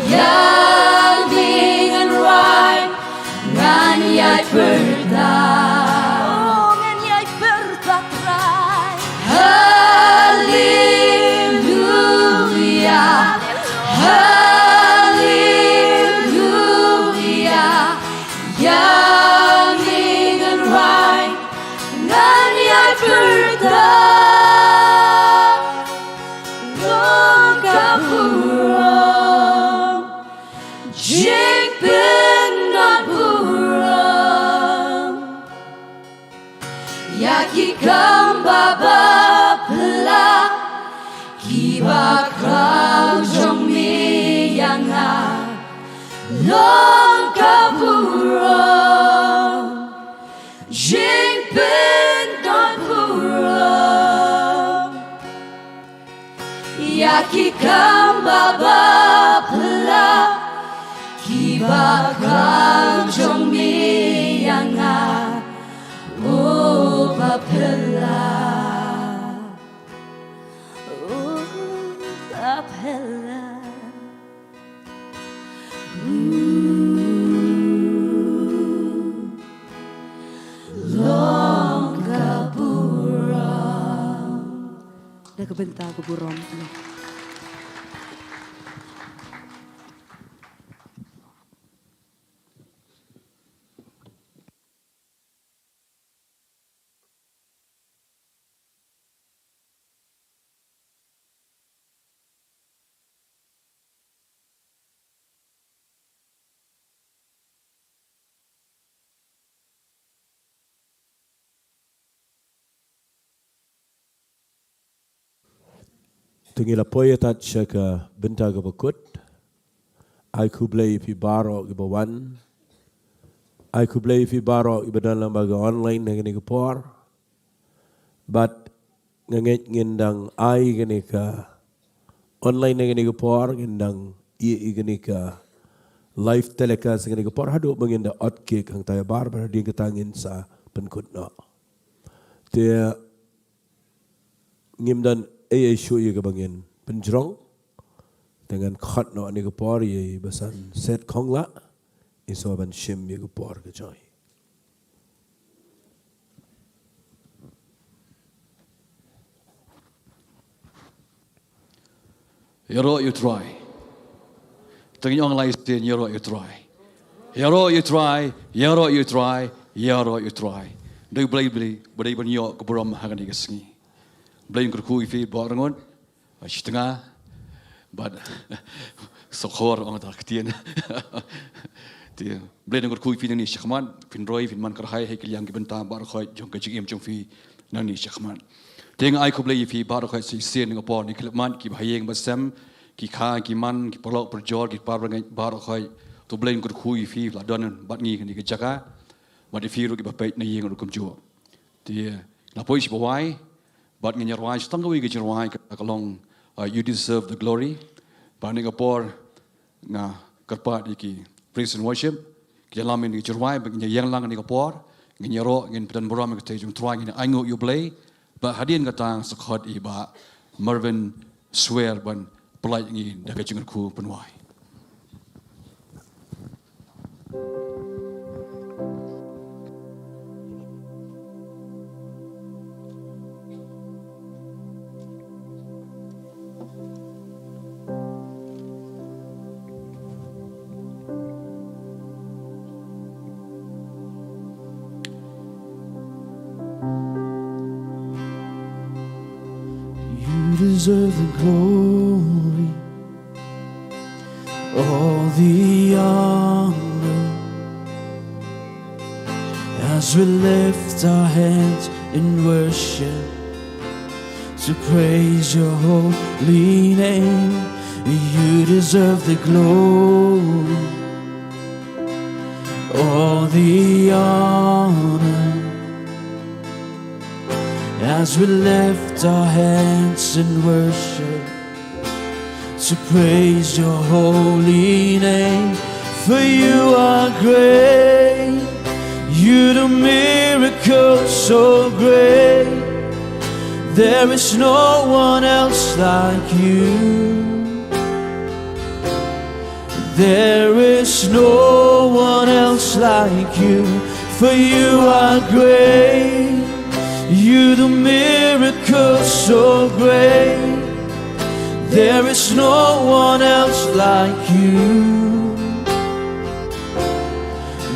Ïa me ngan rwai, ngan ïai pyrta. Oh, ngan ïai pyrta Trai. Haleluia, haleluia. Jingpyndonburom ïa ki kam ba bapla kiba khraw jong me ïa nga. Long ka burom jingpyndonburom ïa ki kam ba bapla kiba khraw jong me ïa nga. O bapla, o bapla. Long ka burom. Da ka bynta ka burom. Te ngi la poi ïatat sha ka bynta kaba kut. Ai khublei ïa phi baroh kiba wan. Ai khublei ïa phi baroh kiba don lyngba ka online ha kane ka por. Bad nga ngeit ngin dang ai kane ka online ha kane ka por, ngin dang ïa, ïa kane ka live telecast ha kane ka por haduh ba ngin da ot cake hangtai ha bar, bad hadien kata ngin sa pynkut noh. Te ngim don ei ei shuh ïa kaba ngin pynjrong. Te ngan khot noh ha kane ka por ïa i Basan Set Khonglah, i sa ban shim ïa ka por ka jong i. Ïaroh ïa U Trai. Te ngin ong lai sien, ïaroh ïa U Trai. Ïaroh ïa U Trai, ïaroh ïa U Trai, ïaroh ïa U Trai. Dei U Blei, Blei, ba dei ban ïoh ka burom ha kane ka sngi. Blei un kyrkhu ïa phi baroh arngut. Shi tnga bad sokhor ong ta ktien. Te Blei un kyrkhu ïa phi nangne shakhmat, phin roi, phin man kyrhai ha ki liang ki bynta baroh khoit jong ka jingim jong phi nangne shakhmat. Te nga ai khublei ïa phi baroh khoit shisien ha ka por ne khyllipmat, ki bahaïing bahasem, ki kha ki man, ki paralok parajor, ki para bangeit baroh khoit. To Blei un kyrkhu ïa phi la don bad ngi ha kane ka jaka. Bad ïa phi ruh kiba peit na ïing ruh kumjuh. Te nga poi sha ba wai, bad ngin ïa rwai sha tang kawei ka jingrwai ka, ka long, uh, You Deserve the Glory. Bad ha kane ka por nga kyrpad ïa ki praise and worship, ki ïalam ïa ka jingrwai, bad ngin ïa ïeng lang ha kane ka por, ngin ïaroh, ngin pyndonburom ïa ka kyrteng jong U Trai, ngin ïa ainguh ïa U Blei. Bad hadien kata sa khot ïa i Bah Mervin Swer ban pynlait ngi da ka jingkyrkhu pynwai. You deserve the glory, all the honor. As we lift our hands in worship to praise your holy name, you deserve the glory, all the honor. As we lift our hands in worship to praise your holy name, for you are great. You do miracles so great. There is no one else like you. There is no one else like you, for you are great. You do miracles so great. There is no one else like you.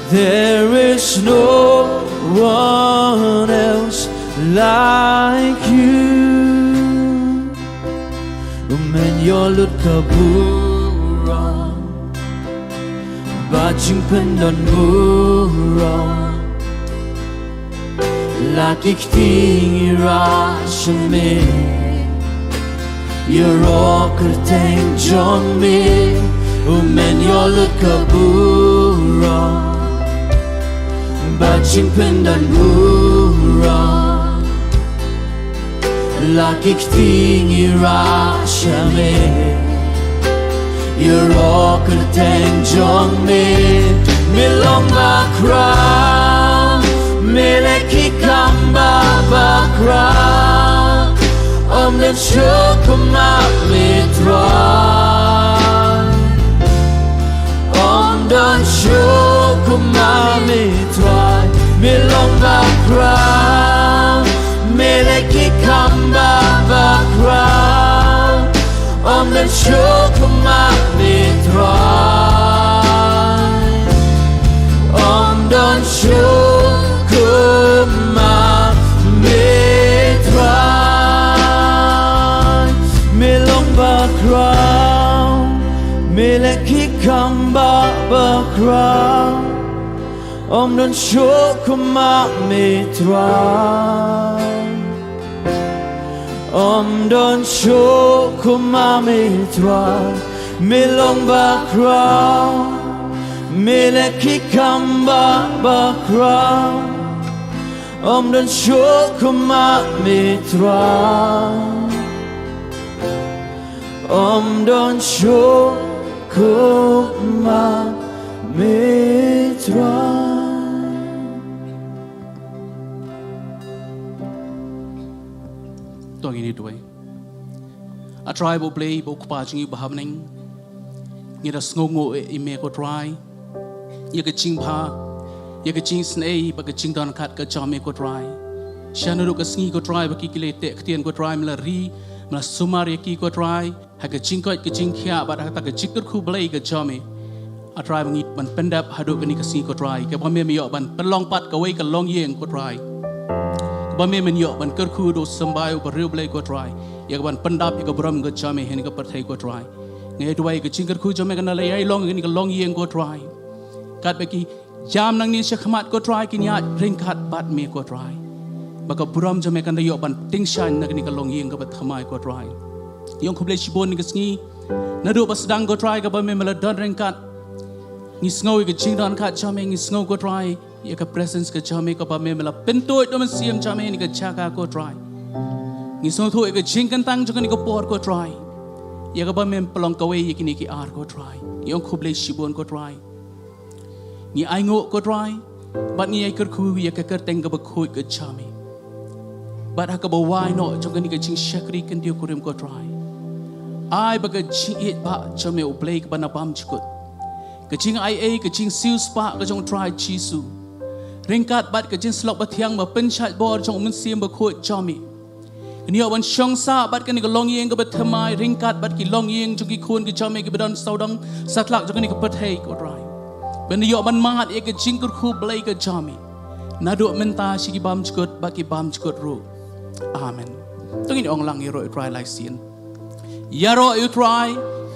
There is no one else like you. Ym men ïoh lut ka burom Ba jingpyndonburom la ki kti ngi rah sha me. Ïaroh kyrteng jong me, u men ïoh lut ka burom. Ba jingpyndonburom la ki kti ngi rah sha me. Ïaroh kyrteng jong me, me long bakhraw, me leh ki kam ba bakhraw. Ym don shuh kum ma me Trai. Ym don shuh kum ma me Trai, me long bakhraw, me leh ki kam ba bakhraw. Ym don shuh kum ma me Trai. Ym don shuh kum ma me Trai. Me long bakhraw, me leh ki kam ba bakhraw. Ym don shuh kum ma me Trai. Ym don shuh kum ma me Trai. Me long bakhraw, me leh ki kam ba bakhraw. Ym don shuh kum ma me Trai. Ym don shuh kum ma me Trai. To ngin ïa duwai. A Trai ba U Blei, ba U Kpa jong ngi ba ha bneng, ngi da sngewnguh ïa me ko Trai, ïa ka jingbha, ïa ka jingisynei bad ka jingdonkam ka jong me ko Trai. Sha naduh ka sngi ko Trai ba ki ki la teh ktien ko Trai, me la ri, me la sumar ïa ki ko Trai ha ka jingkoit ka jingkhiah bad ha kata ka jingkyrkhu Blei ka jong me. A Trai ba ngi ban pyndep haduh kane ka sngi ko Trai, kaba me me ïoh ban pynlong pat kawei ka longïing ko Trai, kaba me men ïoh ban kyrkhu da u symbai uba riewblei ko Trai, ïa ka ban pyndap ïa ka burom ka jong me ha kane ka pyrthei ko Trai. Ngi duwai ka jingkyrkhu jong me kan da la ïai long ha kane ka longïing ko Trai. Katba ki ïam nangne sha khmat ko Trai, kin ïaid ryngkat bad me ko Trai, ba ka burom jong me kan da ïoh ban tyngshaiñ na kane ka longïing kaba thymmai ko Trai. Ngi ong khublei shibun ha kane ka sngi, naduh ba sdang ko Trai kaba me me la don ryngkat. Ngi sngew ïa ka jingdonkam jong me, ngi sngew ko Trai ïa ka presence ka jong me kaba me me la pyntuid da u Mynsiem jong me ha kane ka jaka ko Trai. Ngi sngewthuh ïa ka jingkyntang jong kane ka por ko Trai, ïa kaba me pynlong kawei ïa kine ki ar ko Trai. Ngi ong khublei shibun ko Trai. Ngi ainguh ko Trai, bad ngi ai kyrkhu ïa ka kyrteng kaba khuid ka jong me, bad ha kaba wai noh jong kane ka jingshakri kyntiew kurim ko Trai, ai ba ka jingïeit ba jong me U Blei kaba na bymjukut, ka jingaiei, ka jingsiewspah ka jong U Trai Jisu, ryngkat bad ka jingsyllok bathiang ba pynshait bor jong U Mynsiem Bakhuid jong me, kan ïoh ban shong sah bad kane ka longïing kaba thymmai ryngkat bad ki longïing jong ki khun ki jong me kiba don sawdong satlak jong kane ka pyrthei ko Trai, ban ïoh ban mad ïa ka jingkyrkhu Blei ka jong me, naduh mynta sha ki bymjukut bad ki bymjukut ruh. Amen. To ngin ong lang ïaroh ïa U Trai lai sien. Ïaroh ïa U Trai,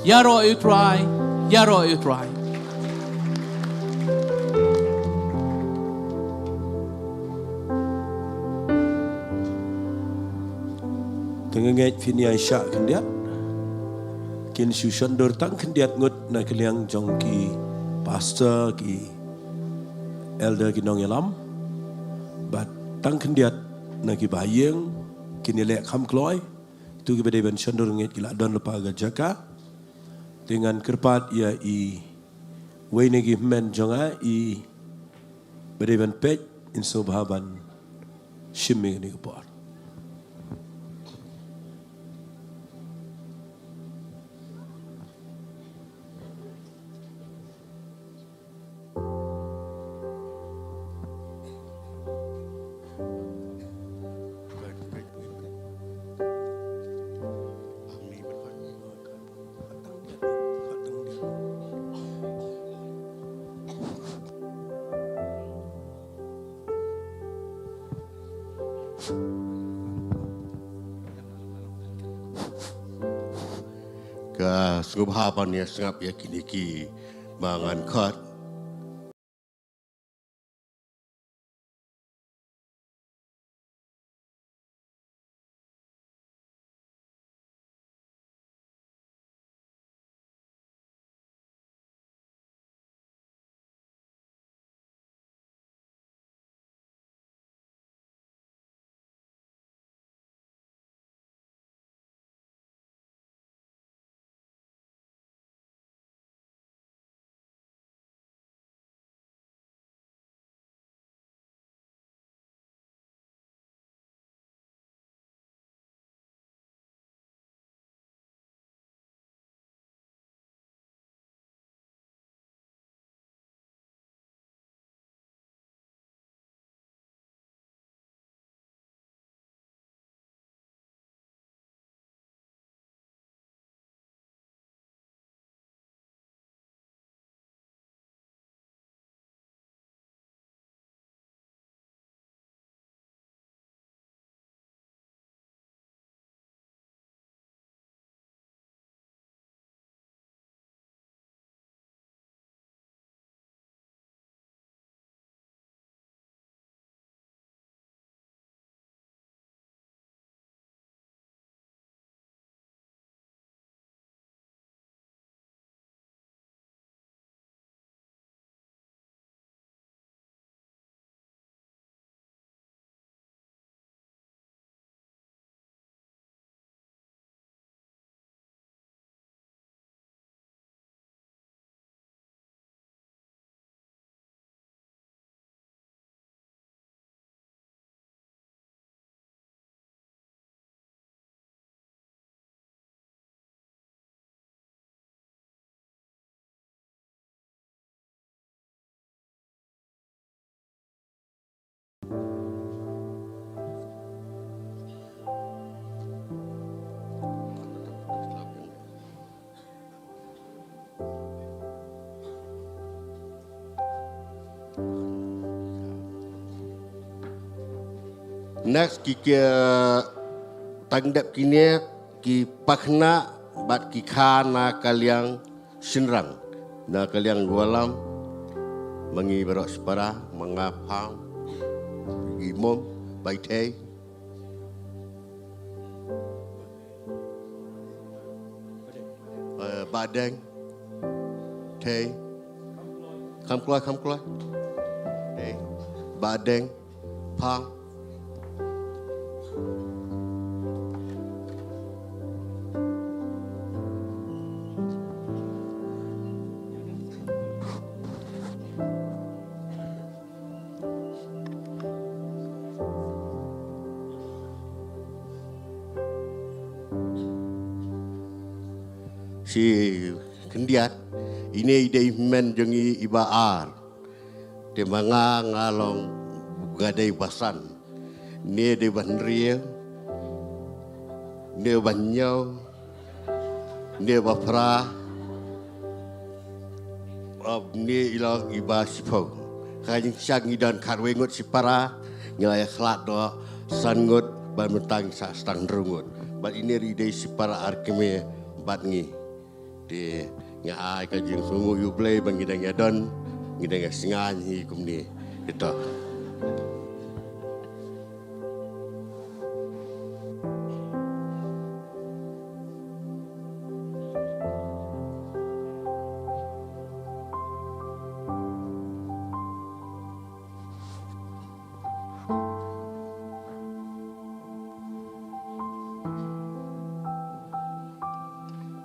ïaroh ïa U Trai, ïaroh ïa U Trai. Te nga ngeit phin ïai shah khyndiat. Kin shu shon dur tang khyndiat ngut na ka liang jong ki pastor, ki elder, ki nongïalam. Bad tang khyndiat na ki bahaïing, kin ïaleh kham kloi. Tu kiba dei ban shon dur ngeit ki la don lypa ka jaka. Te ngan kyrpad ïa i wei na ki hynmen jong nga, i ba dei ban peit, in sngewbha ban shim ïa kane ka por. Ka sngewbha ban ïa sngap ïa kine ki ba ngan khot. Next ki, ki, tang dep kine ki pakna bad ki kha na ka liang shynrang, na ka liang Lualam. Ma ngi baroh shipara, ma nga Pham, i Mom, Baithei. Eh, Bah Deng. Thei. Kham kloi, kham kloi. Thei. Bah Deng. Pham. Shi khyndiat, ine i dei i hynmen jong ngi iba ar. Te ma nga nga long, nga dei ba san. Ne dei ba hynriew. Ne ba hynñiew. Ne ba phra. Ab ne i long iba shiphew. Ka jingshang ngi don khatwei ngut shipara, ngi la ïa khlad noh san ngut, bad mynta ngi sa sdang hynriew ngut. Bad ine ruh i dei shipara ar kmie bad ngi. Te nga ai ka jingsngewnguh ïa U Blei ba ngi dang ïa don, ngi dang ïa sngain hi kumne. Ito.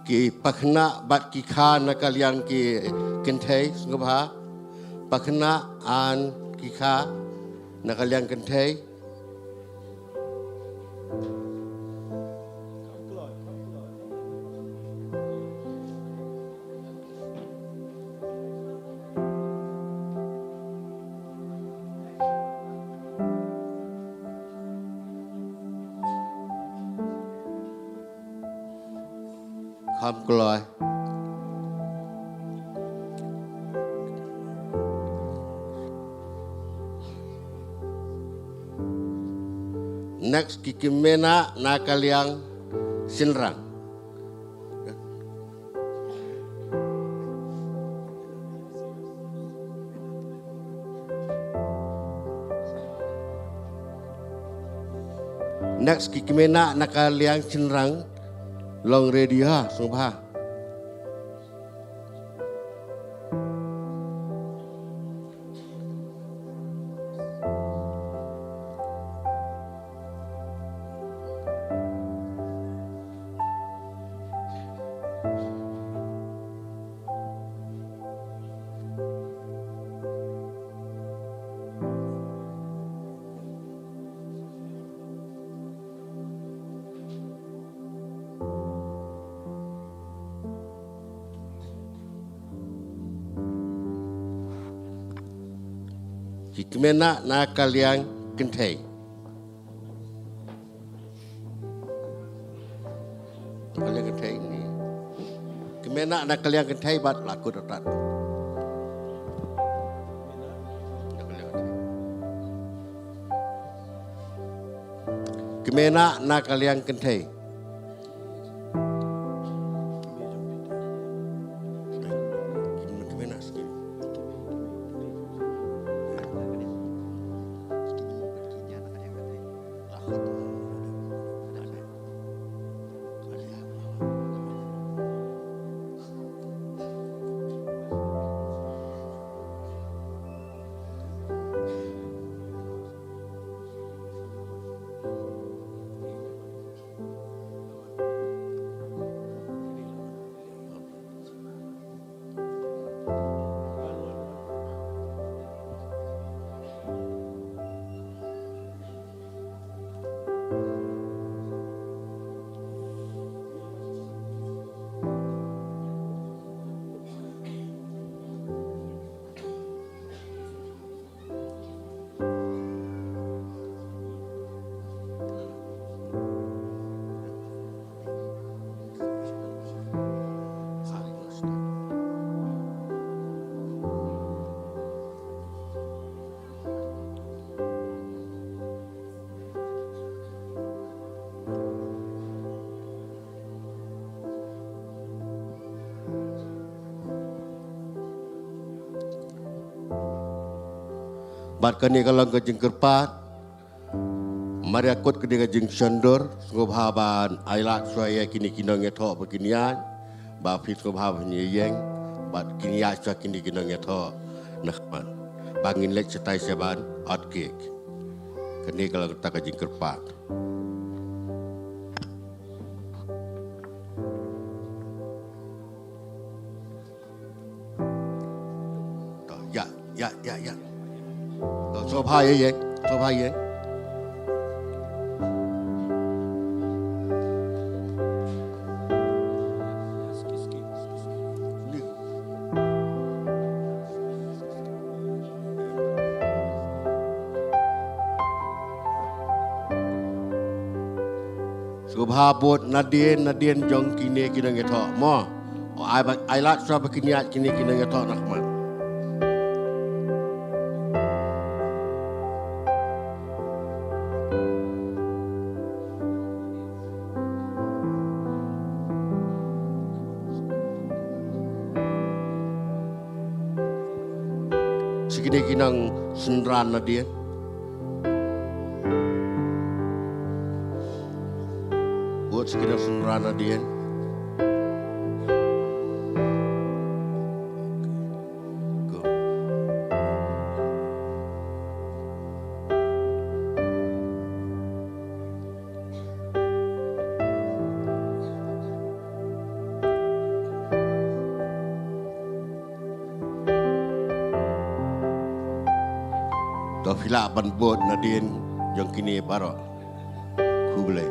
Ki pakna bad ki kha na ka liang ki kynthei, sngewbha. Pakna and ki kha na ka liang kynthei. Kham kloi. Next, ki kmie na ka liang shynrang. Next, ki kmie na ka liang shynrang, long ready ha, sngewbha. Ki kmie na ka liang kynthei. Ka liang kynthei ni. Kmie na ka liang kynthei bad la kut tat. Kmie na ka liang kynthei. Bad kane ka long ka jingkyrpad. Mar ïa kut kane ka jingshondur, sngewbha ban ailad shuwa ïa kine ki nongïathoh ba kin ïaid, ba phi sngewbha ban ïeng, bad kin ïaid shuwa kine ki nongïathoh na khmat. Ba ngin leit shatai sha ban ot kek. Kane ka long kata ka jingkyrpad. To, ïa, ïa, ïa, ïa. To, sngewbha ïa, ïa, sngewbha ïa. Sngewbha bud nadien, nadien jong kine ki nongïathoh mo. O ai ba, ailad shuwa ba kin ïaid kine ki nongïathoh na khmat. Sha kine ki nongsynran nadien. Bud sha ki nongsynran nadien. Go. To phi lah ban bud nadien jong kine baroh. Khublei.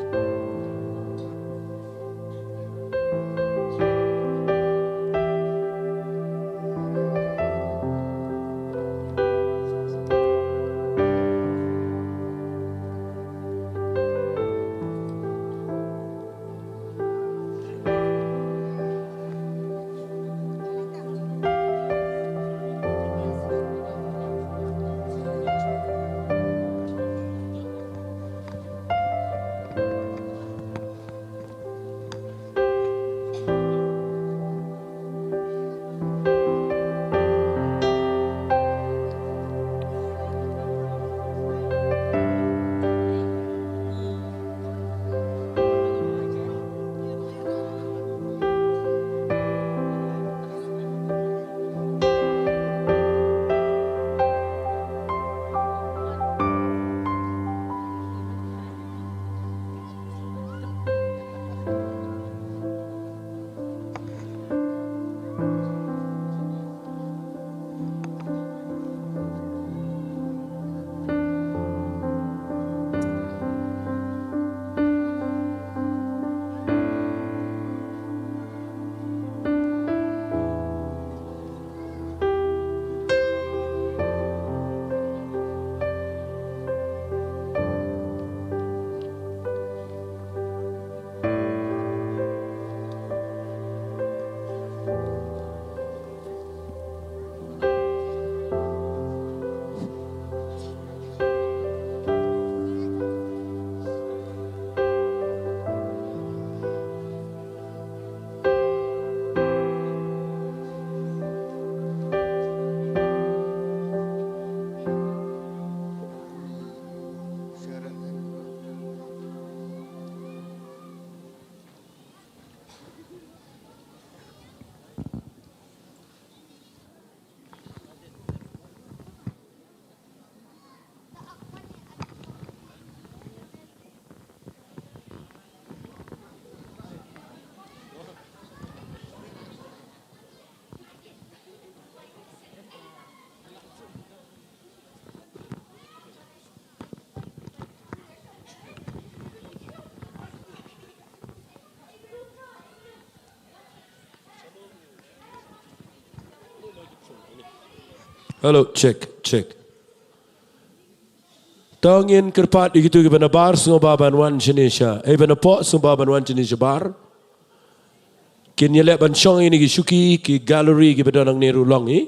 Hello, check, check. To ngin kyrpad ïa kito kiba na bar sngewbha ban wan shane sha, eh, ba na pok sngewbha ban wan shane shabar. Kin ïaleh ban shong ïa kine ki shuki, ki gallery kiba don hangne ruh long hi.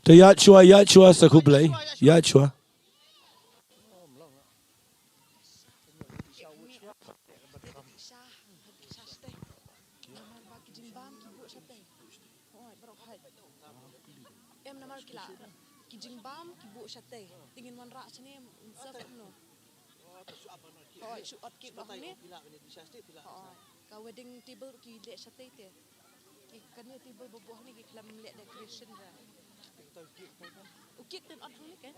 Te ïaid shuwa, ïaid shuwa sa khublei. Ïaid shuwa. Em namar ki la, ki jingbam ki buh shatei. Te ngin wanrah shane, sa kumno. Hooid, shu ot cake noh hangne. Hooid, ka wedding table ki leh shatei te. Ki, kane table ba buh hangne ki khlem leh decoration re. U cake te ot hangne ke?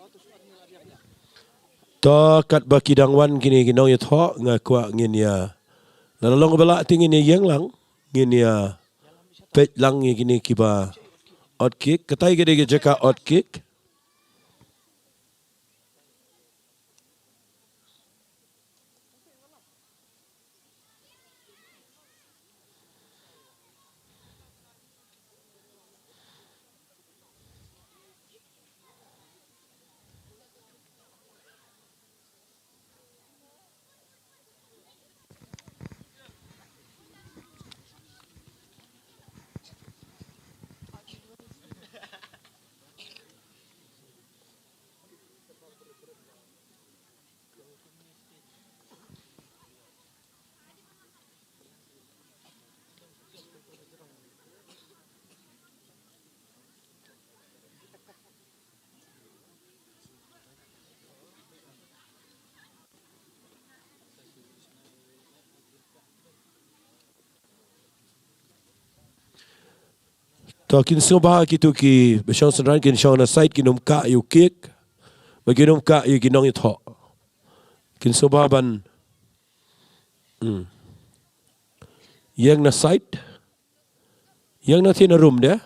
To katba ki dang wan kine ki nongïathoh, nga kwah ngin ïa, lada long ba lah te ngin ïa ïeng lang, ngin ïa peit lang ïa kine kiba ot cake. Katai ka dei ka jaka ot cake. To kin sngewbha kito kiba shong synran kin shong na side, kin ym kah ïa u cake, ba kin ym kah ïa ki nongïathoh. Kin sngewbha ban, hmm, ïeng na side. Ïeng na thin na rum de.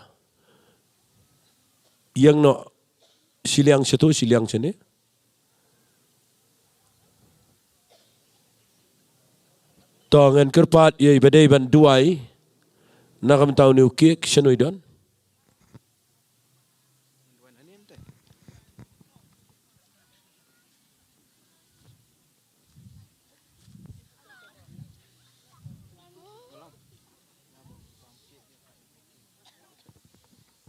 Ïeng noh shiliang shato, shiliang shane. To ngan kyrpad ïa iba dei ban duwai na ka bynta une u cake, shano i don?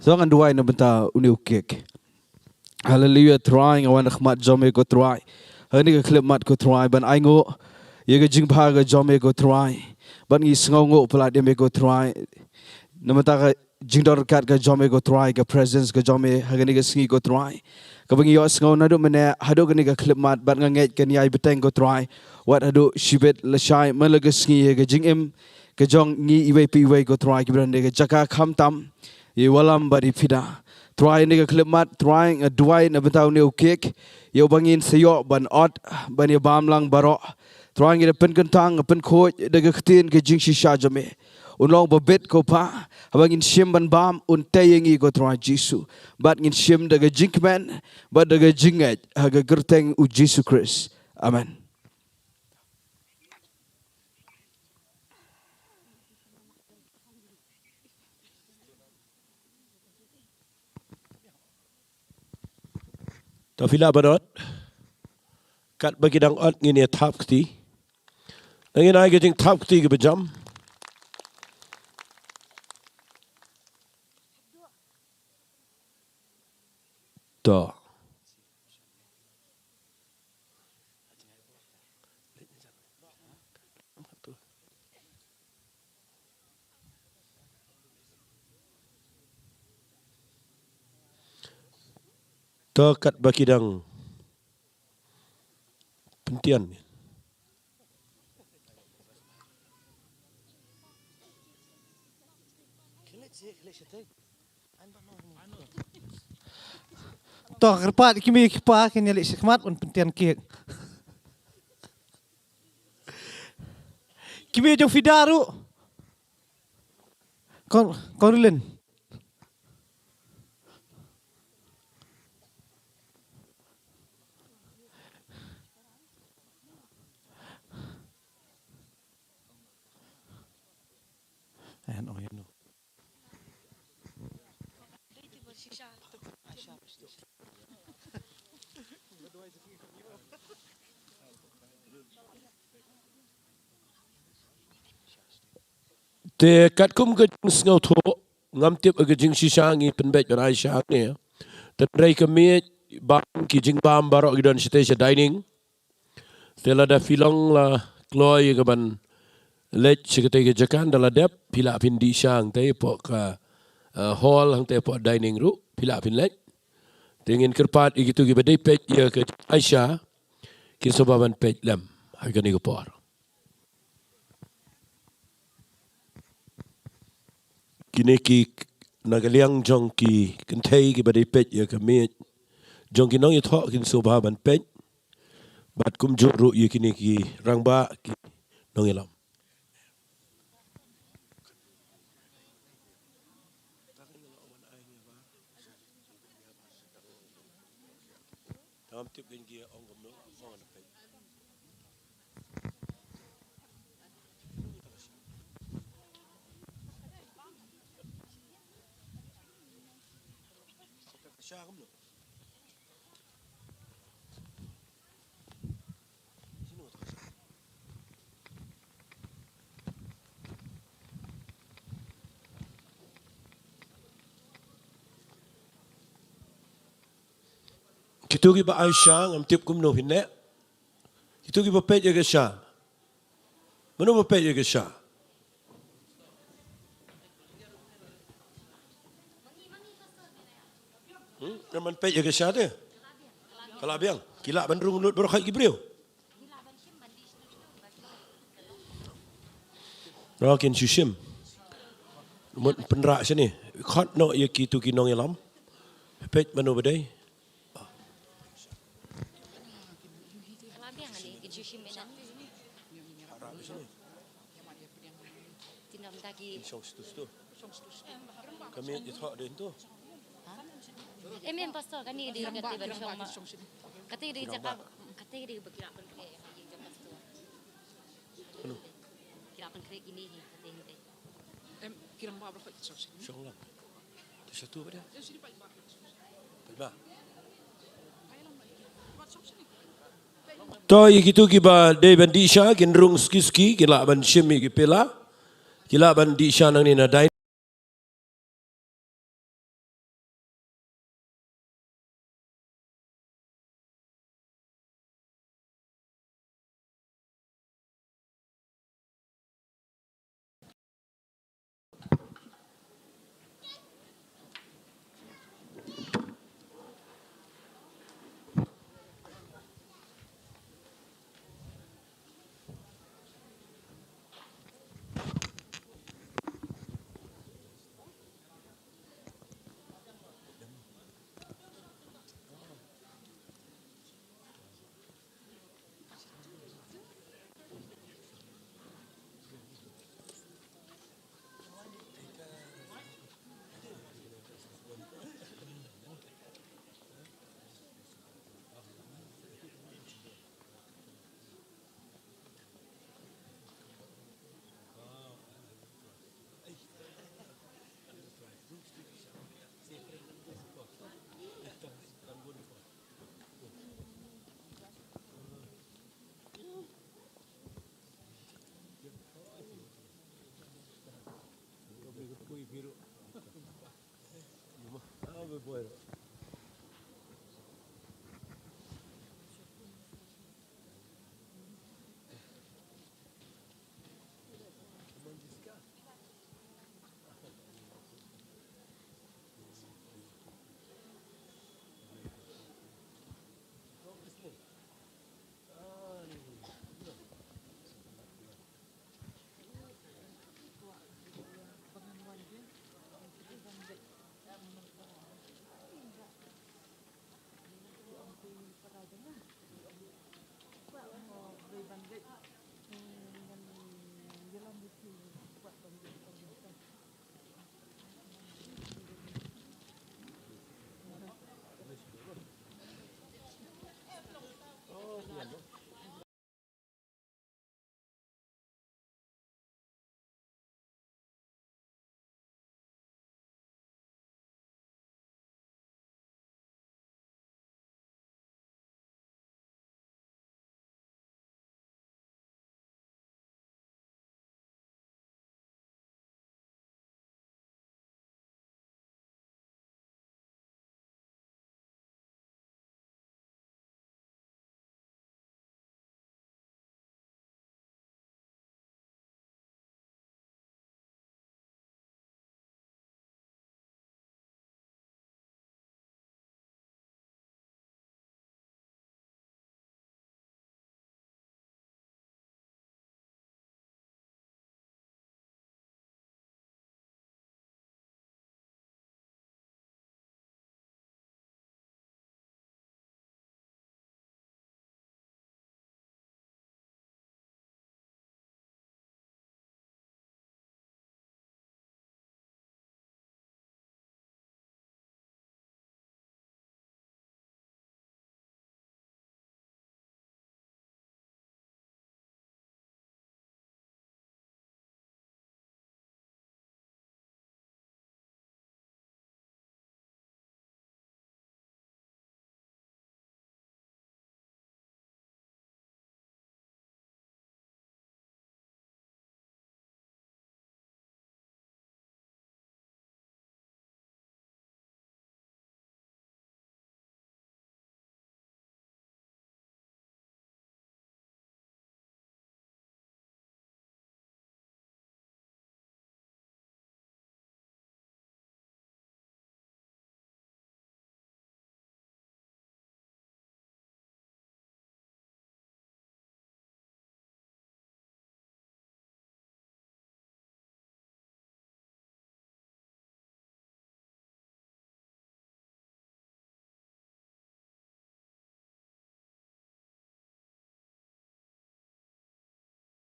So ngan duwai na bynta une u cake. Haleluia, Trai, nga wan ha khmat jong me ko Trai. Ha kane ka khyllipmat ko Trai, ban ainguh ïa ka jingbha ka jong me ko Trai. Ban ngi sngewnguh palat ïa me ko Trai. Na bynta ka jingdon ryngkat ka jong me ko Trai, ka presence ka jong me ha kane ka sngi ko Trai. Kaba ngi ïohsngew naduh mynne haduh kane ka khyllipmat, bad nga ngeit kan ïai bteng ko Trai. Wat haduh shibit lashai man la ka sngi ha ka jingim ka jong ngi iwei pa iwei ko Trai, kiba don ha ka jaka khamtam ïa i wallam bad i pida. Trai, ha kane ka khyllipmat Trai, nga duwai na bynta une u cake, ïa uba ngin sa ïoh ban ot, ban ïa bam lang baroh. Trai, ngi da pynkyntang, pynkhuid da ka ktien ka jingshisha jong me. Un long ba bit ko Pa, haba ngin shim ban bam, un tei ïa ngi ko Trai Jisu. Bad ngin shim da ka jingkmen bad da ka jingngeit ha ka kyrteng u Jisu Khrist. Amen. To phi lah ban ot. Katba ki dang ot ngin ïa thap kti. Ngin ai ka jingthap kti kaba jam. To. To katba ki dang pyntian. To kyrpad ki mei ki pa kin ïaleh shakhmat ban pyntian kek. Ki mei jong FIDA ruh. Kong, Kong Rilin. Te katkum ka jingsngewthuh, ngam tip ka jingshisha ngi pynbeit ban ai sha ngi. Te hynrei ka miej bam, ki jingbam baroh ki don shatei sha dining. Te lada phi long la kloi ka ban leit sha katei ka jaka, da la dep phi lah phin dih sha tei hapoh ka, eh, hall, hangtei hapoh dining ruh phi lah phin leit. Te ngin kyrpad ïa kito kiba dei peit ïa ka ai sha, kin sngewbha ban peit lem ha kane ka por. Kine ki na ka liang jong ki kynthei kiba dei peit ïa ka miej jong ki nongïathoh, kin sngewbha ban peit. Bad kumjuh ruh ïa kine ki rangbah, ki nongïalam. Kito kiba ai sha, ngam tip kumno phin leh. Kito kiba peit ïa ka sha. Mano ba peit ïa ka sha? Hmm? Mano ba peit ïa ka sha te? Ka la biang. Ki lah ban rung lut baroh ki briew. Kin shu shim. Mut pynrah shane. Khot noh ïa kito ki nongïalam. Peit mano ba dei. Em, em, pastor, kane dei kata ban shong ma. Kata dei jaka, kata dei ba ki lah ban kane, pastor. Ki lah ban kane kine hi, kata dei. Em, ki rangbah baroh ki shong shane. Shong lang. Te shatu ba dia? Paidbah. To ïa kito kiba dei ban dih sha kin rung suki suki, ki lah ban shim ïa ki pela. Ki lah ban dih sha nangne na dai.